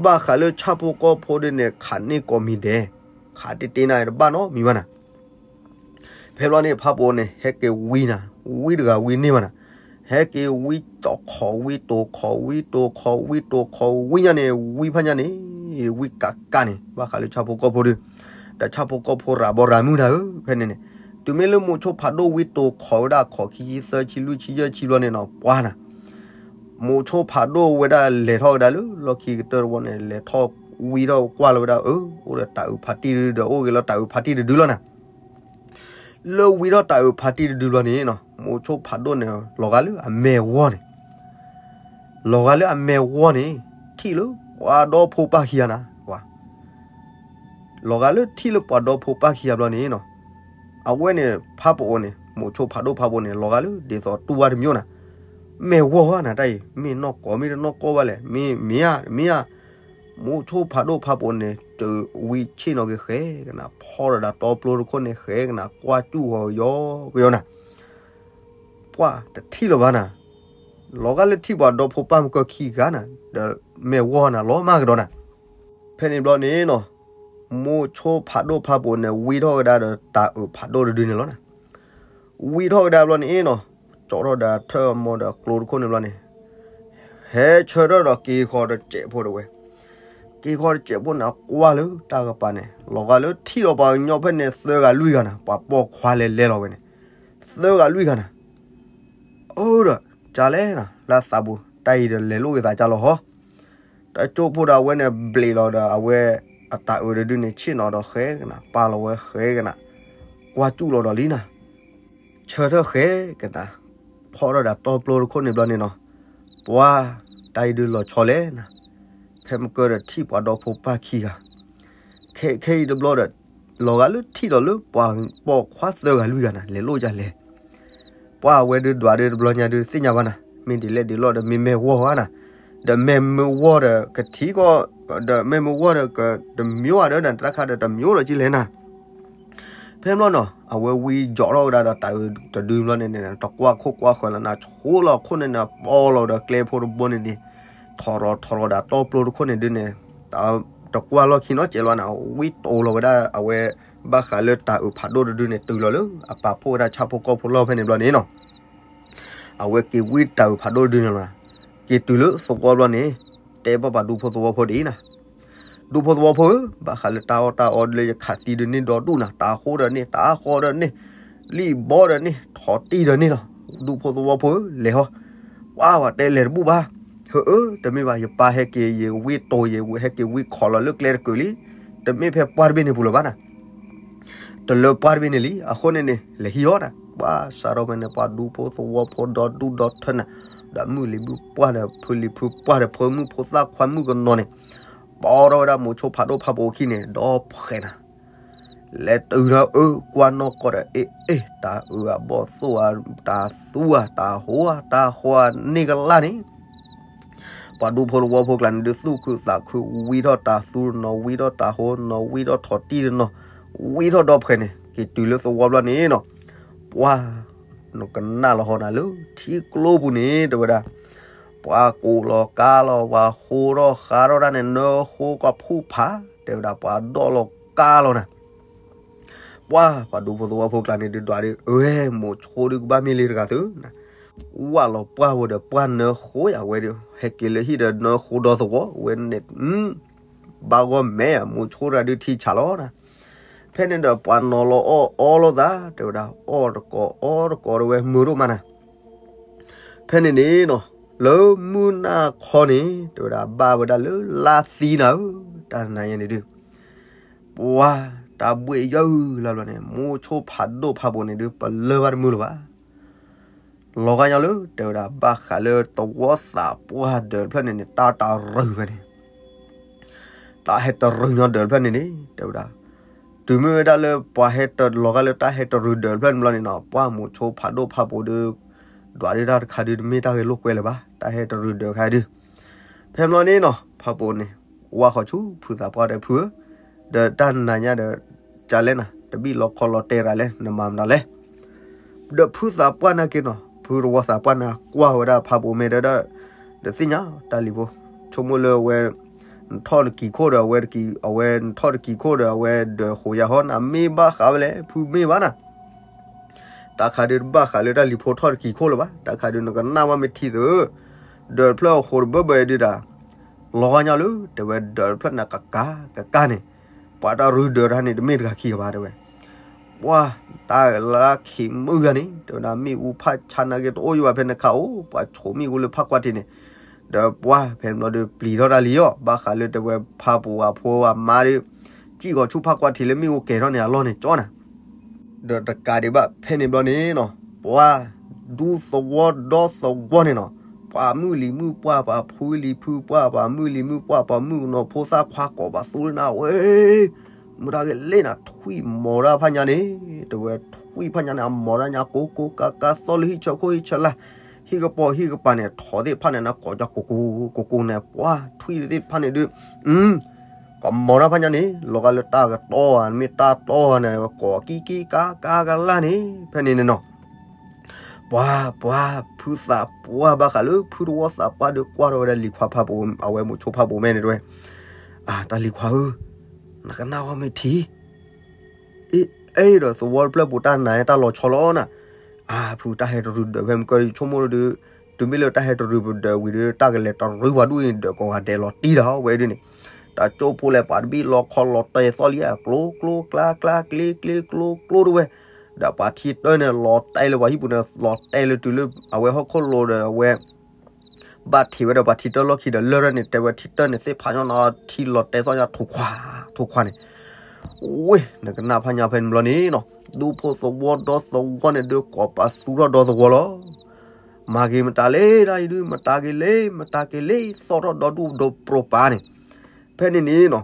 ဘၣ်ဃးလၢဆၣ်ဖိကီၢ်ဖိဒ်န့ၣ် ခးန့ၢ်ကိးမံၤဒဲး, ခးတ့ၢ်တ့ၢ်နၤတဘၣ်နီတမံၤဘၣ်နၤ. ဖဲဘျီန့ၣ် ဖးပိာ်န့ၣ် ဟဲက့ၤဝံနၤ, ဝံတဂၤဝံန့ၢ်ဘၣ်နၤ, ဟဲက့ၤဝံတီၢ်ခီၣ်ဝံတိာ်ခီၣ်ဝံတိာ်ခီၣ်ဝံတိာ်ခီၣ်ဝံညါန့ၣ် ဝံဖးညါန့ၣ်, ဝံကးကးန့ၣ် ဘၣ်ဃးလၢဆၣ်ဖိကီၢ်ဖိဒီး, ဒီးဆၣ်ဖိကီၢ်ဖိရၤဘီရၤမုၢ်နၤဧၢ, ဖဲန့ၣ်န့ၣ်, တုၤမ့ၢ်လၢမိၤဆိဖးဒိၣ်ဝံတိာ်ခီၣ်ဝဲဒၣ်ခီၣ်ခံဆံသၢဆံလွံၢ်ဆံယဲၢ်ဆံဘျီန့ၣ်နီၤ ပှၢ်နၤ မိၤဆိဖးဒိၣ်ဝဲဒၣ်လဲၤထီၣ်ဝဲဒၣ်လၢလီၢ်ခံကတၢၢ်တဝီန့ၣ် လဲၤထီၣ်ဝံထီၣ်ကွၢ်လီၤဝဲဒၣ်အၢ, အိၣ်ဒီးတၤအုးဖးတံၢ်ဒီး အိၣ်ဂ့ၤလီၤတၤအုးဖးတံၢ်တဒုလီၤနၤ. လၢဝံထီၣ်တၤအုးဖးတံၢ်တဒုဘျီန့ၣ်နီၤ မိၤဆိဖးဒိၣ်န့ၣ် လီၤဂာ်လၢအမဲာ်ဝီန့ၣ်, လီၤဂာ်လၢအမဲာ်ဝီန့ၣ်, ထံၣ်လၢပှၤဒီဖိပၢ်ခံဂၤနၤ, လီၤဂာ်လၢထံၣ်လၢပှၤဒီဖိပၢ်ခံဂၤဘျီန့ၣ်နီၤ, အဝဲန့ၣ်ဖးပိာ်န့ၣ် မိၤဆိဖးဒိၣ်ဖးပိာ်န့ၣ် လီၤဂာ်လၢဒ်သိးတူၢ်ဘၣ်တမံၤနၤ, မဲာ်ဝီဧါနၤတၢ်အံၤ မ့ၢ်နီၢ်ကီၢ်မ့ၢ်တနီၢ်ကီၢ်ဘၣ်လဲၣ် မ့ၢ်မ့ၢ်ဧါ မ့ၢ်ဧါ မိၤဆိဖးဒိၣ်ဖးပိာ်န့ၣ် တုၤဝံဆ့ၣ်နီၤက့ၤဃဲကနၤ ဖီၣ်ဒီးတၢ်တီပျိတခိၣ်န့ၣ် ဃဲကနၤကွၢ်စူၣ်ဂီၤကယီကယီနၤ, ပှၢ်တထံၣ်လၢၤဘၣ်နၤ, လီၤဂာ်လၢထံၣ်ပှၤဒီဖိပၢ်မုၢ်ကီၢ်ခံဂၤနၤ, ဒီးမဲာ်ဝီနၤလီၤမၢ်ကဒီးနၤ, ဖဲန့ၣ်ဘျီန့ၣ်နီၤ, မိၤဆိဖးဒိၣ်ဖးပိာ်န့ၣ် ဝံထီၣ်ကဒါဒီးတၤအုးဖးဒိၣ်တဒုန့ၣ်လီၤနၤ, ဝံထီၣ်ကဒါဘျီန့ၣ်နီၤ, ကၠီထီၣ်ဒီးထၢမီဒီးကျိတခိၣ်န့ၣ်ဘျီန့ၣ် ဟဲဆၢထၢၣ်ဒီးက့ၤဃီၤတစဲးဖိတဝဲ, က့ၤဃီၤတစဲးဖိန့ၣ် ကွၢ်လၢတၢ်ကပၤန့ၣ် လီၤဂာ်လၢထံၣ်ဒီးပှၤကညီဖဲန့ၣ်သၢဂၤလွံၢ်ဂၤနၤ ပှၤပိာ်ခွါလဲၤလဲၤလီၤဝဲန့ၣ်, သၢဂၤလွံၢ်ဂၤနၤ, အၢဒီး ကလဲၣ်နၤ လၢအသးပူၤ တၢ်အံၤဒီးလဲၤလိာ်က့ၤသးကၢ်လီၤဟီ, တကၠိဖိဒီးအဝဲန့ၣ်ဘျ့းလီၤဒီး အဝဲအတၤအုးတဒုန့ၣ် ဆ့ၣ်နီၤဒီးဃဲကနၤ ပာ်လီၤဝဲဃဲကနၤ, ကွၢ်စူၣ်လီၤဒီးလံနၤ ဆၢထၢၣ်ဃဲကနၤ, ဖီၣ်ထီၣ်ဒီးတီပျိတခိၣ်န့ၣ်ဘျီန့ၣ်နီၤ, ပှၤတၢ်အံၤဒုးလီၤဆီလဲၣ်နၤ, ဖဲမကၢဒီးထံၣ်ပှၤဒီဖိပၢ်ခံဂၤ, ခဲခဲအံၤတဘျီဒီး လီၤဂာ်လၢထံၣ်ဒီးလၢပှၤပိာ်ခွါသၢဂၤလွံၢ်ဂၤနၤ လဲၤလိာ်ယၤလဲၣ် ပှၤအဝဲဒုးဒွးဒုးတဘျီညါဒုးသ့ၣ်ညါဘၣ်နၤ, မ့ၢ်ဒ်လဲၣ်ဒ်လဲၣ်ဒီး မ့ၢ်မဲာ်ဝီဧါနၤ, ဒီးမဲာ်မုၢ်ဝီဒီးကထံကီၢ်, ဒီးမဲာ်မုၢ်ဝီဒီးကတမံၤဧါဒီး တၢ်ခါဒီးတမံၤဒီးကလဲၣ်နၤ, ဖဲဘျီနီၤ အဝဲဝံယီၤထီၣ်ဝဲဒၣ်ဒီးတၤအုးတဒုဘျီန့ၣ်န့ၣ် တကွၢ်ခိၣ်ကွၢ်ဃၢၤလၢနၤ ဆိလီၤခိၣ်န့ၣ်န့ၣ် ပိာ်လီၤဒီးကျဲဖိတဘိန့ၣ်န့ၣ်, ထီၣ်ရီၣ်ထီၣ်ရီၣ်ဒီးတီပျိတခိၣ်န့ၣ်ဒုးန့ၣ်, တကွၢ်လီၢ်ခံနီတစဲးလီၤနၤ ဝံတိၤလီၤဝဲဒၣ်အဝဲ, ဘၣ်ဃးလၢတၤအုးဖးဒိၣ်တဒုန့ၣ် တုၤလီၤလၢအပာ်ဖှိၣ်ဝဲဒၣ်ဆၣ်ဖိကီၢ်ဖိလီၢ်ဖဲန့ၣ်ဘျီန့ၣ်နီၤ အဝဲက့ၤဝံတၤအုးဖးဒိၣ်တဒုန့ၣ်လီၤ, က့ၤတုၤလၢသဝီဘျီန့ၣ်, တဲဘၣ်ပှၤဒူဖိသဝီဖိဒ်အံၤနၤ, ဒူဖိသဝီဖိဧၢ, ဘၣ်ဃးလၢတၢ်အီၣ်တၢ်အီလၢယခးသံဒုးန့ၢ်ဒီဒူၣ်နၤ, တၤဟိဒီးန့ၢ်, တၤဃီဒီးန့ၢ်, လံၣ်ဘီဒီးန့ၢ်, ထီၣ်တံၢ်ဒီးန့ၢ်လီၤ, ဒူဖိသဝီဖိဧၢ, လဲၤဟီ, ပှၤပှၤတဲလဲၤတဘူၣ်ဘၣ်, ဟၢအၢ တမ့ၢ်ဘၣ် ယပၢ်ဟဲက့ၤ ယဝံတိၤ ယဟဲက့ၤဝံခီၣ်လီၤလၢကျဲတကုာ်လံ, တမ့ၢ်ဖဲပှၢ်တဘ့ၣ်န့ၣ်ပူၤလၢၤဘၣ်နၤ တလၢပှၢ်တဘ့ၣ်န့ၣ်လံ, အဃိန့ၣ်န့ၣ် လဲၤဟံးအီၣ်နၤ, ပှၤစးထီၣ်ဖဲန့ၣ် ပှၤဒူဖိသဝီဖိဒီဒူၣ်ဒီထၢနၤ, ဒီးမုၣ်လံၤမုၣ်ပှၢ်ဒီးဖုလံၤဖုပှၢ်ဒီးဖိမုၣ်ဖိသၣ်ခွါမုၣ်ကနီၤန့ၣ်, ပိာ်ထီၣ်ဝဲဒၣ်မိၤဆိဖးဒိၣ်ဖးပိာ်အခံန့ၣ် ဒီဖှဲးနၤ လဲၤတုၤဒီးအၢကွၢ်နီၢ်ကီၢ်ဒီး အ့ၣ်အ့ၣ် တၤအုးအဘီၣ်သိၣ်ဧါ, တၤသူဧါ, တၤဟိဧါ, တၤဃီဧါန့ၢ်ကလၢ်န့ၣ်, ပှၤဒူဖိသဝီဖိကျါန့ၣ်ဒုး သူၣ်ခုသးခု ဝံထီၣ်တၤသူတနီၤ, ဝံထီၣ်တၤဟိတနီၤ, ဝံထီၣ်ထီၣ်တံၢ်တနီၤ, ဝံထီၣ်ဒီဖှဲးန့ၣ် က့ၤတုၤလၢသဝီဘျီန့ၣ်နီၤ, ပှၤ နကနၣ်လီၤဟီနၤလၢထံကျိပူၤန့ၣ် တဲဝဲဒၣ်, ပှၤကိးလီၤကါလီၤ ပှၤဃိထီၣ်ဃါထီၣ်တၢ်န့ၣ် နၢဃိကီၢ်ဖူၣ်ဖး တဲဝဲဒၣ် ပှၤဒီၣ်လီၤကါလီၤနၤ, ပှၤ ပှၤဒူဖိသဝီဖိကျါန့ၣ်ဒုးဒွးဒုး အဝဲ မိၤဆိဒုးကဘၣ်မ့ၢ်လံတဂၤသု, ဝၢ်လီၤပှၢ်ဖိဒီးပှၢ်နၢဃိယၤဝဲဒီး ဟဲက့ၤလၢဟံၣ်ဒီးနၢဃိဒီသဝီ ဝဲန့ၣ် ဘၣ်ဂီၢ်မဲာ် မိၤဆိတဂၤဒုးထံဆးလီၤနၤ, ဖဲန့ၣ်ဒီးပှၤနီၤလီၤအီၣ်အီလီၤသး တဲဝဲဒၣ် အီၣ်တကိးအီတကိးတဝဲမုာ်ဒိၣ်မးနၤ, ဖဲန့ၣ်န့ၣ်နီၤ လၢမုၢ်နၤခီန့ၣ် တဲဝဲဒၣ် ဘၣ်ဝဲဒၣ်လၢလါသံနၤဧၢ, တၢ်နၤညါန့ၣ်ဒုး ပှၤတၢ်ဘှ့ၣ်ယၢလၢဘျီန့ၣ် မိၤဆိဖးဒိၣ်ဖးပိာ်န့ၣ်ဒုး ပလၢၢ်ဘၣ်တမုာ်လၢၤဘၣ်. လီၤဂာ်ညီလၢ တဲဝဲဒၣ် ဘၣ်ဃးလၢသဝီသးပှၢ်ဒၢးတဖျၢၣ်န့ၣ်န့ၣ် တၢ်တရုၤဖဲန့ၣ် တၢ်ဟဲတရုၤညီဒၢးတဖျၢၣ်န့ၣ်န့ၣ် တဲဝဲဒၣ် တုၤမ့ၢ်ဝဲဒၣ်လၢပှၤဟဲတလီၤဂာ်လၢတၢ်ဟဲတရုၤဒၢးတဖျၢၣ်န့ၣ်ဘျီန့ၣ်နီၤ ပှၤမိၤဆိဖးဒိၣ်ဖးပိာ်ဒီး ဒွးဒုးတၢ်တခါဒုး တမ့ၢ်တၢ်ဂဲၤလိာ်ကွဲလၢၤဘၣ် တၢ်ဟဲတရုၤဒၢးခါဒုး ဖဲဘျီန့ၣ်နီၤ ဖးပိာ်န့ၣ် ဝါဃီၤဆူ ဖုသးပှၢ်ဒီးဖုဧၢ, ဒီးတၢ်နၤညါဒီး ကလဲၣ်နၤ တဘံၣ်လီၤခီလီၤတဲာ်ရၤလဲၣ် နမၤမတၤလဲၣ် ဒီးဖုသးပှၢ်နာ်က့ၤနီၤ ဖုသဝီသးပှၢ်န့ၣ်ကွၢ်ဝဲဒၣ်ဖးပိာ်မဲာ်ဒီး ဒီးသ့ၣ်ညါတၢ်လံၤဖိ ဆိကမိၣ်လၢအဝဲ နထီၣ်နကံၤခိၣ်ဒီးအဝဲတကံၤ အဝဲနထီၣ်တကံၤခိၣ်ဒီးအဝဲဒၢးဃိးယၤဟီ နမ့ၢ်ဘၣ်ဃးဝဲလဲၣ် ဖုမ့ၢ်ဘၣ်နၤ တၢ်ခါဒုးတဘၣ်ဃးလၢတၢ်လံၤဖိထီၣ်တကံၤခိၣ်လၢၤဘၣ် တၢ်ခါဒုးနကနၣ်ဝဲမ့ၢ်ထံသု ဒၢးတဖျၢၣ်အဃိတဘၢဘၢဒုးတၢ် လီၤဂာ်ညီလၢ တဲဝဲဒၢးတဖျၢၣ်န့ၣ်ကကါကကါန့ၣ် ပှၤတၢ်ရုၤဒၢးတၢ်န့ၣ် တမ့ၢ်တဂၤခံဂၤဘၣ်တဲဝဲ ပှၤတၢ်လၢခံမုၢ်ဂၤန့ၣ် တဲဝဲဒၣ်မ့ၣ်အူဖးဆါနာ်က့ၤတအိၣ်ယဘၣ်ဖဲနခးအိၣ် ပှၤဆိးမ့ၣ်အူလၢဖးကွၢ်ထံးန့ၣ် ဒီးပှၤဖဲန့ၣ်ဘျီဒုးပျံၤထီၣ်တၢ်လံၤအီၤ ဘၣ်ဃးလၢတဲဝဲဖးပိာ်အဖိအမါဒီး စံၣ်ဂီၤဆူဖးကွၢ်ထံးလၢမ့ၣ်အူကဲၤထီၣ်န့ၣ်အလီၢ်န့ၣ်ကၠီနၤ ဒီးတကးဒံးဘၣ်ဖဲန့ၣ်ဘျီန့ၣ်နီၤ ပှၤဒူသဝီဒီသဝီန့ၣ်နီၤ ပှၤမုၢ်လံၤမုၢ်ပှၢ် ပှၤဖုလံၤဖုပှၢ် ပှၤမုၢ်လံၤမုၢ်ပှၢ် ပှၤမုၣ်ကနီၤဖိသၣ်ခွါကိးပသူလၢနၤဝဲ မတၤကလဲၣ်နၤ ထွံၣ်မီၤတၢ်ဖးညါန့ၣ် တဲဝဲထွံၣ်ဖးညါန့ၣ် အမီၤတၢ်ညါကိးကိးကးကးသီၣ်လၢဟံၣ်ဆၢခိၣ်ဟံၣ်ဆၢလာ် ဟံၣ်ကပီၤဟံၣ်ကပၤန့ၣ် ထိးသ့ၣ်တဖၣ်န့ၣ် နကိးကကိးကိးကိးန့ၣ် ပှၤထွံၣ်သ့ၣ်တဖၣ်န့ၣ်ဒုး ပှၤမီၤတၢ်ဖးညါန့ၣ် လီၤဂာ်လၢတၢ်ကတီၢ်ဧါ မ့ၢ်တၢ်တီၢ်ဧါန့ၣ် ကိးကံကံကါကါကလၢ်န့ၣ် ဖဲန့ၣ်န့ၣ်နီၤ ပှၤ ပှၤ ဖုသးပှၢ်ဘၣ်ဃးလၢ ဖုသဝီသးပှၢ်ဒီးကွၢ်ထီၣ်ဝဲဒၣ်လံၤခွါဖးပိာ် အဝဲမိၤဆိဖးပိာ်မဲာ်န့ၣ်တဲဝဲ အၢ တၢ်လံၤခွါဧၢ, နကနၣ်ဝဲမ့ၢ်ထံ အ့ အဲၣ်ဒိးသဝီတဖျၢၣ်ပူၤတၢ်နၤတၢ်လီၤဆီလီၤနၤ, အါ ဖုတၢ်ဟဲတရုၤဒၢးဖဲမုၢ်ကီၢ်ဆိကမိၣ်ဒီး, တုၤမ့ၢ်လၢတၢ်ဟဲတရုၤပဒၢးဝံၤဒီး တၢ်ကလဲၤတရုၤပှၤဒူၣ်အံၤဒၢးကိးဂၤဒဲးလီၤတံၢ်ဒီးဝဲဒၣ်န့ၣ်, တၢ်ကၠိဖိလဲၣ်ပှၤတဘ့ၣ်လီၤခီလီၤတဲာ်သီၣ်လံဧါ ကျိကျိကျါကျါ ကျ့ကျ့ကျိကျိတဝဲ, ဒီးပှၤထံတၢၢ်န့ၣ် လီၤတဲာ်လၢပှၤဟံၣ်ပူၤန့ၣ် လီၤတဲာ်လၢတုၤလၢအဝဲဟီၣ်ခိၣ်လိၤဒီးအဝဲ ဘၣ်ထံးဝဲဒီးပှၤထံတၢၢ်လီၢ်ခံဒီးလၢၢ်ထီၣ်န့ၣ် တဲဝဲထံတၢၢ်န့ၣ်သ့ၣ်ဖးညီနီၤ ထံလီၤတဲာ်သီၣ်ညီထိခွါ, ထိခွါန့ၣ်, ဝ့ၢ် နကနၣ်ဖးညါဖဲန့ၣ်ဘျီန့ၣ်နီၤ ဒူဖိသဝီဒီသဝီန့ၣ်ဒုးကိးပသူထီၣ်ဒီသဝီလီၤ. မၤက့ၤမတၤလဲၣ် တၢ်အံၤဒုး မတၤက့ၤလဲၣ် မတၤက့ၤလဲၣ် သီၣ်ထီၣ်ဒီဒူၣ်ဒီပြိၤပာ်န့ၣ်, ဖဲန့ၣ်န့ၣ်နီၤ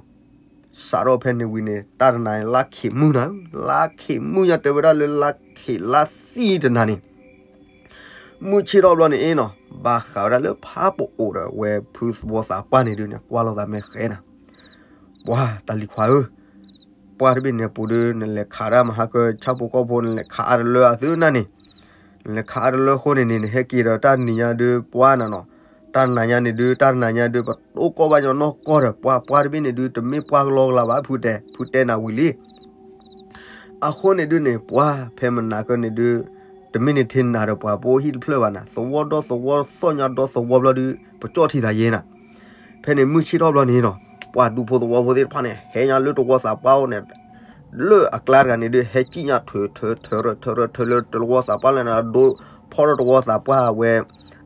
စးထီၣ်ဖဲန့ၣ်ဝံၤန့ၣ် တၢ်တနၤလါခ့ၣ်မုၢ်နၤ, လါခ့ၣ်မုၢ်ညါတဲဝဲဒၣ်လၢလါခ့ၣ်လါသံတနၤန့ၣ် မုၢ်ဆ့ၣ်ထီၣ်ဘျီန့ၣ်နီၤ ဘၣ်ဃးဝဲဒၣ်လၢဖးပအိၣ်ဒီးဝဲဖုသဝီသးပှၢ်န့ၣ်ဒုးန့ၣ် ကွၢ်လိာ်သးမဲာ်ဃဲနၤ, ပှၤတၢ်လံၤခွါဧၢ, ပှၢ်တဘ့ၣ်န့ၣ်ပူၤဒုး နလဲၤခးတၢ်မဟါကဆၣ်ဖိကီၢ်ဖိ နလဲၤခးအါတလၢအသုနၢ်န့ၣ်, နလဲၤခးအါတလၢအဃိန့ၣ်န့ၣ် နဟဲက့ၤဒီးတၢ်နံၤညါဒုးပှၢ်နၤနီၤ, တၢ်နၤညါန့ၣ်ဒုး တၢ်နၤညါဒုး ပတိၢ်ကီၢ်ဘၣ်ညီနီၢ်ကီၢ်ဒီး ပှၢ်ပှၢ်တဘ့ၣ်န့ၣ်ဒုး တမ့ၢ်ပှၢ်ကလီကလီဘၣ် ဖုတဲ ဖုတဲနၤဝံၤလံ အဃိန့ၣ်ဒုးန့ၣ် ပှၤဖဲမနၤကန့ၣ်ဒုး တမ့ၢ်န့ၣ်ထဲနၤဒီးပှၤပအိၣ်ဟံၣ်တဖျၢၣ်ဘၣ်နၤ, သဝီဒီသဝီသီၣ်ညါဒီသဝီဘျီဒုး ပကၠီၣ်ထံသးယဲနၤ, ဖဲန့ၣ်မုၢ်ဆ့ၣ်ထီၣ်ဘျီန့ၣ်နီၤ ပှၤဒူဖိသဝီဖိသ့ၣ်တဖၣ်န့ၣ် ဟဲညါလၢသဝီသးပှၢ်အိၣ်န့ၣ် လၢအကျါတဂၤန့ၣ်ဒုး ဟဲကံၣ်ညါထုးထုးထုးရၢထုးရၢထုးလၢသဝီသးပှၢ်လၢနၤဒိ ဖီၣ်ထီၣ်သဝီသးပှၢ်ဝဲ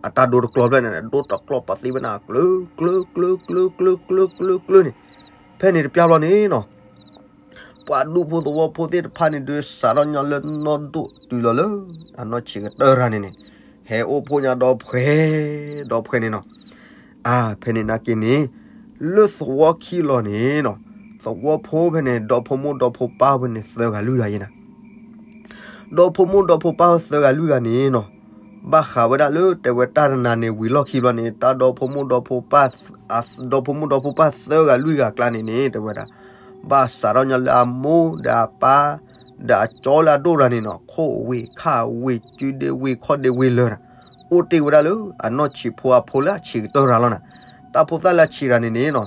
အတၢ်ဒိတကျီဖျၢၣ်န့ၣ် ဒိတကျီပသ့ဝဲနၤ ကျၢၤကျၢၤကျၢၤကျၢၤကျၢၤကျၢၤကျၢၤန့ၣ်, ဖဲန့ၣ်တပျၢ်ဘျီန့ၣ်နီၤ ပှၤဒူဖိသဝီဖိသ့ၣ်တဖၣ်န့ၣ်ဒုး စးထီၣ်ညီလၢနီၢ်ဒိၣ်တုၤလီၤလၢ အနီၢ်ဆံးကတၢၢ်တဂၤန့ၣ်န့ၣ် ဟဲအိၣ်ဖှိၣ်ညါဒီဖှဲ ဒီဖှဲန့ၣ်နီၤ, အါ ဖဲန့ၣ်နာ်က့န့ၣ် လၢသဝီခံလီၤန့ၣ်နီၤ သဝီဖိဖဲန့ၣ် ဒီဖိမိၢ်ဒီဖိပၢ်ဖဲန့ၣ် သၢဂၤလွံၢ်ဂၤယဲနၤ ဒီဖိမိၢ်ဒီဖိပၢ်သၢဂၤလွံၢ်ဂၤန့ၣ်နီၤ ဘၣ်ဃးဝဲဒၣ်လၢတဲဝဲတၢ်တနၤန့ၣ်ဝံၤလီၢ်ခံဘျီန့ၣ် တၢ်ဒီဖိမိၢ်ဒီဖိပၢ် အ ဒီဖိမိၢ်ဒီဖိပၢ်သၢဂၤလွံၢ်ဂၤအကျါန့ၣ်န့ၣ် တဲဝဲဒၣ် ဘၣ်စးထီၣ်ညီလၢအမိၢ်ဒီးအပၢ် ဒီးအကၠီလၢအဒိၣ်တဂၤန့ၣ်နီၤ ခိၣ်ဝ့ၢ်ခၣ်ဝ့ၢ် စုဒ့ဝ့ၢ်ခီၣ်ဒ့ဝ့ၢ်လၢနၤ အိၣ်တ့ၢ်ဝဲဒၣ်လၢအနီၢ်ဆံးဖိအဖိလၢအဆံးကတၢၢ်တဂၤလီၤနၤ, တၢ်ဖိသၣ်လၢအဆံးတဂၤန့ၣ်န့ၣ်နီၤ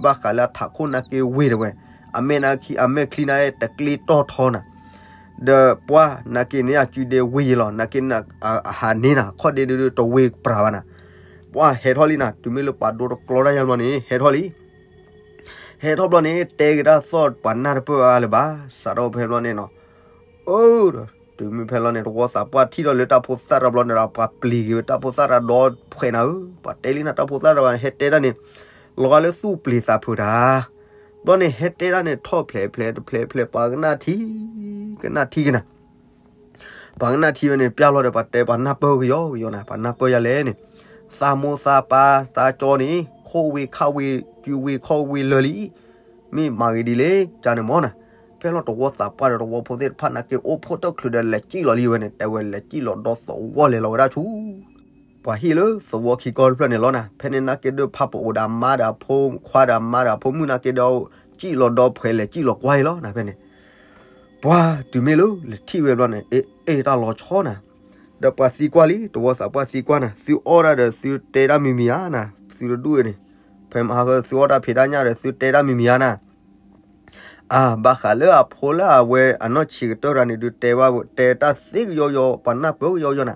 ဘၣ်ဃးလၢအထးခိၣ်နာ်က့ဝ့ၢ်တဲဝဲ အမဲာ်နာ်က့ အမဲာ်ချံနာ်က့တကျ့တီၢ်ထီနၤ ဒီးပှၤနာ်က့န့ၣ် အစုဒ့ဝ့ၢ်ယဲလီၤ နာ်က့န့ၣ် အဟးန့ၢ်နၤ ခီၣ်ဒ့ဒုးတဝ့ၢ်ပြးဘၣ်နၤ, ပှၤဟဲထီၣ်လံနၤ တုၤမ့ၢ်လၢပှၤဒိတကျီတၢ်ယါဘျီန့ၣ် ဟဲထီၣ်လံ ဟဲထီၣ်ဘျီန့ၣ် တဲက့ၤတၢ်သီၣ်ပှၤနၢ်တပၢၢ်အါလၢၤဘၣ် စးထီၣ်ဖဲဘျီန့ၣ်နီၤ, အၢ ဒီးတုၤမ့ၢ်ဖဲလီၤန့ၣ် သဝီသးပှၢ်ထံၣ်ထီၣ်လၢတၢ်ဖိသၣ်တဘျီန့ၣ်ဒီး ပှၤပျံၤက့ၤဝဲတၢ်ဖိသၣ်တဒီဖှဲးနၤဧၢ, ပှၤတဲလံနၤတၢ်ဖိသၣ်တဘျီန့ၣ် ဟဲတဲတၢ်န့ၣ် လီၤဂာ်လၢသူၣ်ပျံၤသးဖုးတၢ် ဘျီန့ၣ် ဟဲတဲဒၣ်န့ၣ် ထီၣ်ဖျဲးဖျဲးတဖျဲးဖျဲး ပှၤကနၣ်ထံ ကနၣ်ထံကနၤ ပှၤကနၣ်ထံဝဲန့ၣ် ပျၢ်လီၤဒီး ပှၤတဲပှၤနၢ်ပၢၢ်ကယီကယီနၤ ပှၤနၢ်ပၢၢ်ယၤလဲၣ်န့ၣ်, သးမိၢ်သးပၢ်သးကၠီန့ၣ် ခိၣ်ဝ့ၤခးဝ့ၤ စုဝ့ၤခီၣ်ဝ့ၤလၢာ်လံ, မ့ၢ်မၤဂ့ၤဒ်လဲၣ် ကန့ၣ်မ့ၢ်နၤ, ဖဲလီၤတဝီသးပှၢ်ဒီးတဝီဖိသ့ၣ်တဖၣ်နာ်က့ အိၣ်ဖှိၣ်တၢ်ချုးဒီး လဲၤစံၣ်လီၤလံဝဲန့ၣ် တဲဝဲလဲၤစံၣ်လီၤဒီးသဝီလဲၤလီၤဝဲဒၣ်ဆူ ပှၤဟံၣ်လၢသဝီခံကီၢ်တဖျၢၣ်န့ၣ်လီၤနၤ, ဖဲန့ၣ်နာ်က့ဒီး ဖးပအိၣ်ဒီးအမါဒီးအဖိခွါဒီးအမါဒီးအဖိမုၣ်နာ်က့ ဒီးစံၣ်လီၤဒီဖှဲးလဲၤစံၣ်လီၤကွၢ်အံၤလီၤနၤ ဖဲန့ၣ် ပှၤတုၤမ့ၢ်လၢလဲၤထံၣ်ဝဲဘျီန့ၣ် အ့ အ့ၣ်တၢ်လီၤဆီနၤ, ဒီးပှၤသံကွၢ်လံ တဝီသးပှၢ်သံကွၢ်နၤ သုအီၣ်ဒၣ်ဒီးသုတဲတၢ်မံၤမံၤဧါနၤ, သုတဒူၣ်အံၤန့ၣ်, ဖဲမဟါကသုအီၣ်တၢ်ဖံးတၢ်ညၣ်ဒီးသုတဲတၢ်မံၤမံၤဧါနၤ အါ ဘၣ်ဃးလၢအဖိလၢအဝဲအနီၢ်ဆံးကတၢၢ်တဂၤန့ၣ်ဒုး တဲဝဲ တဲတၢ်သ့ကယီယီ ပှၤနၢ်ပၢၢ်ကယီယီနၤ,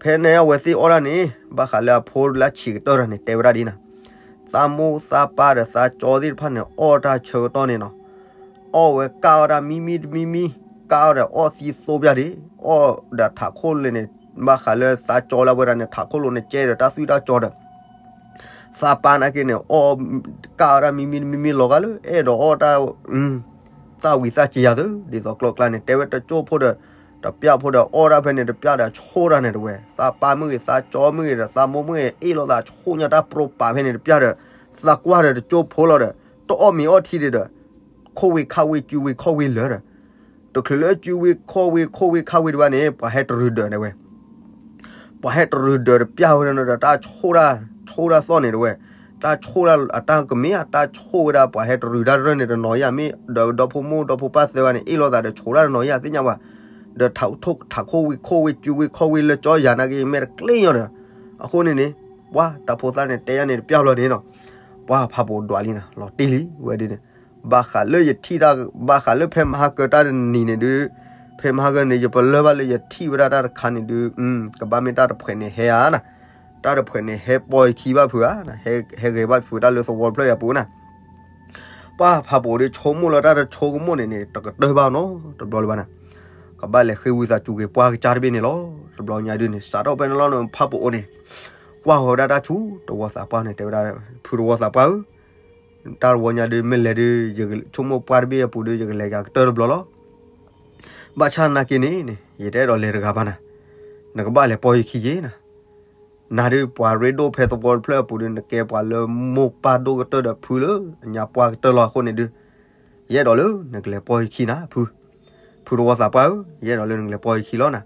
ဖဲန့ၣ်အဝဲသ့ၣ်အီၣ်ဒၣ်န့ၣ် ဘၣ်ဃးလၢအဖိလၢအဆံးကတၢၢ်တဂၤန့ၣ် တဲဝဲဒၣ်ဒ်နၤ, သးမိၢ်သးပၢ်ဒီးသးကၠီသ့ၣ်တဖၣ်န့ၣ် အီၣ်တၢ်ဆၢကတီၢ်န့ၣ်နီၤ အီၣ်ဝဲကၢ်အီၣ်တၢ်မံမံတမံမံ, ကၢ်အီၣ်ဒီးအီၣ်သံသိပျၢ်ဒံး, အီၣ်ဒီးထးခိၣ်လၢန့ၣ်, ဘၣ်ဃးလၢသးကၠီလၢအဝဲဒၣ်န့ၣ် ထးခိၣ်လိၤန့ၣ် ကဲဒီးတၢ်သွံၣ်တၢ်ကၠီဒီး သးပၢ်နာ်က့န့ၣ် အီၣ်ကၢ်အီၣ်တၢ်မံမံတမံမံလီၤဂာ်လၢ အဲၣ်ဒိးအီၣ်တၢ် သၣ်ဝံၤသၣ်စ့ယၤသု, ဒ်သိးကျိကျါန့ၣ် တဲဝဲတကၠိၢ်ဖိဒီး တပျၢ်ဖိဒီး အီၣ်တၢ်ဖဲန့ၣ် တပျၢ်ဒီးဆိၣ်တၢ်န့ၣ်တဝဲ, သးပၢ်မ့ၢ်ဂ့ၤ သးကၠီမ့ၢ်ဂ့ၤဒီး သးမိၢ်မ့ၢ်ဂ့ၤ အ့ၣ်လိာ်သးဆိၣ်ညါတၢ်ပြိပာ်ဖဲန့ၣ်တပျၢ်ဒီး သးကွၢ်ဒီးတကၠိၢ်ဖိလီၤဒီး တအီၣ်မ့ၤအီထံဒံးဒီး ခိၣ်ဝ့ၤခါဝ့ၤ စုဝ့ၤခီၣ်ဝ့ၤလၢာ်ဒီး တချုးလၢစုဝ့ၤခီၣ်ဝ့ၤ ခိၣ်ဝ့ၤခါဝ့ၤဒံးဘၣ်န့ၣ် ပှၤဟဲတရုၤဒၢးန့ၣ်ဝဲ ပှၤဟဲတရုၤဒၢးတပျၢ်ဝဲဒီး တၢ်ဆိၣ်တၢ် ဆိၣ်တၢ်သီၣ်န့ၣ်တဝဲ, တၢ်ဆိၣ်တၢ်အတၢ်ကမ့ၢ်အတၢ်ဆိၣ်ဝဲဒၣ် ပှၤဟဲတရုၤတၢ်တရၢၢ်န့ၣ်တနီၤယၤ မ့ၢ်ဒီးဒီဖိမိၢ်ဒီဖိပၢ်သၢဂၤန့ၣ် အ့ၣ်လိာ်သးဒီးဆိၣ်တၢ်တနီၤယၤသ့ၣ်ညါဝဲ, ဒီးထးခိၣ်ဝ့ၤခိၣ်ဝ့ၤ စုဝ့ၤခီၣ်ဝ့ၤလၢာ်ကၠီယၤနာ်က့ မဲာ်တကျ့ၣ်ညီဒီး, အဃိန့ၣ်န့ၣ် ပှၤတၢ်ဖိသၣ်န့ၣ် တဲယၤန့ၣ်တပျၢ်ဘျီန့ၣ်နီၤ, ပှၤဖးပိာ်ဒွးလံနၤ လီၤတံၢ်လံဝဲဒ်န့ၣ်, ဘၣ်ဃးလၢယထံၣ်တၢ် ဘၣ်ဃးလၢဖဲမဟါကတၢၢ်တနံၤန့ၣ်ဒုး, ဖဲမဟါကတၢၢ်န့ၣ် ယပလၢၢ်ဘၣ်လၢယထံၣ်ဝဲဒၣ်တၢ်တခါန့ၣ်ဒုး, ကဘၣ်မ့ၢ်တၢ်တဖှဲးန့ၣ်ဟဲဧါနၤ, တၢ်တဖှဲးန့ၣ်ဟဲပိာ်ယခံဘၣ်ဖုးဧါ, ဟဲဂဲၤဘၣ်ဖုးတၢ်လၢသဝီတဖျၢၣ်ယၤပူၤနၤ, ပှၤဖးပိာ်ဒီးဆိကမိၣ်လၢတၢ်တဆိကမိၣ်န့ၣ်န့ၣ် တကတၢၢ်ဘၣ်နီတဘျီလၢၤဘၣ်နၤ, ကဘၣ်လဲၤဃ့ဝံသးစူၤက့ၤပှၤကစၢ်တဘ့ၣ်န့ၣ်လီၤ. တဘျီညါဒုးန့ၣ် စးထီၣ်ဖဲန့ၣ်လီၤန့ၣ် ဖးပိာ်အိၣ်န့ၣ် ကွၢ်ဃီၤဝဲဒၣ်တၢ်ဆူတဝီသးပှၢ်န့ၣ် တဲဝဲဒၣ်, ဖုတဝီသးပှၢ်ဧၢ, တၢ်တဝီညါဒုး မ့ၢ်လဲၤဒုး ယဆိကမိၣ်ပှၢ်တဘ့ၣ်အပူၤဒုး ယကလဲၤကၤကတၢၢ်တဘျီလီၤ. ဘၣ်ဆၣ်နာ်က့န့ၣ်န့ၣ် ယတအဲၣ်ဒိးလဲၤတဂၤဘၣ်နၤ, နကဘၣ်လဲၤပိာ်ယခံက့ၤနၤ, နၤဒုးပှၤရ့ဒိၣ်ဖဲသဝီတဖျၢၣ်အပူၤဒုး နကဲပှၤလၢမိၢ်ပၢ်ဒိၣ်ကတၢၢ်ဒီးဖုလၢအညါပှၢ်ကတၢၢ်လီၤအဃိန့ၣ်ဒုး, ယအဲၣ်ဒိးလၢနကလဲၤပိာ်ယခံနၤ ဖု, ဖုတဝီသးပှၢ်ဧၢ, ယအဲၣ်ဒိးလၢနကလဲၤပိာ်ယခံလီၤနၤ.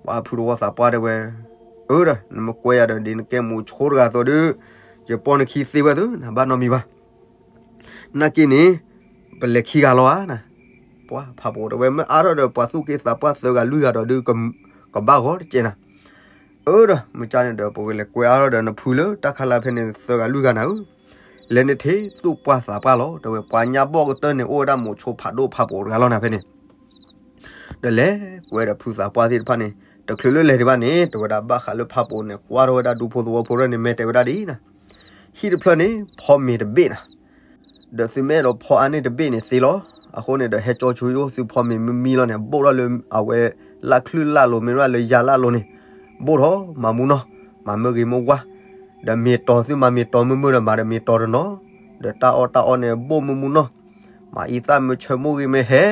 ပှၤဖုတဝီသးပှၢ်တဲဝဲ, အၢဒီး နမ့ၢ်ကွဲယၤဒီး ဒ်နကဲမူးဆိတဂၤအသိးဒုး, ယပိာ်နခံသ့ဝဲသု နဘၣ်နီတမံၤဘၣ်. နာ်က့န့ၣ် ပလဲၤခံဂၤလီၤဧါနၤ. ပှၤဖးပိာ်တဲဝဲ မ့ၢ်အါထီၣ်ဒီး ပှၤသူၣ်က့သးပှၢ်သၢဂၤလွံၢ်ဂၤဒီးဒုး ကဘၣ်ဂီၤတကဲးနၤ. အၢဒီး မ့ၢ်ကန့ၣ်ဒီး ပကလဲၤကွဲအါထီၣ်ဒီးနဖုလၢတၢ်ခါလၢဖဲန့ၣ်သၢဂၤလွံၢ်ဂၤနၤဧၢ, လဲၤန့ၣ်ထဲသူၣ်ပှၢ်သးပှၢ်လီၤ တဲဝဲ. ပှၤညါဘီၣ်ကတၢၢ်န့ၣ် အိၣ်ဝဲဒၣ်မူးဆိဖးဒိၣ်ဖးပိာ်တဂၤလီၤနၤဖဲန့ၣ် ဒီးလဲၤကွဲဒီးဖုသးပှၢ်သ့ၣ်တဖၣ်န့ၣ် တချုးလၢလဲၤဒံးဘၣ်န့ၣ် တဲဝဲဒၣ် ဘၣ်ဃးလၢဖးပိာ်န့ၣ် ကွၢ်ထီၣ်ဝဲဒၣ်ဒူဖိသဝီဖိထီၣ်န့ၣ် မ့ၢ်တဲဝဲဒၣ်ဒ်အံၤနၤ, ဟံၣ်တဖျၢၣ်န့ၣ် ဖီမ့ၤတဘ့ၣ်နၤ, ဒီးသုမ့ၢ်အဲၣ်ဒိးဖီအါန့ၢ်တဘ့ၣ်န့ၣ်သ့လီၤ. အဃိန့ၣ်ဒီး ဟဲကၠီဆိယိၣ်သုဖီမ့ၤမံမံလီၤန့ၣ် ဘိၣ်ထီၣ်လၢအဝဲ လၢ်ချုၣ်လၢ်လိၤ မ့ၢ်ဝဲလၢယၤလၢ်လိၤန့ၣ် ဘိၣ်ထီၣ် မၤမူနီၢ် မၤမုၢ်ဂ့ၤမုၢ်ဝါ, ဒီးမ့ၤတီၤသုမၤမ့ၤတီၤမုာ်မုာ်ဒီး မၤဒီးမ့ၤတီၤတနီၤ, ဒီးတၢ်အီၣ်တၢ်အီန့ၣ် ဘိၣ်မုာ်မုာ်နီၢ်, မၤအံသၣ်မ့ၢ်ဆၢမိၢ်ဂ့ၤမ့ၢ်ဟဲ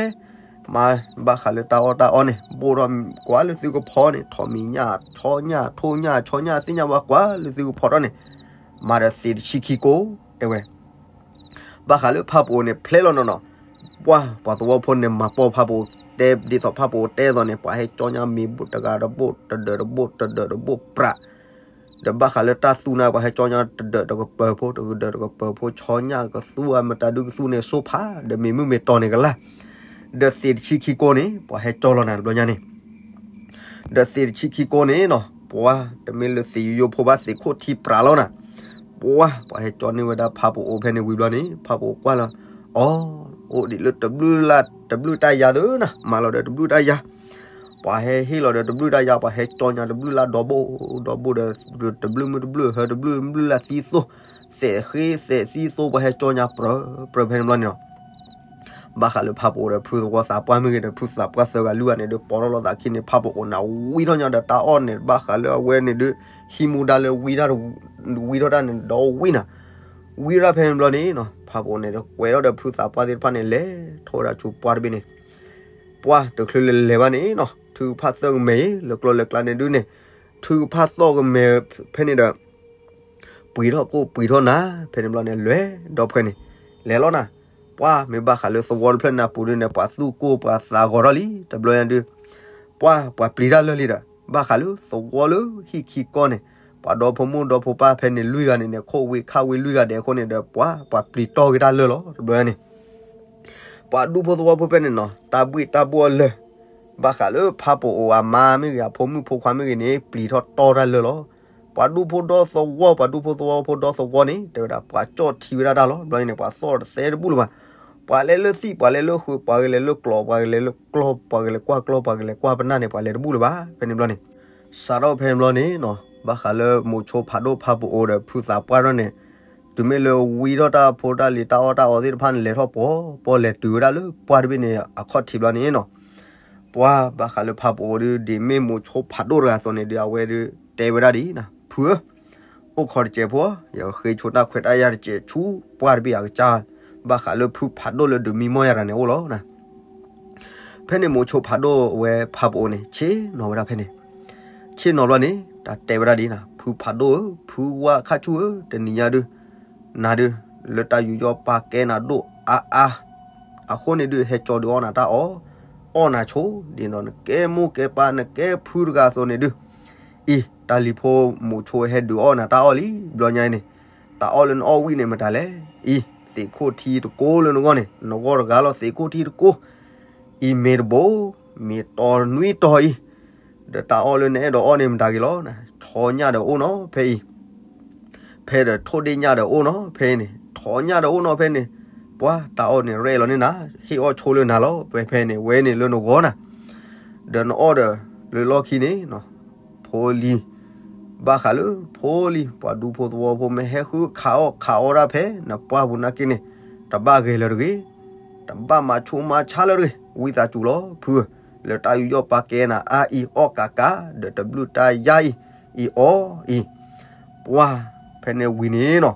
မၤဘၣ်ဃးလၢတၢ်အီၣ်တၢ်အီန့ၣ် ဘိၣ်ထီၣ်ကွၢ်လၢသုကဖီန့ၣ် ထိးမံၤညၣ် ဆီညၣ် ထိၣ်ညၣ် ဆီညၣ် သ့ၣ်ညါဝဲကွၢ်လၢသုကဖီထီၣ်န့ၣ် မၤဒီးသ့းတဆံခံကိး တဲဝဲ. ဘၣ်ဃးလၢဖးပိာ်န့ၣ် ဖျဲလီၤနီၢ်နီၢ်, ပှၤ ပှၤသဝီဖိန့ၣ် မၤပိာ်ဖးပိာ်တဲ ဒ်သိးဖးပိာ်တဲအသိးန့ၣ် ပှၤဟဲကၠီညါမ့ၤဘိၣ်တဂၤတဘိၣ် တဒၢးတဘိၣ် တဒၢးတဘိၣ်ပြး ဒီးဘၣ်ဃးလၢတၢ်သူနၤ ပှၤဟဲကၠီညါတဒၢးတကပၤဖိ တဒၢးတကပၤဖိ ဆီညၣ်ကသူအမတၤဒုကသူန့ၣ် စိဖး ဒီးမ့ၤမုၢ်မ့ၤတီၤန့ၣ်ကလၢ်, ဒီးသ့းတဆံခံကိးန့ၣ် ပှၤဟဲကၠီလီၤနၤတဘျီညါန့ၣ် ဒီးသ့းတဆံခံကိးန့ၣ်နီၤ ပှၤ တမ့ၢ်လၢသ့းယိယိဖိဘၣ် သ့းခိၣ်ထံပြးလီၤနၤ, ပှၤ ပှၤဟဲကၠီန့ၢ်ဝဲဒၣ်ဖးပိာ်အိၣ်ဖဲန့ၣ်ဝံၤဘျီန့ၣ် ဖးပိာ်ကွၢ်လီၤ, အိ အိၣ်ဒံးလၢတဘျုးလၢ် တဘျုးတၢ်ယၤသုနၤ မၤလီၤဒီးတဘျုးတၢ်ယၤ ပှၤဟဲဟ့ၣ်လီၤဒီးတဘျုးတၢ်ယၤ ပှၤဟဲကၠီညါတဘျုးလၢ်ဒီဘိၣ် ဒီဘိၣ်ဒီး တဘျုးမုၢ်တဘျုး ဟၢတဘျုးမုၢ်တဘျုးလၢ်သံသိ သဲးဃ့သဲးသံသိ ပှၤဟဲကၠီညါပြၢပြၢဖဲန့ၣ်ဘျီန့ၣ်လီၤ. ဘၣ်ဃးလၢဖးပိာ်ဒီးဖုသဝီသးပှၢ်မ့ၢ်ဂ့ၤဒီး ဖုသးပှၢ်သၢဂၤလွံၢ်ဂၤန့ၣ်ဒီး ပိာ်ထီၣ်လိာ်သးခံန့ၣ် ဖးပိာ်အိၣ်နၤဝံထီၣ်ညါဒီးတၢ်အီၣ်န့ၣ် ဘၣ်ဃးလၢအဝဲန့ၣ်ဒုး ဟံးမူဒါလၢဝံထီၣ် ဝံထီၣ်တၢ်န့ၣ်ဒီးဝံနၤ ဝံၤဒၣ်ဖဲန့ၣ်ဘျီန့ၣ်နီၤ ဖးပအိၣ်န့ၣ်ဒီးကွဲးထီၣ်ဒီးဖုသးပှၢ်သ့ၣ်တဖၣ်န့ၣ် လဲၤထီၣ်ဝဲဒၣ်ဆူပှၢ်တဘ့ၣ်န့ၣ်, ပှၢ်တချုးလၢလဲၤဘၣ်န့ၣ်နီၤ ထုကဖၣ်သၢကမဲာ်အံၤ လၢကျီၢ်လၢကျါန့ၣ်ဒုန့ၣ်, ထုကဖၣ်သီၣ်ကမဲာ်ဖဲန့ၣ်ဒီး ပှံၤထီၣ်ကိၣ်ပှံၤထီၣ်နၤ ဖဲန့ၣ်ဘျီန့ၣ် လဲၤဒီးဖဲန့ၣ်, လဲၤလီၤနၤ, ပှၢ်မ့ၢ်ဘၣ်ဃးလၢသဝီတဖျၢၣ်န့ၣ်အပူၤဒုန့ၣ် ပှၤသူၣ်ကိၢ်ပှၤသးဂီၤထီၣ်လံ တဘျီညါဒု ပှၢ်ပှၤပျံၤတၢ်လၢာ်လံဒီး ဘၣ်ဃးလၢသဝီလၢဟံၣ်ခံကီၢ်န့ၣ် ပှၤဒီဖိမိၢ်ဒီဖိပၢ်ဖဲန့ၣ်လွံၢ်ဂၤန့ၣ်န့ၣ် ခိၣ်ဝံၤခါဝံၤလွံၢ်ဂၤဒဲးအဃိန့ၣ်ဒီး ပှၢ်ပှၤပျံၤတီၢ်က့ၤတၢ်လၢာ်လီၤ တဘျီညါန့ၣ် ပှၤဒူဖိသဝီဖိဖဲန့ၣ်နီၤ တၢ်ဘှ့ၣ်တၢ်ဘှီၣ်လၢာ်, ဘၣ်ဃးလၢဖးပအိၣ်အမါမ့ၢ်ဂ့ၤ အဖိမုၣ်ဖိခွါမ့ၢ်ဂ့ၤန့ၣ် ပျံၤထီၣ်တီၢ်တၢ်လၢာ်လီၤ. ပှၤဒူဖိဒီသဝီ ပှၤဒူဖိသဝီဖိဒီသဝီန့ၣ် တဲဝဲဒၣ် ပှၤကၠီၣ်ထံဝဲဒၣ်တၢ်လီၤ. ဘျီန့ၣ် ပှၤသီၣ်တသဲတဘူၣ်လၢၤဘၣ်. ပှၤလဲၤလၢသံၣ် ပှၤလဲၤလၢဃုာ် ပှၤကလဲၤလၢကျီး ပှၤကလဲၤလၢကျီၢ် ပှၤကလဲၤကွၢ်ကျီၢ် ပှၤကလဲၤကွၢ်ပနၢ်န့ၣ် ပှၤလဲၤတဘူၣ်လၢၤဘၣ်. ဖဲန့ၣ်ဘျီန့ၣ် စးထီၣ်ဖဲန့ၣ်ဘျီန့ၣ်နီၤ ဘၣ်ဃးလၢမိၤဆိဖးဒိၣ်ဖးပအိၣ်ဒီးဖုသးပှၢ်ထီၣ်န့ၣ် တုၤမ့ၢ်လၢဝံထီၣ်တၢ်ဖိတၢ်လံၤတၢ်အီၣ်တၢ်အီသ့ၣ်တဖၣ်န့ၣ် လဲၤထီၣ်ပှီၤပှီၤ လဲၤတုၤဝဲဒၣ်လၢပှၢ်တဘ့ၣ်န့ၣ် အခီၣ်ထံးဘျီန့ၣ်နီၤ ပှၢ်ဘၣ်ဃးလၢဖးပအိၣ်ဒု ဒ်မ့ၢ်မိၤဆိဖးဒိၣ်တဂၤအသိးန့ၣ်ဒု အဝဲဒု တဲဝဲဒၣ်ဒ်အံၤနီၤ ဖုဧၢ, အိၣ်ခိးတစဲးဖိ, ယဃ့ဆိတၢ်ခွဲးတၢ်ယာ်တစဲးဆူပှၢ်တဘ့ၣ်အကစၢ်, ဘၣ်ဃးလၢဖုဖးဒိၣ်လၢဒုးမံမီၢ်ယၤတဂၤန့ၣ်အိၣ်လီၤ. ဖဲန့ၣ်မိၤဆိဖးဒိၣ်အဝဲဖးပအိၣ်န့ၣ် ဆ့ၣ်နီၤဝဲဒၣ်ဖဲန့ၣ်, ဆ့ၣ်နီၤဘျီန့ၣ် တၢ်တဲဝဲဒၣ်ဒ်အံၤနီၤ ဖုဖးဒိၣ်ဧၢ, ဖုဝါခါဆူၣ်ဧၢ, တနံၤညါဒု နၤဒု လၢတၢ်ယူးယီၣ်ပာ်ကဲနၤဒိၣ်အါအါ အဃိန့ၣ်ဒု ဟဲကၠီဒုးအီၣ်နၤတၢ်အီၣ်, အီၣ်နၤဆိ, ဒ်သိးနကဲမိၢ်ကဲပၢ် နကဲဖုတဂၤအသိးန့ၣ်ဒု အံၤ တၢ်လံၤဖိမိၤဆိဟဲဒုးအီၣ်နၤတၢ်အီၣ်လံ ဘျီညါအံၤန့ၣ်, တၢ်အီၣ်လၢနအီၣ်ဝံၣ်န့ၣ်မတၤလဲၣ်, အံၤ သ့ၣ်ခိၣ်ထံတကိလၢနဂီၢ်န့ၣ် နဂီၢ်တဂၤလီၤ သ့ၣ်ခိၣ်ထံတကိ, အံၤမ့ၢ်တဘိ, မ့ၢ်တီနွံတီအံၤ, ဒီးတၢ်အီၣ်လၢနအဲၣ်ဒိးအီၣ်န့ၣ်မတၤဂ့ၤလီၤ, ဆီညၣ်ဒီးအိၣ်နီၤ ဖဲအံၤ ဖဲဒီးထိၣ်ဒ့ၣ်ညၣ်ဒီးအိၣ်နီၤ ဖဲအံၤန့ၣ်, ဆီညၣ်ဒီးအိၣ်နီၤ ဖဲန့ၣ်, ပှၤတၢ်အီၣ်န့ၣ်ရဲၣ်လီၤန့ၣ်နၤ, ဟ့ၣ်အီၣ်ဆိလၢနၤလီၤ ဖဲဖဲန့ၣ် ဝဲန့ၣ်လၢနဂီၢ်နၤ, ဒီးနအီၣ်ဒီးလၢလီၢ်ခံန့ၣ်, ဖိလံၤ, ဘၣ်ဃးလၢဖိလံၤ ပှၤဒူဖိသဝီဖိမ့ၢ်ဟဲဃုခးအီၣ်ခးအီတၢ်ဖဲနပှၢ်ပူၤနာ်က့န့ၣ်, တဘၣ်ဂဲၤလၢၤတဂ့ၤ, တဘၣ်မၤဆူးမၤဆါလၢၤတဂ့ၤ, ဝံသးစူၤလီၤ ဖုဧၢ, လၢတၢ်ယူးယီၣ်ပာ်ကဲနၤအါအံၤအီၣ်ကးကး ဒီးတဘျုးတၢ်ယါအံၤ, အံၤအီၣ်အံၤ, ပှၤဖဲန့ၣ်ဝံၤန့ၣ်နီၤ,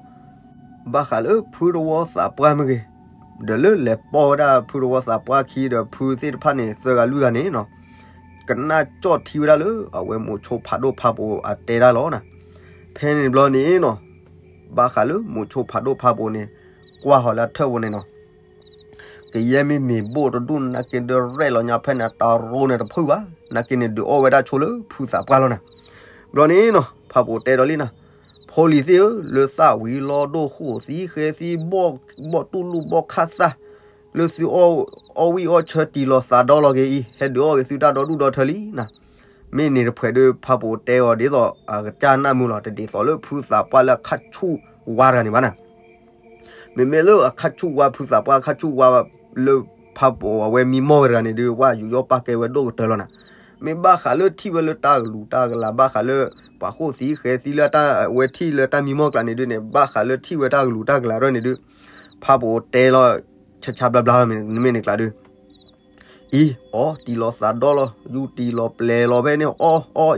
ဘၣ်ဃးလၢဖုသဝီသးပှၢ်မ့ၢ်ဂ့ၤ, ဒီးလၢလဲၤပိာ်ဝဲဒၣ်ဖုသဝီသးပှၢ်ခံဒီးဖုသ့ၣ်တဖၣ်န့ၣ် သၢဂၤလွံၢ်ဂၤန့ၣ်နီၤ, ကနၣ်ကၠီၣ်ထံဝဲဒၣ်လၢအဝဲမိၤဆိဖးဒိၣ်ဖးပအိၣ်အတဲဒၣ်လီၤနၤ, ဖဲန့ၣ်ဘျီန့ၣ်နီၤ, ဘၣ်ဃးလၢမိၤဆိဖးဒိၣ်ဖးပအိၣ်န့ၣ်, ကွၢ်ဟီၣ်လၢအထၢၣ်ပူၤန့ၣ်နီၤ ကယဲၢ်မ့ၢ်မ့ၢ်ဘိၣ်တဒူၣ်နာ်က့ဒုးရဲၣ်လီၤညါဖဲန့ၣ် တၢ်ရိန့ၣ်တဖုဘၣ်, နာ်က့န့ၣ်ဒုးအီၣ်ဝဲဒၣ်ဆိလၢဖုသးပှၢ်လီၤနၤ, ဘျီန့ၣ်နီၤ ဖးပအိၣ်တဲဒီးလံနၤ, ဖိလံၤသ့ၣ်ဧၢ, လၢသၣ်ဝံၤလီၤဒိၣ်ဃိၣ်သံဃဲသံဘီၣ်တူၢ်လူၢ်ဘီၣ်ခၣ်သၣ်, လၢသုအီၣ်ဝံၣ်အီၣ်ဆၢတံၢ်လီၤသးဒီလီၤက့ၤအံၤ ဟဲဒုးအီၣ်က့ၤသုတၢ်ဒီဒူၣ်ဒီထၢလံနၤ, မ့ၢ်န့ၣ်တဖှဲးဒုးဖးပအိၣ်တဲအီၤဒ်သိးအကစၢ်နၢ်မုာ်လီၤ, တဒ်သိးလၢဖုသးပှၢ်လၢအခါဆူၣ်ဝါတဂၤန့ၣ်ဘၣ်နၤ မ့မ့ၢ်လၢအခါဆူၣ်ဝါဖုသးပှၢ် အခါဆူၣ်ဝါလၢဖးပအိၣ်အဝဲမံမီၢ်ဝဲတဂၤန့ၣ်ဒုး ဝဲယူးယီၣ်ပာ်ကဲဝဲဒိၣ်ကတၢၢ်လီၤနၤ, မ့ၢ်ဘၣ်ဃးလၢထံၣ်ဝဲလၢတၢ်ကလူးတၢ်ကလၤ ဘၣ်ဃးလၢ ပှၤဃိၣ်သံဃဲသံလၢအဝဲထံၣ်လၢတၢ်မံမီၢ်ကျါန့ၣ်ဒုးန့ၣ် ဘၣ်ဃးလၢထံၣ်ဝဲတၢ်ကလူးတၢ်ကလၤထီၣ်န့ၣ်ဒုး ဖးပအိၣ်တဲလီၤ ဆါဆါဘျါဘျါလီၤ မ့ၢ်န့ၣ်ကျါဒုး အံၤ အီၣ်တံၢ်လီၤသးဒီလီၤ ယူၢ်တံၢ်လီၤပျဲၤလီၤဖဲန့ၣ်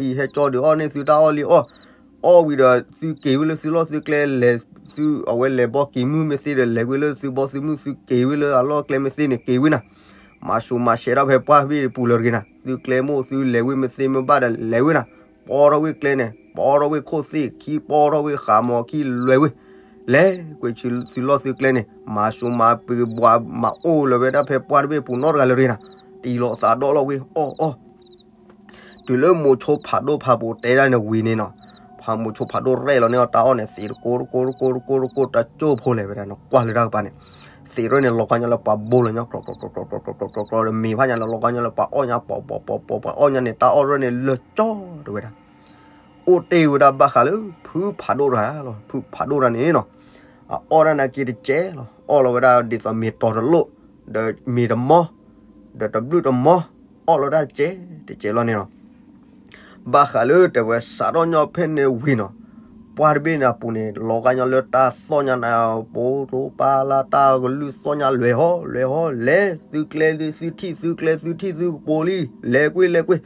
အီၣ်အီၣ်အံၤ ဟဲကၠီဒုးအီၣ်န့ၢ်သုတၢ်အီၣ်လံအီၣ်, အီၣ်ဝံၤဒီးသုက့ၤဝဲလၢသုလီၢ်သုကျဲ လဲၤသုအဝဲလဲၤဘီက့ၤမုၢ်မ့ၢ်သ့ဒီး လဲၤဝဲလၢသုဘီသုမုၢ် သုက့ၤဝဲလၢအလီၢ်ကျဲမ့ၢ်သ့န့ၣ် က့ၤဝဲနၤ, မၤဆူးမၤဆဲးထီၣ်ဖဲပှၢ်ဘ့ၣ်ပူၤလၢၤတဂ့ၤနၤ, သုကျဲမိၢ်သုလဲၤဝဲမ့ၢ်သ့မ့ၢ်ဘၣ်ဒီးလဲၤဝဲနၤ, ပီထီၣ်ဝဲကျဲန့ၣ် ပီထီၣ်ဝဲခိၣ်သ့ၣ်ခံ ပီထီၣ်ဝဲဃးမီၤခံ လဲၤဝဲ လဲၤကွံာ်သုလီၢ်သုကျဲန့ၣ် မၤဆူးမၤပှဲၤဘှးမၤအိၣ်လၢၤဝဲဒၣ်ဖဲပှၢ်တဘ့ၣ်ပူၤနီတဂၤလၢၤတဂ့ၤနၤ, တံၢ်လီၤသးဒီလီၤဝဲ အီၣ်အီၣ် တုၤလၢမိၤဆိဖးဒိၣ်ဖးပအိၣ်တဲဒၣ်န့ၣ်ဝံၤန့ၣ်နီၤ, ဖးမိၤဆိဖးဒိၣ်ရဲၣ်လီၤန့ၢ်အီၤတၢ်အီၣ်န့ၣ် သ့ၣ်တကိတကိတကိတကိတကိ တကၠိၢ်ဖိလဲၤဝဲဒၣ်နကွၢ်လၢတၢ်ကပၤန့ၣ်, သ့ၣ်ရဲၣ်န့ၣ် လီၤကါညီလၢပှၤဘိလီၤညီ ကျီကျီကျီကျီကျီ မ့ၢ်ဖးညါလၢလီၤကါညီလၢပှၤအီၣ်ညါ ပီၤပီၤပီၤပီၤ ပှၤအီၣ်ညါန့ၣ် တၢ်အီၣ်ရဲၣ်န့ၣ်လၢာ်ကၠီတဝဲဒၣ် အိၣ်တ့ၢ်ဝဲဒၣ်ဘၣ်ဃးလၢဖုဖးဒိၣ်တဂၤလီၤ. ဖုဖးဒိၣ်တဂၤန့ၣ်နီၤ, အအီၣ်ဒၣ်နာ်က့တကဲလီၤ. အီၣ်လီၤဝဲဒၣ်ဒ်သိးမ့ၢ်တီၤတလိၣ်, ဒီးမ့ၢ်တမီ, ဒီးတဘျုးတမီ, အီၣ်လီၤဝဲဒၣ်တကဲတကဲလီၤန့ၣ်လီၤ. ဘၣ်ဃးလၢတဲဝဲစးထီၣ်ညီဖဲန့ၣ်ဝံၤနီၤ, ပှၢ်တဘ့ၣ်န့ၣ်အပူၤန့ၣ် လီၤဂာ်ညီလၢတၢ်သီၣ်ညါန့ၣ် ပိာ်လိပာ်လၢတၢ်ကလုၢ်သီၣ်ညါ လဲၤဟီလဲၤဟီလဲၤ သုကျဲသုထံၣ်သုကျဲသုထံၣ်သုကပိာ်လံ လဲၤကွံာ်လဲၤကွံာ်,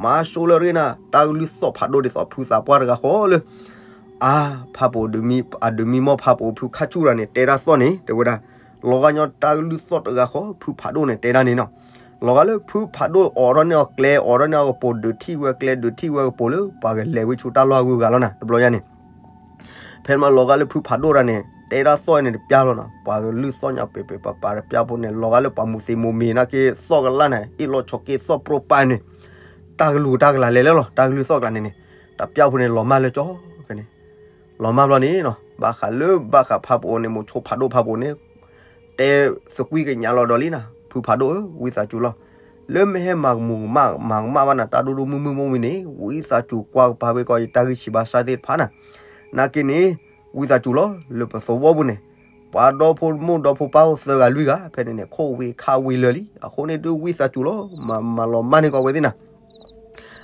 မၤဆိလၢရ့နၤ တၢ်ကလုၢ်သီၣ်ဖးဒိၣ်ဒ်သိးဖုသးပှၢ်တဂၤဃီလၢ အါ, ဖးပအိၣ်ဒုးမံ, အဒုးမံမီၢ်ဖးပအိၣ်ဖုခါဆူၣ်တဂၤန့ၣ် တဲဒၣ်သီၣ်န့ၣ် တဲဝဲဒၣ်, လီၤဂာ်ညီတၢ်ကလုၢ်သီၣ်တဂၤဃီ ဖုဖးဒိၣ်န့ၣ် တဲဒၣ်န့ၣ်နီၤ. လီၤဂာ်လၢဖုဖးဒိၣ်အိးထီၣ်န့ၢ်အီၤကျဲ အိးထီၣ်န့ၢ်အီၤကပိာ် ဒုးထံၣ်ဝဲကျဲ ဒုးထံၣ်ဝဲကပိာ်လၢ ပှၤကလဲၤဝဲဆူတၢ်လီၢ်အဂုၤအဂၤလီၤနၤ တဘျီညါန့ၣ် ဖဲမ့ၢ်လီၤဂာ်လၢဖုဖးဒိၣ်တဂၤန့ၣ် တဲဒၣ်သီၣ်န့ၣ်တပျၢ်လီၤနီၤ, ပှၤကလုၢ်သီၣ်ညါပ့ၤပ့ၤပၤပၤတပျၢ်ဖိန့ၣ် လီၤဂာ်လၢပှၤမူးသ့မူးမ့ၤနာ်က့ သီၣ်ကလၢ်န့ၣ် အ့ၣ်လိာ်ဆိးက့သီၣ်ပြိပာ်န့ၣ် တၢ်ကလုၢ်တၢ်ကလၤလဲၤလၢလီၤ တၢ်ကလုၢ်သီၣ်ကလၤန့ၣ်န့ၣ် တပျၢ်ဖိန့ၣ်လီၤမၢ်လၢကၠီဖဲန့ၣ် လီၤမၢ်ဘျီန့ၣ်နီၤ ဘၣ်ဃးလၢဘၣ်ဃးဖးပအိၣ်န့ၣ် မိၤဆိဖးဒိၣ်ဖးပအိၣ်န့ၣ် တဲသကွံၢ်ကညးလီၤဒီးလံနၤ, ဖုဖးဒိၣ်ဧၢ ဝံသးစူၤလီၤ. လၢမ့ၢ်ဟဲမၤကမူၣ်မၤကမၣ်ဘၣ်နၤ တၢ်ဒိၣ်ဒိၣ်မုၢ်မုၢ်မိၢ်မုၢ်န့ၣ် ဝံသးစူၤကွၢ်ကပၤဝဲကီး ယတၢ်ဂံၢ်ဆံးဘါစၢ်သ့ၣ်တဖၣ်နၤ, နာ်က့န့ၣ် ဝံသးစူၤလီၤ လၢပသဝီပူၤန့ၣ် ပှၤဒီဖိမိၢ်ဒီဖိပၢ်အိၣ်သၢဂၤလွံၢ်ဂၤ ဖဲန့ၣ်န့ၣ် ခိၣ်ဝံၤခးဝံၤလၢာ်လံ, အဃိန့ၣ်ဒုးဝံသးစူၤလီၤ မၤလီၤမၢ်န့ၢ်ကီးဝဲသ့ၣ်နၤ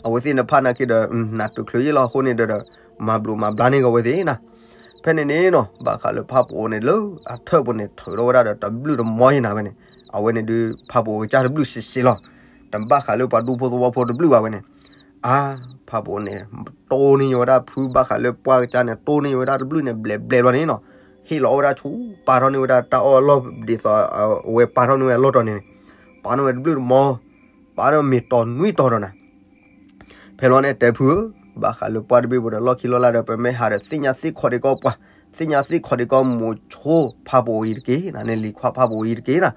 အဝဲသ့ၣ်န့ၣ်ဖးနာ်က့ဒီး နၢ်တုၤချုးယ့ၣ်လီၤ အဃိန့ၣ်ဒီး မၤဘျုးမၤဘျါန့ၢ်ကီးဝဲသ့ၣ်နၤ, ဖဲန့ၣ်န့ၣ်နီၤ ဘၣ်ဃးလၢဖးပအိၣ်န့ၣ်လၢအထၢၣ်ပူၤန့ၣ် ထုးထီၣ်ဝဲဒၣ်ဒီးတဘျုးတမီၢ်ယံၤနၤဝဲန့ၣ်, အဝဲန့ၣ်ဒုး ဖးပအိၣ်ကစၢ်တဘျုးစံးစံးလီၤ, တဘၣ်ဃးလၢပှၤဒူဖိသဝီဖိတဘျုးဘၣ်ဝဲန့ၣ်, အါ, ဖးပအိၣ်န့ၣ် တိၢ်န့ၢ်ယဝဲဒၣ်ဖုဘၣ်ဃးလၢပှၢ်ကစၢ်န့ၣ် တိၢ်န့ၢ်ယဝဲဒၣ်တဘျုးန့ၣ် ဘျဲးဘျဲးဘျီန့ၣ်နီၤ, ဟ့ၣ်လီၤဝဲဒၣ်ဆူ ပာ်ထီၣ်န့ၢ်ဝဲဒၣ်တၢ်အီၣ်အလီၢ်ဒ်သိး အဝဲပာ်ထီၣ်န့ၢ်ဝဲအလီၢ်တီၤန့ၣ်န့ၣ်, ပာ်န့ၢ်ဝဲတဘျုးတမီၢ်, ပာ်န့ၢ်မ့ၢ်တီၤနွံတီၤဒီးနၤ ဖဲလီၤန့ၣ်တဲဖုဧၢ, ဘၣ်ဃးလၢပှၢ်တဘ့ၣ်ပူၤဒီး လီၢ်ခံလီၢ်လၢ်ဒီး ပမ့ၢ်ဟးဒီးသ့ၣ်ညါသ့ၣ်ခီးဒံးကီးပှၤ, သ့ၣ်ညါသ့ၣ်ခီးဒံးကီးမိၤဆိဖးပအိၣ်အံၤတက့ၢ်နၤန့ၣ် လံၤခွါဖးပအိၣ်အံၤတက့ၢ်နၤ,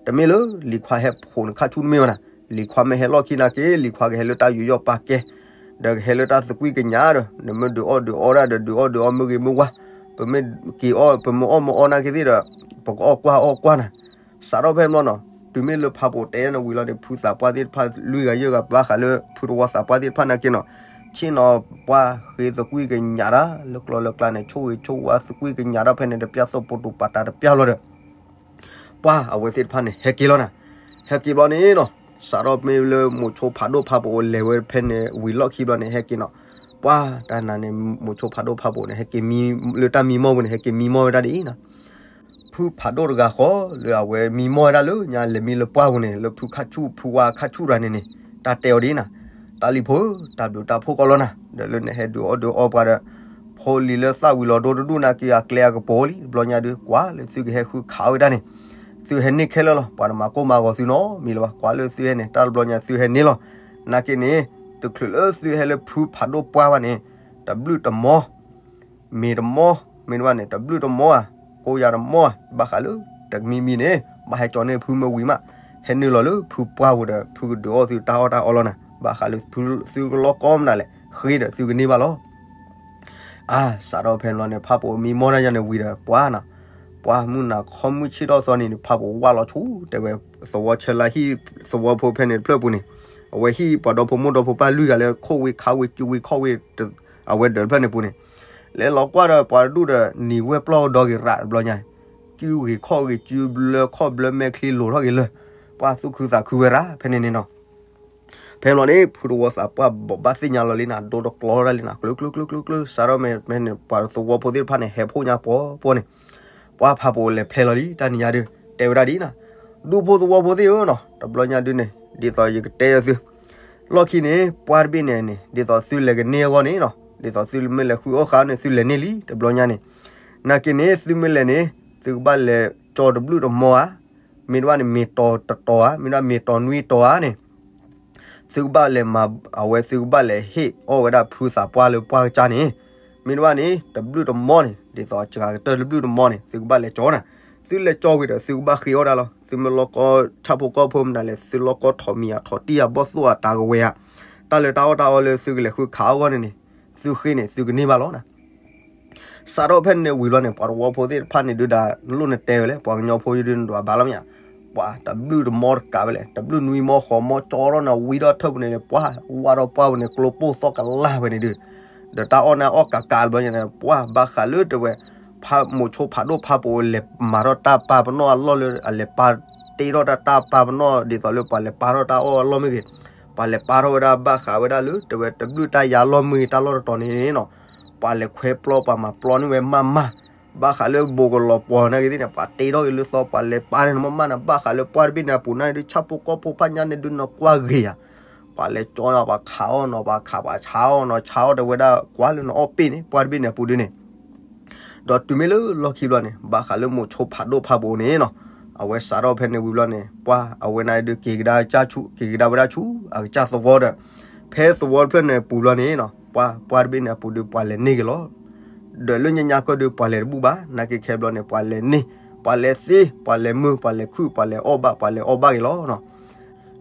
တမ့ၢ်လၢ လံၤခွါဟဲဖိးနခါဆူၣ်တမ့ၢ်ဝဲနၤ, လံၤခွါမ့ၢ်ဟဲလီၢ်ခံနာ်က့ လံၤခွါကဟဲလၢတၢ်ယူးယီၣ်ပာ်ကဲ, ဒီးကဟဲလၢတၢ်သကွံၢ်ကညးဒီး နမ့ၢ်ဒုးအီၣ်ဒုးအီဒၣ်ဒီး ဒုးအီၣ်ဒုးအီမ့ၢ်ဂ့ၤမ့ၢ်ဝါ, ပမ့ၢ်က့ၤအီၣ် ပမ့ၢ်အီၣ်မ့ၢ်အီနာ်က့သ့ၣ်ဒီး ပကအီၣ်ကွၢ်အီၣ်ကွၢ်နၤ စးထီၣ်ဖဲမ့ၢ်နီၤ, တုၤမ့ၢ်လၢဖးပအိၣ်တဲန့ၣ်ဝံၤလီၤန့ၣ် ဖုသးပှၢ်သ့ၣ်တဖၣ်လွံၢ်ဂၤယဲၢ်ဂၤ ဘၣ်ဃးလၢဖုသဝီသးပှၢ်သ့ၣ်တဖၣ်နာ်က့နီၤ, ဆ့ၣ်နီၤပှၢ်ဃ့သကွံၢ်ကညးတၢ် လၢကျီလၢကျါန့ၣ် ဆိၣ်ဂ့ၤဆိၣ်ဝါသကွံၢ်ကညးတၢ်ဖဲန့ၣ် တပျၢ်သိၣ်ပိတူာ်ပာ်တၢ်တပျၢ်လီၤဒီး ပှၢ်အဝဲသ့ၣ်တဖၣ်န့ၣ် ဟဲက့ၤလီၤနၤ, ဟဲက့ၤဘျီန့ၣ်နီၤ, စးထီၣ်မ့ၢ်လၢမိၤဆိဖးဒိၣ်ဖးပအိၣ်လဲၤဝဲဖဲန့ၣ် ဝံၤလီၢ်ခံဘျီန့ၣ် ဟဲက့ၤနီၤ, ပှၢ်တၢ်နၤန့ၣ် မိၤဆိဖးဒိၣ်ဖးပအိၣ်န့ၣ် ဟဲက့ၤမံ လၢတၢ်မံမီၢ်ပူၤန့ၣ် ဟဲက့ၤမံမီၢ်ဝဲဒၣ်ဒ်အံၤနၤ ဖုဖးဒိၣ်တဂၤဃီ လၢအဝဲမံမီၢ်ဝဲဒၣ်လၢညါလဲၤမံလၢပှၢ်ပူၤန့ၣ် လၢဖုခါဆူၣ် ဖုဝါခါဆူၣ်တဂၤန့ၣ်န့ၣ် တၢ်တဲအီၤဒ်အံၤနၤ, တၢ်လံၤဖိဧၢ, တၢ်ဘျုးတၢ်ဖှိၣ်ကီးလီၤနၤ, ဒီးလၢနဟဲဒုးအီၣ်ဒုးအီပှၤဒီး ဖိလံၤလၢသၣ်ဝံၤလီၤဒိတဒူၣ်နာ်က့ အကျဲအကပီၤလံ တဘျီညါဒုး ကွၢ်လၢသုကဟဲဃုခးဝဲဒၣ်န့ၣ် သုဟဲန့ၢ်ခဲလၢာ်လီၤ, ပှၤတမၤကိၢ်မၤဂီၤသုနီတမံၤလၢၤဘၣ်, ကွၢ်လၢသုဟဲန့ၣ် တၢ်တဘျီညါသုဟဲန့ၢ်လီၤ, နာ်က့န့ၣ် တချုးလၢသုဟဲလၢဖုဖးဒိၣ်ပှၢ်ဘၣ်န့ၣ် တဘျုးတမီၢ် မ့ၢ်တမီၢ် မ့ၢ်တဘၣ်န့ၣ် တဘျုးတမီၢ်ဧါ, ကိးယၤတမီၢ်ဧါ, ဘၣ်ဃးလၢတမံၤမံၤန့ၣ် ဘၣ်ဟဲကၠီန့ၢ်ဖုမ့ၢ်ဝံၤမး, ဟဲနုာ်လီၤလၢဖုပှၢ်ပူၤဒီး ဖုကဒုးအီၣ်သုတၢ်အီၣ်တၢ်အီလီၤနၤ, ဘၣ်ဃးလၢသုကလီၢ်ကီမနုၤလဲၣ် ဃ့ဒီးသုကန့ၢ်ဘၣ်လီၤ. အါ, စးထီၣ်ဖဲန့ၣ်လီၤန့ၣ် ဖးပအိၣ်မံမီၢ်တၢ်ယါန့ၣ်ဝံၤဒီး ပှၢ်နီၤ, ပှၢ်မုၢ်နၤခီမုၢ်ဆ့ၣ်ထီၣ်သီန့ၣ် ဖးပအိၣ်ဝၢ်လီၤဆူ တဲဝဲ သဝီဆၢလၢဟံၣ်သဝီဖိဖဲန့ၣ်တဖျၢၣ်ပူၤန့ၣ်, အဝဲဟံၣ်ပှၤဒီဖိမိၢ်ဒီဖိပၢ်လွံၢ်ဂၤလၢခိၣ်ဝ့ခါဝ့စုဝ့ခီၣ်ဝ့ အဝဲဒၢးတဖျၢၣ်န့ၣ်ပူၤန့ၣ်, လဲၤလီၤကွၢ်ဒီးပှၤတဒူၣ်ဒီး နံၤဝဲပျီၢ်ဒီဂ့ၤရးတဘျီညါ, စုဂ့ၤခီၣ်ဂ့ၤစုဘျၢခီၣ်ဘျၢမဲာ်ချံလိၤထီၣ်ဂ့ၤလၢာ်, ပှၢ်သူၣ်ခုသးခုဝဲရး ဖဲန့ၣ်န့ၣ်နီၤ ဖဲန့ၣ်လီၤန့ၣ် ဖုသဝီသးပှၢ်ဘိးဘၣ်သ့ၣ်ညါလီၤလံနၤ, ဒိတကျီထီၣ်တၢ်လံနၤ, ကျၢၤကျၢၤကျၢၤကျၢၤကျၢၤ စးထီၣ်မ့ၢ်ဖဲန့ၣ် ပှၤသဝီဖိသ့ၣ်တဖၣ်န့ၣ် ဟဲဖှိၣ်ညါပှီၤပှီၤန့ၣ်, ပှၢ်ဖးပအိၣ်လဲၤဖျဲလီၤလံ တၢ်နံၤညါဒုး တဲဝဲဒၣ်ဒ်နၤ, ဒူဖိသဝီဖိသ့ၣ်ဧၢနီၤ, တဘျီညါဒုးန့ၣ် ဒ်သိးယကတဲအီၤသု လီၢ်ခံန့ၣ် ပှၢ်တဘ့ၣ်န့ၣ်န့ၣ် ဒ်သိးသုလဲၤကန့ၢ်အဂီၢ်န့ၣ်နီၤ, ဒ်သိးသုမ့ၢ်လဲၤဃုအီၣ်ဃာ်န့ၣ် သုလဲၤန့ၢ်လံ တဘျီညါန့ၣ်, နာ်က့န့ၣ် သုမ့ၢ်လဲၤန့ၣ် သုကဘၣ်လဲၤကၠီတဘျုးတမီၢ်ဧါ, မ့ၢ်တဘၣ်န့ၣ် မ့ၢ်တီၤတတီၤဧါ, မ့ၢ်တဘၣ်မ့ၢ်တီၤနွံတီၤဧါန့ၣ် သုကဘၣ်လဲၤမၤ အဝဲသုကဘၣ်လဲၤဟ့ၣ်အီၣ်ဝဲဒၣ်ဖုသးပှၢ်လၢပှၢ်ကစၢ်န့ၣ်, မ့ၢ်တဘၣ်န့ၣ် တဘျုးတမီၢ်န့ၣ် ဒ်သိးစှၤကတၢၢ်တဘျုးတမီၢ်န့ၣ် သုကဘၣ်လဲၤကၠီနၤ, သုလဲၤကၠီဝံၤဒီး သုကဘၣ်ဃ့အီၣ်ဒၣ်လီၤ, သုမ့ၢ်လီၢ်ကီဆၣ်ဖိကီၢ်ဖိမနုၤလဲၣ် သုလီၢ်ကီထီၣ်မံၤဧါ ထီၣ်တံၢ်ဧါဘီၣ်သိၣ်ဧါတၢ်ကဝဲၤဧါ, တၢ်လၢတၢ်အီၣ်တၢ်အီလၢသုကလဲၤဃုခးအဂီၢ်န့ၣ်န့ၣ် သုဃ့န့ၣ် သုကန့ၢ်ဘၣ်လီၤနၤ စးထီၣ်ဖဲန့ၣ်ဝံၤလီၤန့ၣ် ပှၤသဝီဖိသ့ၣ်တဖၣ်န့ၣ်ဒုးဒၣ် လိၣ်နတဲဝဲလဲၣ် ပှၤကညီဖိယဒုးနဒွးဘၣ်လီၤမ့ၢ်ဧါ, ပှၤတဘျုးတမီၢ်တကးဝဲလဲၣ် တဘျုးနွံမီၢ်ဃိးမီၢ်ကၠီထီၣ်န့ၣ် ဝံထီၣ်ထၢၣ်ပူၤန့ၣ် ပှၤဝါထီၣ်ပှၢ်ပူၤန့ၣ် ကျိပိၢ်သီၣ်ကလၢ်ဝဲန့ၣ်ဒုး, ဒီးတၢ်အီၣ်န့ၣ်အီၣ်ကးကးတဘျီညါန့ၣ် ပှၤဘၣ်ဃးလၢတဲဝဲ ဖးမိၤဆိဖးဒိၣ်ဖးပအိၣ်လဲၤမၤထီၣ်တၢ်ပာ်ပနီၣ်အလီၢ်လၢအလဲၤပာ်တ့ထီၣ်တၢ်တၢ်ပာ်ပနီၣ် ဒ်သိးလၢပှၤလဲၤပာ်ထီၣ်တၢ်အီၣ်အလီၢ်မ့ၢ်ဂ့ၤ, ပှၤလဲၤပာ်ထီၣ်ဝဲဒၣ်ဘၣ်ဃးဝဲဒၣ်လၢတဲဝဲတဘျုးတၢ်ယါလီၢ်မ့ၢ်ဂ့ၤ တၢ်လီၢ်တတီၤန့ၣ်နီၤ, ပှၤလဲၤခွဲပျီပှၤမၤပျီန့ၢ်ဝဲမးမး, ဘၣ်ဃးလၢဘိးကလီၤပှီၤနာ်က့သ့ၣ်န့ၣ် ပှၤတ့ထီၣ်က့ၤလၢသီ ပှၤလဲၤပာ်န့ၣ်မးမးန့ၣ် ဘၣ်ဃးလၢပှၢ်တဘ့ၣ်န့ၣ် အပူၤနာ်က့ဒုး ဆၣ်ဖိကီၢ်ဖိဖးညါန့ၣ်ဒုး နကွၢ်ဂ့ၤယၤ, ပှၤ ပှၤလဲၤကၠီအီၤ ပှၤခးအီၤနီၤ ပှၤခးပှၤဆါအီၤနီၤ ဆါအီၤတဲဝဲဒၣ်ကွၢ်လၢနအီၣ်ပ့ၣ်န့ၣ် ပှၢ်တဘ့ၣ်န့ၣ်အပူၤဒုန့ၣ် ဒီးတုၤမ့ၢ်လၢလီၢ်ခံဘျီန့ၣ် ဘၣ်ဃးလၢမိၤဆိဖးဒိၣ်ဖးဘိးန့ၣ်နီၤ အဝဲစးထီၣ်ဖဲန့ၣ်ဝံၤဘျီန့ၣ် ပှၢ်အဝဲန့ၣ်ဒုးက့ၤကဒါဆူ က့ၤကဒါဝဲဒၣ်ဆူ အကစၢ်သဝီဒီး ဖဲသဝီတဖျၢၣ်န့ၣ်အပူၤဘျီန့ၣ်နီၤ ပှၢ် ပှၢ်တဘ့ၣ်န့ၣ်အပူၤဒုး ပှၤလဲၤန့ၢ်က့ၤလီၤ ဒီးလၢညါညါကီၢ်ဒုး ပှၤလဲၤတဘူၣ်ဘၣ် နာ်က့ခဲဘျီန့ၣ် ပှၤလဲၤန့ၢ် ပှၤလဲၤသ့ ပှၤလဲၤမုာ် ပှၤလဲၤခုၣ် ပှၤလဲၤအီၣ်ဘၣ် ပှၤလဲၤအီၣ်ဘၣ်က့ၤလီၤနီၤ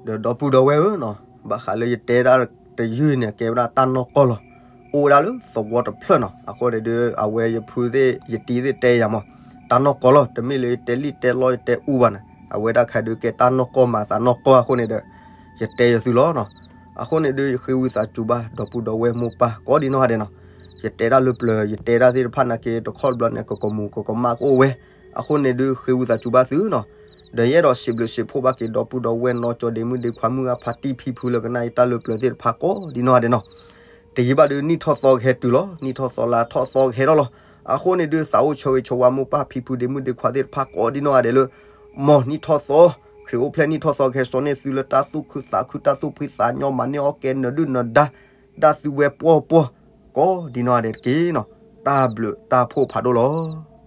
ဒီးဒီပုၢ်ဒီဝဲၢ်ဧၢနီၤ ဘၣ်ဃးလၢယတဲဒၣ်တယုၢ်န့ၣ် ကဲဝဲဒၣ်တၢ်နီၢ်ကီၢ်လီၤ အိၣ်ဝဲဒၣ်လၢသဝီတဖျၢၣ်နီၤ အဃိန့ၣ်ဒုး အဝဲယဖုသ့ၣ် ယတံၤသ့ၣ်တဲယၤမး တၢ်နီၢ်ကီၢ်လီၤ တမ့ၢ်လၢယတဲလံၣ်တဲလီယတဲအူဘၣ်န့ၣ် အဝဲဒၣ်ခဲဒုးကဲတၢ်နီၢ်ကီၢ်မၤသးနီၢ်ကီၢ်အဃိန့ၣ်ဒီး ယတဲယသုလီၤနီၤ အဃိန့ၣ်ဒုး ယဃ့ဝံသးစူၤဘၣ် ဒီပုၢ်ဒီဝဲၢ်မိၢ်ပၢ်ကိးဒံနီၢ်ဂၤဒဲးနီၤ ယတဲဒၣ်လၢပျၢၤ ယတဲဒၣ်သ့ၣ်တဖၣ်နာ်က့ တခီတဘျီန့ၣ် ကကမူၤကကမၣ်ကအိၣ်ဝဲ အဃိန့ၣ်ဒုး ဃ့ဝံသးစူၤဘၣ်သုနီၤ ဒီးယအဲၣ်ဒိးစံးဘျုးစံးဖှိၣ်ဘၣ်က့ၤ ဒီပုၢ်ဒီဝဲၢ်နီၢ်ကၠီဒ့မုၣ်ဒ့ခွါ မုၢ်ဂၢ်ဖါတံၢ်ဖံဖုလၢကနၣ်အံၤတၢ်လၢပျၢၤသ့ၣ်တဖၣ်ကိးဒံနီၢ်ဂၤဒဲးနီၤ တယံာ်ဘၣ်ဒုး နံၣ်ထီၣ်သီကဟဲတုၤလီၤ နံၣ်ထီၣ်သီလါထီၣ်သီကဟဲထီၣ်လီၤ အဃိန့ၣ်ဒုး သးအိၣ်ဆၢဂ့ၤဆၢဝါ မိၢ်ပၢ်ဖံဖုဒ့မုၣ်ဒ့ခွါသ့ၣ်တဖၣ်ကိးဒံနီၢ်ဂၤဒဲးလၢ မ်နံၣ်ထီၣ်သီ ခရံာ်အိၣ်ဖျဲၣ်နံၣ်ထီၣ်သီကဟဲစိာ်န့ၢ်သုလၢတၢ်သူၣ်ခုသးခု တၢ်သူၣ်ဖှံသးညီ မၤန့ၢ်အီၣ်ကဲနၢၤဒုၣ်နၢၤဒါ ဒၣ်သုဝဲပှီၢ်ပှီၢ် ကိးဒံနီၢ်ဂၤဒဲးတက့ၢ်နီၤ တၢ်ဘျုးတၢ်ဖှိၣ်ဖးဒိၣ်လီၤ